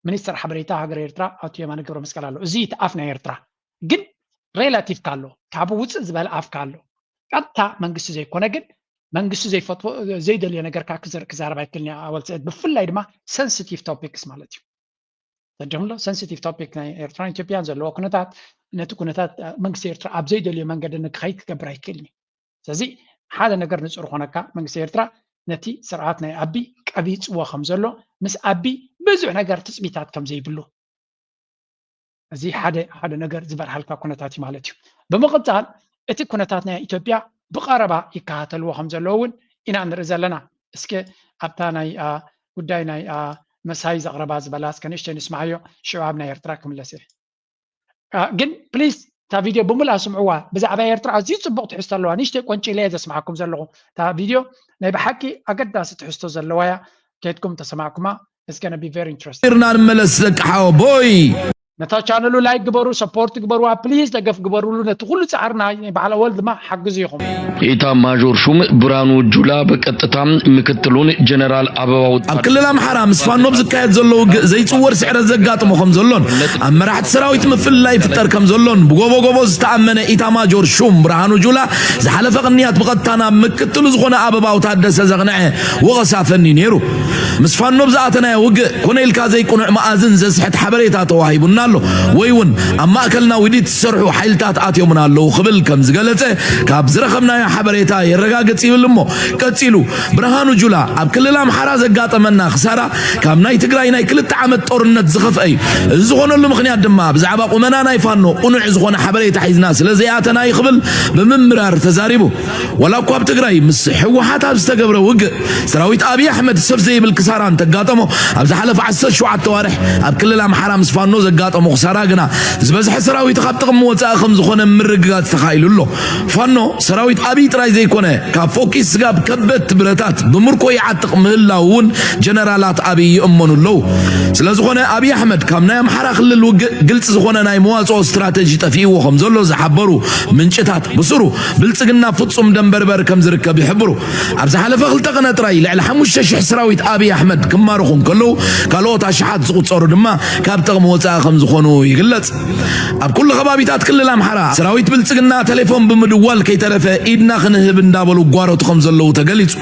ሚኒስተር ሓበሬታ ሃገር ኤርትራ ኣቶ የማነ ገብረ መስቀል ኣሎ እዚ እቲ ኣፍ ናይ ኤርትራ ግን ሬላቲቭ ካሎ ካብ ውፅእ ዝበለ ኣፍ ካሎ ቀጥታ መንግስቲ ዘይኮነ ግን መንግስቲ ዘይፈትዎ ዘይደልዮ ነገር ክዛረብ ኣይክልን ኣወል ስዒድ ብፍላይ ድማ sensitive topics ማለት እዩ ተጀምሎ sensitive topic ናይ ኤርትራን ኢትዮጵያን ዘለዎ ኩነታት ነቲ ኩነታት መንግስቲ ኤርትራ ኣብ ዘይደልዮ መንገዲ ንክኸይድ ክገብር ኣይክእልን እዩ ስለዚ ሓደ ነገር ንፁር ኮነካ መንግስቲ ኤርትራ ነቲ ስርዓት ናይ ኣቢ ቀቢፅዎ ከም ዘሎ ምስ ኣቢ ብዙሕ ነገር ትፅቢታት ከም ዘይብሉ እዚ ሓደ ሓደ ነገር ዝበርሃልካ ኩነታት እዩ ማለት እዩ ብምቕፃል እቲ ኩነታት ናይ ኢትዮጵያ ብቐረባ ይከታተልዎ ከም ዘለዉ እውን ኢና ንርኢ ዘለና እስከ ኣብታ ናይ ጉዳይ ናይ መሳይ ዘቕረባ ዝበላ እስከ ንእሽተይ ንስማዓዮ ሽዑ ኣብ ናይ ኤርትራ ክምለስ እየ ግን ፕሊዝ እታ ቪድዮ ብምልኣ ስምዕዋ ብዛዕባ ኤርትራ ኣዝዩ ፅቡቕ ትሕዝቶ ኣለዋ ንእሽተይ ቆንጪለ እየ ዘስምዓኩም ዘለኹ እታ ቪድዮ ናይ ብሓቂ ኣገዳሲ ትሕዝቶ ዘለዋ እያ ከድኩም ተሰማዕኩማ it's gonna be very interesting ኢርና ንመለስ ደቂ ሓወቦይ ነታ ቻነሉ ላይክ ግበሩ ሰፖርት ግበሩዋ ፕሊዝ ደገፍ ግበሩሉ ነቲ ኩሉ ፃዕርና በዓል ኣወል ድማ ሓግዙ ኢኹም ኢታ ማዦር ሹም ብርሃኑ ጁላ ብቀጥታ ምክትሉን ጀነራል ኣበባው ኣብ ክልል ኣምሓራ ምስ ፋኖ ብዝካየድ ዘሎ ውግእ ዘይፅወር ስዕረት ዘጋጥሞ ከም ዘሎን ኣብ መራሕቲ ሰራዊት ምፍልላይ ይፍጠር ከም ዘሎን ብጎቦ ጎቦ ዝተኣመነ ኢታ ማጆር ሹም ብርሃኑ ጁላ ዝሓለፈ ቅንያት ብቐጥታ ናብ ምክትሉ ዝኾነ ኣበባው ታደሰ ዘቕንዐ ወቐሳ ፈንዩ ነይሩ ምስ ፋኖ ብዝኣተናዮ ውግእ ኮነ ኢልካ ዘይቅኑዕ መኣዝን ዘስሕት ሓበሬታ ተዋሂቡና ኣሎ ወይ እውን ኣብ ማእከልና ውዲት ዝሰርሑ ሓይልታት ኣትዮምና ኣለዉ ክብል ከም ዝገለጸ ካብ ዝረኸብናዮ ሓበሬታ የረጋግጽ ይብል እሞ ቀጺሉ ብርሃኑ ጁላ ኣብ ክልል ኣምሓራ ዘጋጠመና ክሳራ ካብ ናይ ትግራይ ናይ ክልተ ዓመት ጦርነት ዝኸፍአ እዩ። እዚ ዝኾነሉ ምኽንያት ድማ ብዛዕባ ቁመና ናይ ፋኖ ቅኑዕ ዝኾነ ሓበሬታ ሒዝና ስለ ዘይኣተና እዩ ክብል ብምምራር ተዛሪቡ። ዋላ እኳ ኣብ ትግራይ ምስ ህወሓት ኣብ ዝተገብረ ውግእ ሰራዊት ኣብይ ኣሕመድ ሰፍ ዘይብል ክሳራ እንተጋጠሞ ኣብ ዝሓለፈ ዓሰርተ ሸውዓተ ዋርሕ ኣብ ክልል ኣምሓራ ምስ ፋኖ ዘጋጠሞ ክሳራ ግና ዝበዝሐ ሰራዊቱ ካብ ጥቕሚ ወፃኢ ከም ዝኾነ ምርግጋፅ ተኻኢሉ ኣሎ። ፋኖ ሰራዊት ኣብይ ጥራይ ዘይኮነ ካብ ፎኪስ ስጋብ ከበድቲ ብረታት ብምርኮ ይዓጥቕ ምህላው እውን ጀነራላት ኣብይ ይእመኑ ኣለዉ። ስለዝኾነ ኣብይ ኣሕመድ ካብ ናይ ኣምሓራ ክልል ውግእ ግልፂ ዝኾነ ናይ መዋፅኦ ስትራተጂ ጠፊእዎ ከም ዘሎ ዝሓበሩ ምንጭታት ብስሩ ብልፅግና ፍፁም ደንበርበር ከም ዝርከብ ይሕብሩ። ኣብ ዝሓለፈ ክልተ ቀነ ጥራይ ልዕሊ ሓሙሽተ ሽሕ ሰራዊት ኣብይ ኣሕመድ ክማርኹ እንከለዉ ካልኦት ኣሽሓት ዝቑፀሩ ድማ ካብ ጥቕሚ ወፃኢ ከም ዝኾኑ ይግለጽ። ኣብ ኩሉ ከባቢታት ክልል ኣምሓራ ሰራዊት ብልጽግና ቴሌፎን ብምድዋል ከይተረፈ ኢድና ክንህብ እንዳበሉ ጓረቱ ከም ዘለዉ ተገሊጹ።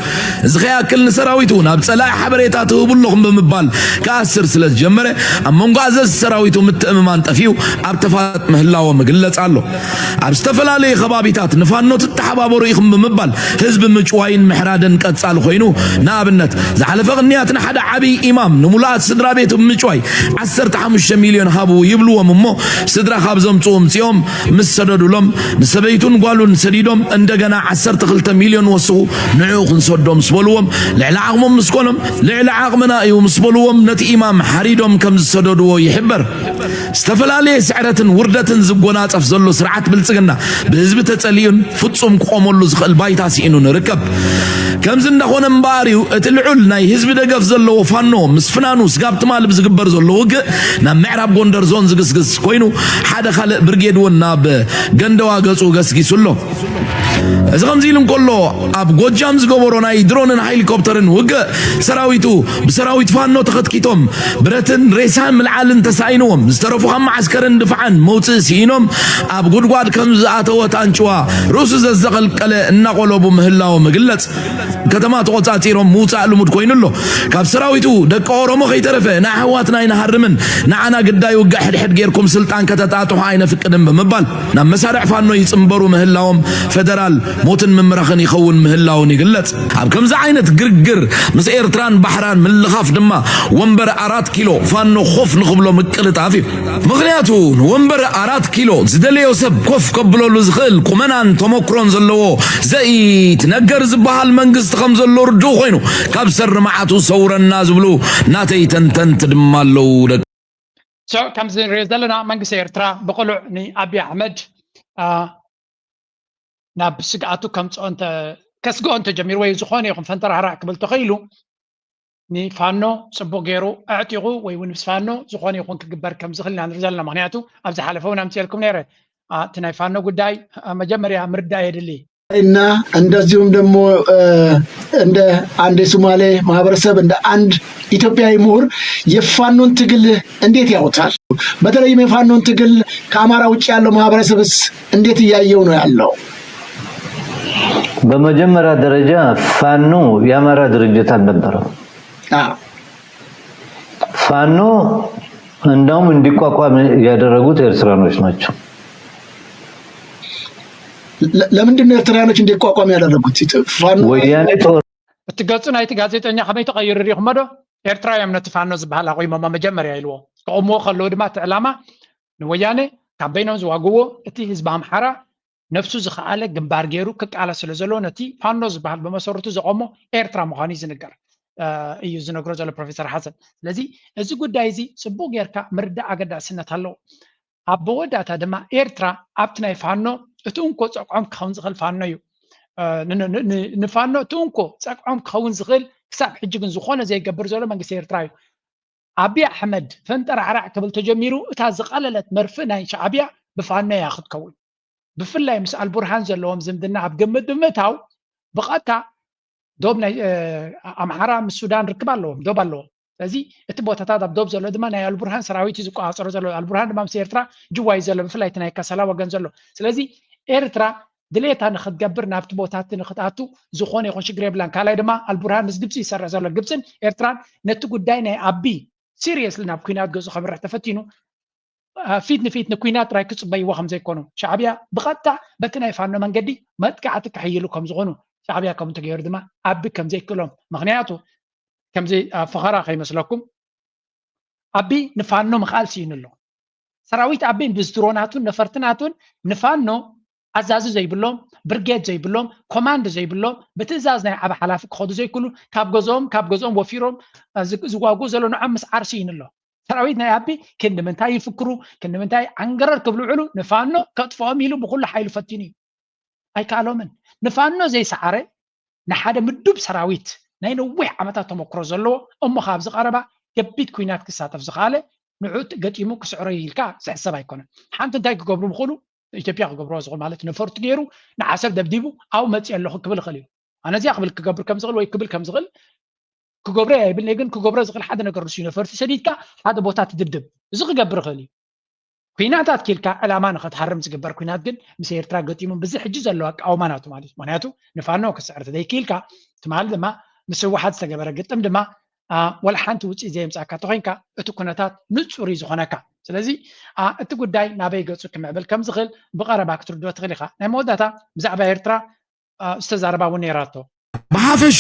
እዚ ከይኣክል ንሰራዊቱ ናብ ጸላኢ ሓበሬታ ትህቡ ኣለኹም ብምባል ክኣስር ስለ ዝጀመረ ኣብ መንጎ ኣዘዝቲ ሰራዊቱ ምትእምማን ጠፊኡ ኣብ ተፋጠጥ ምህላዎም ይግለጽ ኣሎ። ኣብ ዝተፈላለዩ ከባቢታት ንፋኖ ትተሓባበሩ ኢኹም ብምባል ህዝቢ ምጭዋይን ምሕራድን ቀጻሊ ኮይኑ፣ ንኣብነት ዝሓለፈ ቅንያት ንሓደ ዓብዪ ኢማም ንሙሉኣት ስድራ ቤቱ ብምጭዋይ ዓሰርተ ሓሙሽተ ሚልዮን ሃቡ ይብልዎም እሞ ስድራ ካብ ዘምፅኡ ምፅኦም ምስ ሰደዱሎም ንሰበይቱን ጓሉን ሰዲዶም እንደገና ዓሰርተ ክልተ ሚልዮን ወስኹ ንዕኡ ክንሰዶ ምስ በልዎም ልዕሊ ዓቕሞም ምስ ኮኖም ልዕሊ ዓቕምና እዩ ምስ በልዎም ነቲ ኢማም ሓሪዶም ከም ዝሰደድዎ ይሕበር። ዝተፈላለየ ስዕረትን ውርደትን ዝጎናጸፍ ዘሎ ስርዓት ብልጽግና ብህዝቢ ተጸሊኡን ፍጹም ክቆመሉ ዝኽእል ባይታ ስኢኑ ንርከብ። ከምዚ እንዳኾነ እምበኣር እዩ እቲ ልዑል ናይ ህዝቢ ደገፍ ዘለዎ ፋኖ ምስ ፍናኑ ስጋብ ትማሊ ብዝግበር ዘሎ ውግእ ናብ ምዕራብ ጎንደር ዞን ዝግስግስ ኮይኑ ሓደ ካልእ ብርጌድ እውን ናብ ገንደዋ ገጹ ገስጊሱ ኣሎ። እዚ ከምዚ ኢሉ እንከሎ ኣብ ጎጃም ዝገበሮ ናይ ድሮንን ሄሊኮፕተርን ውግእ ሰራዊቱ ብሰራዊት ፋኖ ተኸትኪቶም ብረትን ሬሳን ምልዓልን ተሳኢንዎም ዝተረፉ ካብ መዓስከርን ድፋዕን መውፅኢ ስኢኖም ኣብ ጉድጓድ ከም ዝኣተወት ኣንጭዋ ርእሱ ዘዘቐልቀለ እናቆለቡ ምህላዎም ይግለፅ። ከተማ ተቆፃፂሮም ምውፃእ ልሙድ ኮይኑ ኣሎ። ካብ ሰራዊቱ ደቂ ኦሮሞ ከይተረፈ ንኣሕዋትና ኣይንሃርምን ንዓና ግዳይ ውግእ ሕድሕድ ጌርኩም ስልጣን ከተጣጥሑ ኣይነፍቅድን ብምባል ናብ መሳርዕ ፋኖ ይፅንበሩ ምህላዎም ፈደራል ሞትን ምምራኽን ይኸውን ምህላውን ይግለፅ። ኣብ ከምዚ ዓይነት ግርግር ምስ ኤርትራን ባሕራን ምልኻፍ ድማ ወንበር ኣራት ኪሎ ፋኖ ኮፍ ንኽብሎ ምቅልጣፍ እዩ። ምኽንያቱ ንወንበር ኣራት ኪሎ ዝደለዮ ሰብ ኮፍ ከብለሉ ዝኽእል ቁመናን ተመክሮን ዘለዎ ዘይትነገር ዝበሃል መንግስቲ ከም ዘሎ ርዱእ ኮይኑ ካብ ሰሪ መዓቱ ሰውረና ዝብሉ ናተይ ተንተንቲ ድማ ኣለዉ። ደቂ So ከምዚ ንሪኦ ዘለና መንግስቲ ኤርትራ ብቕሉዕ ንኣብይ ኣሕመድ ናብ ስግኣቱ ከምፅኦ ከስግኦ እንተጀሚሩ ወይ ዝኾነ ይኹን ፈንጠራህራዕ ክብል ተኸኢሉ ንፋኖ ፅቡቅ ገይሩ ኣዕጢቑ ወይ እውን ምስ ፋኖ ዝኾነ ይኹን ክግበር ከም ዝኽእል ኢና ንርኢ ዘለና። ምክንያቱ ኣብ ዝሓለፈ እውን ኣምፅኤልኩም ነይረ። እቲ ናይ ፋኖ ጉዳይ መጀመርያ ምርዳእ የድሊ። እና እንደዚሁም ደግሞ እንደ አንድ የሶማሌ ማህበረሰብ እንደ አንድ ኢትዮጵያዊ ምሁር የፋኖን ትግል እንዴት ያውታል? በተለይም የፋኖን ትግል ከአማራ ውጭ ያለው ማህበረሰብስ እንዴት እያየው ነው ያለው? በመጀመሪያ ደረጃ ፋኖ የአማራ ድርጅት አልነበረም። ፋኖ እንዳውም እንዲቋቋም ያደረጉት ኤርትራኖች ናቸው። ለምንድን ነው ኤርትራኖች እንዲቋቋም ያደረጉት? ፋኖ ወያኔ ጦር እቲ ገጹ ናይቲ ጋዜጠኛ ከመይ ተቐይሩ ሪኢኹሞ ዶ? ኤርትራውያን ነቲ ፋኖ ዝበሃል ኣቑሞሞ መጀመርያ ኢልዎ። ከቑምዎ ከለዉ ድማ እቲ ዕላማ ንወያነ ካብ በይኖም ዝዋግዎ እቲ ህዝቢ ኣምሓራ ነብሱ ዝኸኣለ ግንባር ገይሩ ክቃለስ ስለ ዘለዎ ነቲ ፋኖ ዝበሃል ብመሰረቱ ዘቐሞ ኤርትራ ምዃኑ እዩ ዝንገር እዩ ዝነግሮ ዘሎ ፕሮፌሰር ሓሰን። ስለዚ እዚ ጉዳይ እዚ ጽቡቕ ጌርካ ምርዳእ ኣገዳስነት ኣለዎ። ኣብ መወዳእታ ድማ ኤርትራ ኣብቲ ናይ ፋኖ እቲ እንኮ ጸግዖም ክኸውን ዝኽእል ፋኖ እዩ። ንፋኖ እቲ እንኮ ጸግዖም ክኸውን ዝኽእል ክሳብ ሕጂ ግን ዝኾነ ዘይገብር ዘሎ መንግስቲ ኤርትራ እዩ። ኣብይ ኣሕመድ ፈንጠራዕራዕ ክብል ተጀሚሩ እታ ዝቐለለት መርፍእ ናይ ሻዕብያ ብፋኖ እያ ክትከውን። ብፍላይ ምስ ኣልቡርሃን ዘለዎም ዝምድና ኣብ ግምት ብምእታው ብቐጥታ ዶብ ናይ ኣምሓራ ምስ ሱዳን ርክብ ኣለዎም፣ ዶብ ኣለዎም። ስለዚ እቲ ቦታታት ኣብ ዶብ ዘሎ ድማ ናይ ኣልቡርሃን ሰራዊት እዩ ዝቆፃፀሮ ዘሎ። ኣልቡርሃን ድማ ምስ ኤርትራ ጅዋ እዩ ዘሎ፣ ብፍላይ እቲ ናይ ከሰላ ወገን ዘሎ። ስለዚ ኤርትራ ድሌታ ንክትገብር ናብቲ ቦታ እቲ ንክትኣቱ ዝኾነ ይኹን ሽግር የብላን። ካልኣይ ድማ ኣልቡርሃን ምስ ግብፂ ይሰርሕ ዘሎ። ግብፅን ኤርትራን ነቲ ጉዳይ ናይ ኣቢ ሲሪየስሊ ናብ ኩናት ገፁ ከምርሕ ተፈቲኑ ፊት ንፊት ንኩናት ጥራይ ክፅበይዎ ከም ዘይኮኑ ሻዕብያ ብቐጥታ በቲ ናይ ፋኖ መንገዲ መጥቃዕቲ ክሕይሉ ከም ዝኾኑ ሻዕብያ ከም እንተገይሩ ድማ ኣቢ ከም ዘይክእሎም ምክንያቱ ከምዚ ፈኸራ ከይመስለኩም ኣቢ ንፋኖ ምኽኣል ስኢኑ ኣሎ። ሰራዊት ኣቢ ብዝድሮናቱን ነፈርትናቱን ንፋኖ ኣዛዚ ዘይብሎም ብርጌድ ዘይብሎም ኮማንድ ዘይብሎም ብትእዛዝ ናይ ዓቢ ሓላፊ ክኸዱ ዘይክሉ ካብ ገዝኦም ካብ ገዝኦም ወፊሮም ዝዋግኡ ዘሎ ንዖም ምስዓር ስኢኑ ኣሎ። ሰራዊት ናይ ኣቢ ክንዲ ምንታይ ይፍክሩ ክንዲ ምንታይ ዓንገረር ክብሉ ውዕሉ ንፋኖ ከጥፍኦም ኢሉ ብኩሉ ሓይሉ ፈቲኑ እዩ። ኣይከኣሎምን። ንፋኖ ዘይሰዓረ ንሓደ ምዱብ ሰራዊት ናይ ነዊሕ ዓመታት ተመክሮ ዘለዎ እሞ ካብ ዝቐረባ ገቢት ኩናት ክሳተፍ ዝኸኣለ ንዑ ገጢሙ ክስዕሮ ኢልካ ዝሕሰብ ኣይኮነን። ሓንቲ እንታይ ክገብሩ ምኽእሉ ኢትዮጵያ ክገብርዎ ዝኽእሉ ማለት ነፈርቲ ገይሩ ንዓሰብ ደብዲቡ ኣብኡ መፅእ ኣለኹ ክብል ይኽእል እዩ። ኣነ እዚኣ ክብል ክገብር ከም ዝኽእል ወይ ክብል ከም ዝኽእል ክገብሮ እያ ይብል ግን ክገብሮ ዝኽእል ሓደ ነገር ንሱ ነፈርቲ ሰዲድካ ሓደ ቦታ ትድብድብ እዚ ክገብር ይኽእል እዩ። ኩናታት ኪልካ ዕላማ ንኸትሃርም ዝግበር ኩናት ግን ምስ ኤርትራ ገጢሙ ብዚ ሕጂ ዘለዎ ኣቃውማ ናቱ ማለት እዩ። ምክንያቱ ንፋኖ ክስዕር ተዘይክኢልካ ትማሊ ድማ ምስ ህወሓት ዝተገበረ ግጥም ድማ ወላ ሓንቲ ውፅኢት ዘየምፃእካ ተኮይንካ እቲ ኩነታት ንፁር እዩ ዝኾነካ። ስለዚ እቲ ጉዳይ ናበይ ገፁ ክምዕብል ከም ዝኽእል ብቐረባ ክትርድኦ ትኽእል ኢኻ። ናይ መወዳእታ ብዛዕባ ኤርትራ ዝተዛረባ እውን ነይራቶ። ብሓፈሹ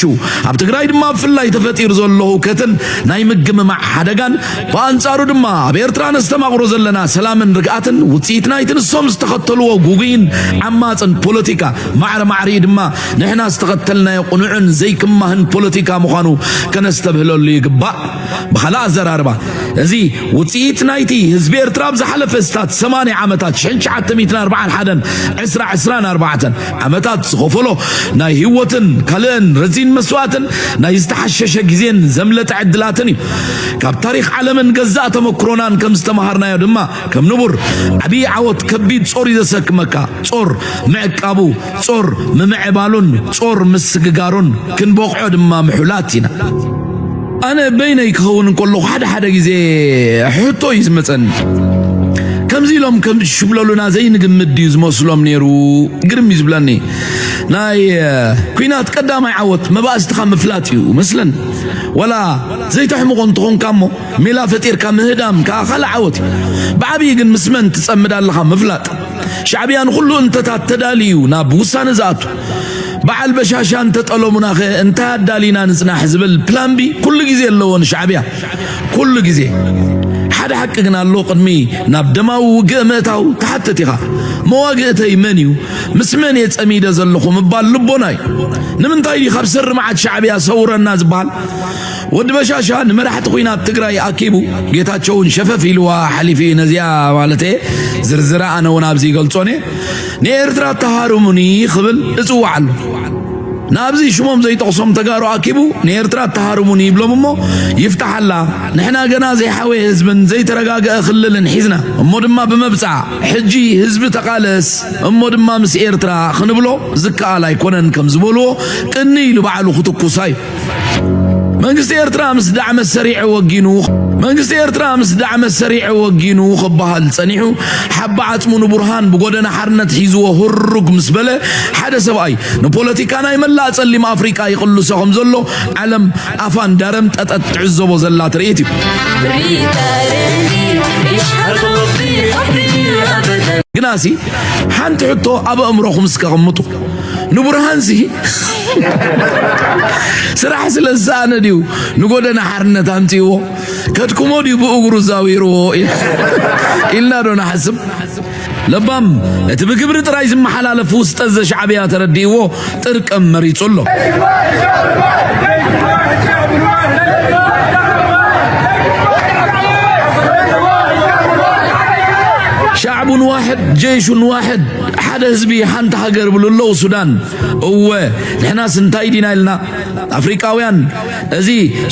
ኣብ ትግራይ ድማ ብፍላይ ተፈጢሩ ዘሎ ህውከትን ናይ ምግምማዕ ሓደጋን ብኣንጻሩ ድማ ኣብ ኤርትራ ነስተማቕሮ ዘለና ሰላምን ርግኣትን ውፅኢት ናይቲ ንሶም ዝተኸተልዎ ጉጉይን ዓማፅን ፖለቲካ ማዕረ ማዕሪኡ ድማ ንሕና ዝተኸተልናዮ ቅኑዕን ዘይክማህን ፖለቲካ ምዃኑ ከነስተብህለሉ ይግባእ። ብኻልእ ኣዘራርባ እዚ ውፅኢት ናይቲ ህዝቢ ኤርትራ ኣብ ዝሓለፈ ስታት ሰማንያ ዓመታት ሽሕን ትሽዓተ ሚእትን ኣርባዓን ሓደን ዕስራ ዕስራን ኣርባዕተን ዓመታት ዝኸፈሎ ናይ ህይወትን ካልእን ረዚን መስዋእትን ናይ ዝተሓሸሸ ግዜን ዘምለጠ ዕድላትን እዩ። ካብ ታሪኽ ዓለምን ገዛእ ተመክሮናን ከም ዝተምሃርናዮ ድማ ከም ንቡር ዓብዪ ዓወት ከቢድ ጾር እዩ ዘሰክመካ። ጾር ምዕቃቡ፣ ጾር ምምዕባሉን ጾር ምስግጋሩን ክንበቕዖ ድማ ምሕላት ኢና። ኣነ በይነይ ክኸውን እንከለኹ ሓደ ሓደ ግዜ ሕቶ እዩ ዝመፀኒ። ከምዚ ኢሎም ከም ዝሽብለሉና ዘይንግምት ድዩ ዝመስሎም ነይሩ? ግርም እዩ ዝብለኒ። ናይ ኩናት ቀዳማይ ዓወት መባእስትኻ ምፍላጥ እዩ መስለኒ። ወላ ዘይተሕምቖ እንተኾንካ እሞ ሜላ ፈጢርካ ምህዳም ከዓ ካልእ ዓወት እዩ። ብዓብዪ ግን ምስ መን ትጸምድ ኣለኻ ምፍላጥ። ሻዕብያ ንኹሉ እንተታት ተዳልዩ ናብ ውሳነ ዝኣቱ። በዓል በሻሻ እንተጠለሙናኸ እንታይ ኣዳሊና ንጽናሕ ዝብል ፕላን ቢ ኩሉ ግዜ ኣለዎ ንሻዕብያ። ኩሉ ግዜ። ሓደ ሓቂ ግን ኣሎ፣ ቅድሚ ናብ ደማዊ ውግእ ምእታው ትሓትት ኢኻ። መዋግእተይ መን እዩ? ምስ መን እየ ጸሚደ ዘለኹ ምባል ልቦና እዩ። ንምንታይ ድዩ ካብ ስርምዓት ሻዕብያ ሰውረና ዝበሃል? ወዲ በሻሻ ንመራሕቲ ኹናት ትግራይ ኣኪቡ፣ ጌታቸውን ሸፈፍ ኢልዋ ሓሊፉ እዩ ነዚኣ ማለት እየ። ዝርዝራ ኣነ እውን ኣብዚ ይገልጾን እየ። ንኤርትራ ተሃርሙኒ ክብል እጽዋዕ ኣሎ። ናብዚ ሽሞም ዘይጠቕሶም ተጋሩ ኣኪቡ ንኤርትራ ተሃርሙኒ ይብሎም እሞ ይፍታሓላ። ንሕና ገና ዘይሓወየ ህዝብን ዘይተረጋገአ ክልልን ሒዝና እሞ ድማ ብመብጻዕ ሕጂ ህዝቢ ተቓለስ እሞ ድማ ምስ ኤርትራ ክንብሎ ዝከኣል ኣይኮነን ከም ዝበልዎ ቅኒ ኢሉ ባዕሉ ክትኩሳ እዩ። መንግስቲ ኤርትራ ምስ ዳዕመ ሰሪዐ ወጊኑ መንግስቲ ኤርትራ ምስ ዳዕመ ሰሪዐ ወጊኑ ክበሃል ጸኒሑ ሓባ ዓጽሙ ንቡርሃን ብጎደና ሓርነት ሒዝዎ ህሩግ ምስ በለ ሓደ ሰብኣይ ንፖለቲካ ናይ መላእ ጸሊም ኣፍሪቃ ይቕልሶ ከም ዘሎ ዓለም ኣፋ እንዳረምጠጠት ትዕዘቦ ዘላ ትርኢት እዩ። ግናሲ ሓንቲ ሕቶ ኣብ ኣእምሮኹም እስከ ኣቐምጡ። ንቡርሃንሲ ስራሕ ስለ ዝሰኣነ ድዩ ንጎደና ሓርነት ኣምጺእዎ? ከድክሞ ድዩ ብእግሩ ዛዊርዎ ኢልና ዶ ንሓስብ? ለባም እቲ ብግብሪ ጥራይ ዝመሓላለፍ ውስጠ ዘሻዕብያ ተረዲእዎ ጥርቅም መሪጹ ኣሎ። ሻዕቡን ዋሕድ ጀይሹን ዋሕድ ሓደ ህዝቢ ሓንቲ ሃገር ብሉ ኣለዉ ሱዳን። እወ ንሕናስ እንታይ ዲና ኢልና ኣፍሪቃውያን እዚ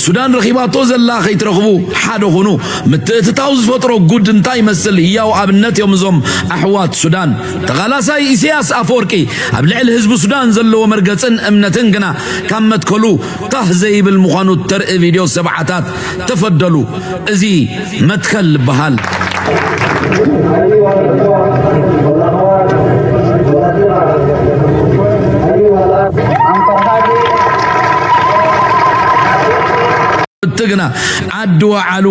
ሱዳን ረኺባቶ ዘላ ከይትረኽቡ ሓደ ኹኑ። ምትእትታው ዝፈጥሮ ጉድ እንታይ ይመስል ህያው ኣብነት እዮም እዞም ኣሕዋት ሱዳን። ተቓላሳይ ኢሳያስ ኣፈወርቂ ኣብ ልዕሊ ህዝቢ ሱዳን ዘለዎ መርገጽን እምነትን ግና ካብ መትከሉ ታህ ዘይብል ምዃኑ ተርኢ ቪድዮ ሰብዓታት ተፈደሉ። እዚ መትከል ይበሃል። እቲ ግና ዓዲ ወዓሉ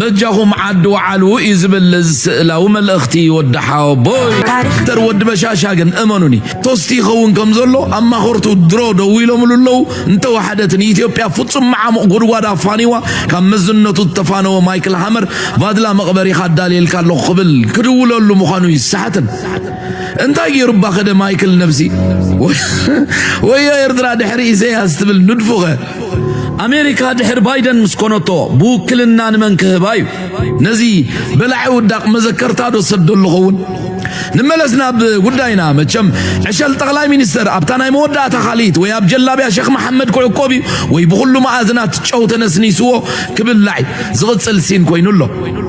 በጃኹም ዓዲ ወዓሉ እዩ ዝብል እዚ ስእላዊ መልእኽቲ ወዲ ሓወቦይ። ዶክተር ወዲ በሻሻ ግን እመኑኒ ቶስቲ ይኸውን ከም ዘሎ ኣማኸርቱ ድሮ ደው ኢሎምሉ ኣለዉ። እንተወሓደት ንኢትዮጵያ ፍጹም መዓሙቕ ጉድጓድ ኣፋኒዋ ካብ መዝነቱ እተፋነወ ማይክል ሃመር ቫድላ መቕበሪኻ ኣዳልየልካ ኣለኹ ክብል ክድውለሉ ምዃኑ ይሰሓትን። እንታይ ገይሩ እባ ከደ ማይክል ነብሲ? ወዮ ኤርትራ ድሕሪ ኢሰያስ ትብል ንድፉኸ? ኣሜሪካ ድሕሪ ባይደን ምስ ኮነቶ ብውክልና ንመን ክህባ እዩ? ነዚ በላዒ ውዳቕ መዘከርታ ዶ ሰደሉ ኸውን? ንመለስ ናብ ጉዳይና። መቸም ዕሸል ጠቕላይ ሚኒስተር ኣብታ ናይ መወዳእታ ካልኢት ወይ ኣብ ጀላብያ ሸኽ መሓመድ ክዕቆብ እዩ ወይ ብኹሉ መኣዝናት ጨው ተነስኒስዎ ክብላዕ እዩ። ዝቕጽል ሲን ኮይኑ ኣሎ።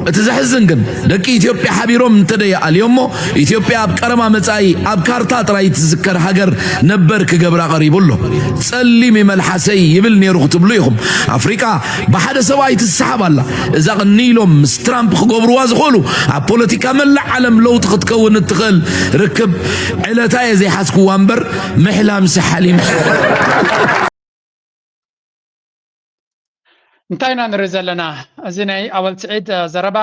እቲ ዘሕዝን ግን ደቂ ኢትዮጵያ ሓቢሮም እንተደይኣልዮሞ ኢትዮጵያ ኣብ ቀረባ መጻኢ ኣብ ካርታ ጥራይ ትዝከር ሃገር ነበር ክገብራ ቀሪቡ ኣሎ። ጸሊም ይመልሓሰይ ይብል ነይሩ ክትብሉ ኢኹም። ኣፍሪቃ ብሓደ ሰብኣይ ትሰሓብ ኣላ። እዛ ቅኒ ኢሎም ምስ ትራምፕ ክገብርዋ ዝኽእሉ ኣብ ፖለቲካ መላእ ዓለም ለውጢ ክትከውን እትኽእል ርክብ ዕለታ እየ ዘይሓዝክዋ እምበር ምሕላምሲ ሓሊም። እንታይ ኢና ንርኢ ዘለና? እዚ ናይ ኣወል ስዒድ ዘረባ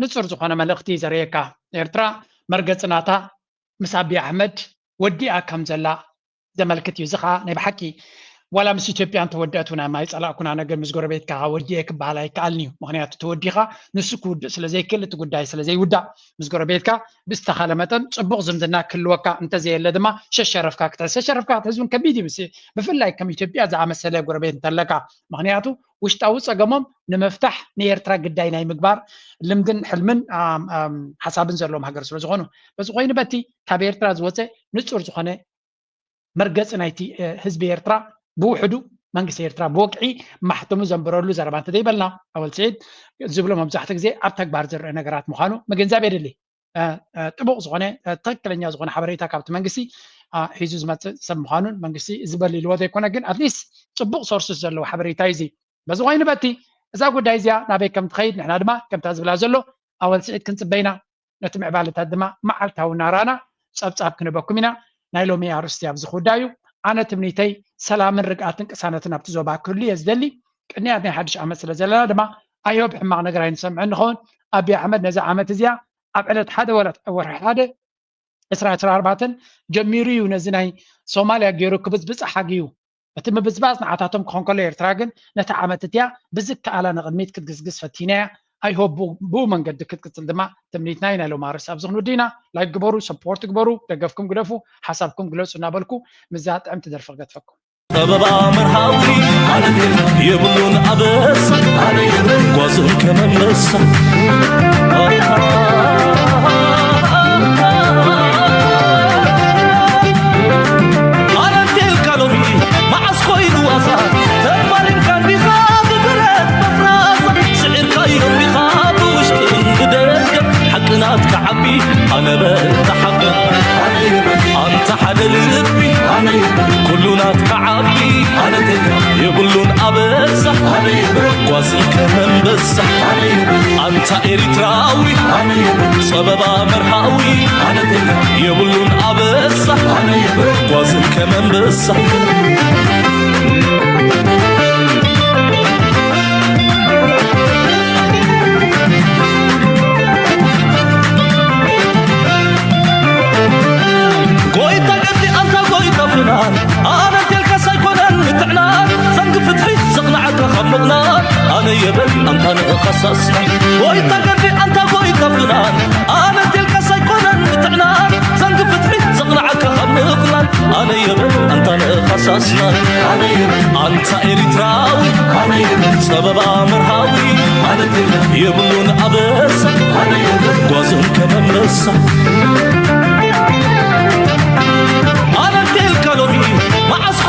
ንፁር ዝኾነ መልእኽቲ ዘርእየካ። ኤርትራ መርገፂ ናታ ምስ ኣብይ ኣሕመድ ወዲኣ ከም ዘላ ዘመልክት እዩ። እዚ ከዓ ናይ ብሓቂ ዋላ ምስ ኢትዮጵያ እንተወደአት እውን ኣማይ ጸላእኩን ኣነ ግን ምስ ጎረቤትካ ወዲኤ ክበሃል ኣይከኣልን እዩ። ምክንያቱ ተወዲኻ ንሱ ክውድእ ስለዘይክእል እቲ ጉዳይ ስለዘይውዳእ ምስ ጎረቤትካ ብዝተኻለ መጠን ጽቡቕ ዝምድና ክህልወካ እንተዘየለ ድማ ሸሸረፍካ ክትሕዝ ሸሸረፍካ ክትሕዝ እውን ከቢድ እዩ። ብፍላይ ከም ኢትዮጵያ ዝኣመሰለ ጎረቤት እንተለካ ምክንያቱ ውሽጣዊ ጸገሞም ንምፍታሕ ንኤርትራ ግዳይ ናይ ምግባር ልምድን ሕልምን ሓሳብን ዘለዎም ሃገር ስለዝኾኑ በዚ ኮይኑ በቲ ካብ ኤርትራ ዝወፀ ንጹር ዝኾነ መርገፂ ናይቲ ህዝቢ ኤርትራ ብውሕዱ መንግስቲ ኤርትራ ብወግዒ ማሕተሙ ዘንበረሉ ዘረባ እንተዘይበልና ኣወል ስዒድ ዝብሎ መብዛሕትኡ ግዜ ኣብ ተግባር ዝረአ ነገራት ምዃኑ ምግንዛብ የድሊ። ጥቡቕ ዝኾነ ትክክለኛ ዝኾነ ሓበሬታ ካብቲ መንግስቲ ሒዙ ዝመፅእ ሰብ ምዃኑን መንግስቲ ዝበልልዎ ዘይኮነ ግን ኣትሊስት ፅቡቕ ሶርስስ ዘለዎ ሓበሬታ እዩ እዚ። በዚ ኮይኑ በቲ እዛ ጉዳይ እዚኣ ናበይ ከም ትኸይድ ንሕና ድማ ከምታ ዝብላ ዘሎ ኣወል ስዒድ ክንፅበ ኢና። ነቲ ምዕባለታት ድማ መዓልታዊ ናራና ፀብፃብ ክንበኩም ኢና። ናይ ሎሚ ኣርእስቲ ኣብዚ ክውዳ እዩ። ኣነ ትምኒተይ ሰላምን ርግኣትን ቅሳነትን ኣብቲ ዞባ ክህሉ እየ ዝደሊ። ቅንያት ናይ ሓድሽ ዓመት ስለ ዘለና ድማ ኣዮብ ሕማቕ ነገር ኣይንሰምዐ ንኸውን። ኣብይ ኣሕመድ ነዛ ዓመት እዚኣ ኣብ ዕለት ሓደ ወላ ወርሒ ሓደ ዕስራ ዕስራ ኣርባዕተን ጀሚሩ እዩ ነዚ ናይ ሶማልያ ገይሩ ክብፅብፅ ሓግዩ። እቲ ምብፅባፅ ንዓታቶም ክኾን ከሎ ኤርትራ ግን ነታ ዓመት እቲኣ ብዝከኣላ ንቕድሚት ክትግስግስ ፈቲና እያ። ኣይሆብ ብኡ መንገዲ ክትቅፅል ድማ ትምኒትና እዩ። ናይ ሎም ኣርእስቲ ኣብዚ ክንውዲ ኢና። ላይክ ግበሩ፣ ሰፖርት ግበሩ፣ ደገፍኩም ግደፉ፣ ሓሳብኩም ግለፁ እናበልኩ ምዛ ጥዕምቲ ደርፊ ክገድፈኩም። ጸበባ መርሃዊ የብሉን ኣበሳ ጓዝም ከመመሳ ኣነቴልካ ሎሚ መዓስ ኮይኑ ዋሳ ተፋሊምካ እንዲኻ ብብረት መፍራሳ ስዒርካዮ እንዲኻ ብውሽጥን ብደገ ሓቂ ናትካ ዓቢ ኣነበ ተሓበ ኣንታ ሓደ ልቢ ኩሉ ናትካ ዓቢ የብሉን ኣበሳ ጓዝም ከመንበሳ ኣንታ ኤሪትራዊ ጸበባ መርሃዊ የብሉን ኣበሳ ጓዝም ከመንበሳ ጎይታ ገዲ ኣንታ ጎይታ ፍናን ኣነ እንቴልካስ ኣይኮነን ምትዕናን ዘንጊ ፍትሒ ዘቕንዓካ ካብ ምቕናን ኣነ የበል ኣንታ ንእኻሳስ ጎይታ ገዲ ኣንታ ጎይታ ፍናን ኣነ እንቴልካስ ኣይኮነን ምትዕናን ዘንጊ ፍትሒ ዘቕንዓካ ካብ ምቕናን ኣነ የበል ኣንታ ንእኻሳስናን ኣንታ ኤሪትራዊ ጸበባ መርሃዊ የብሉን ኣበሳ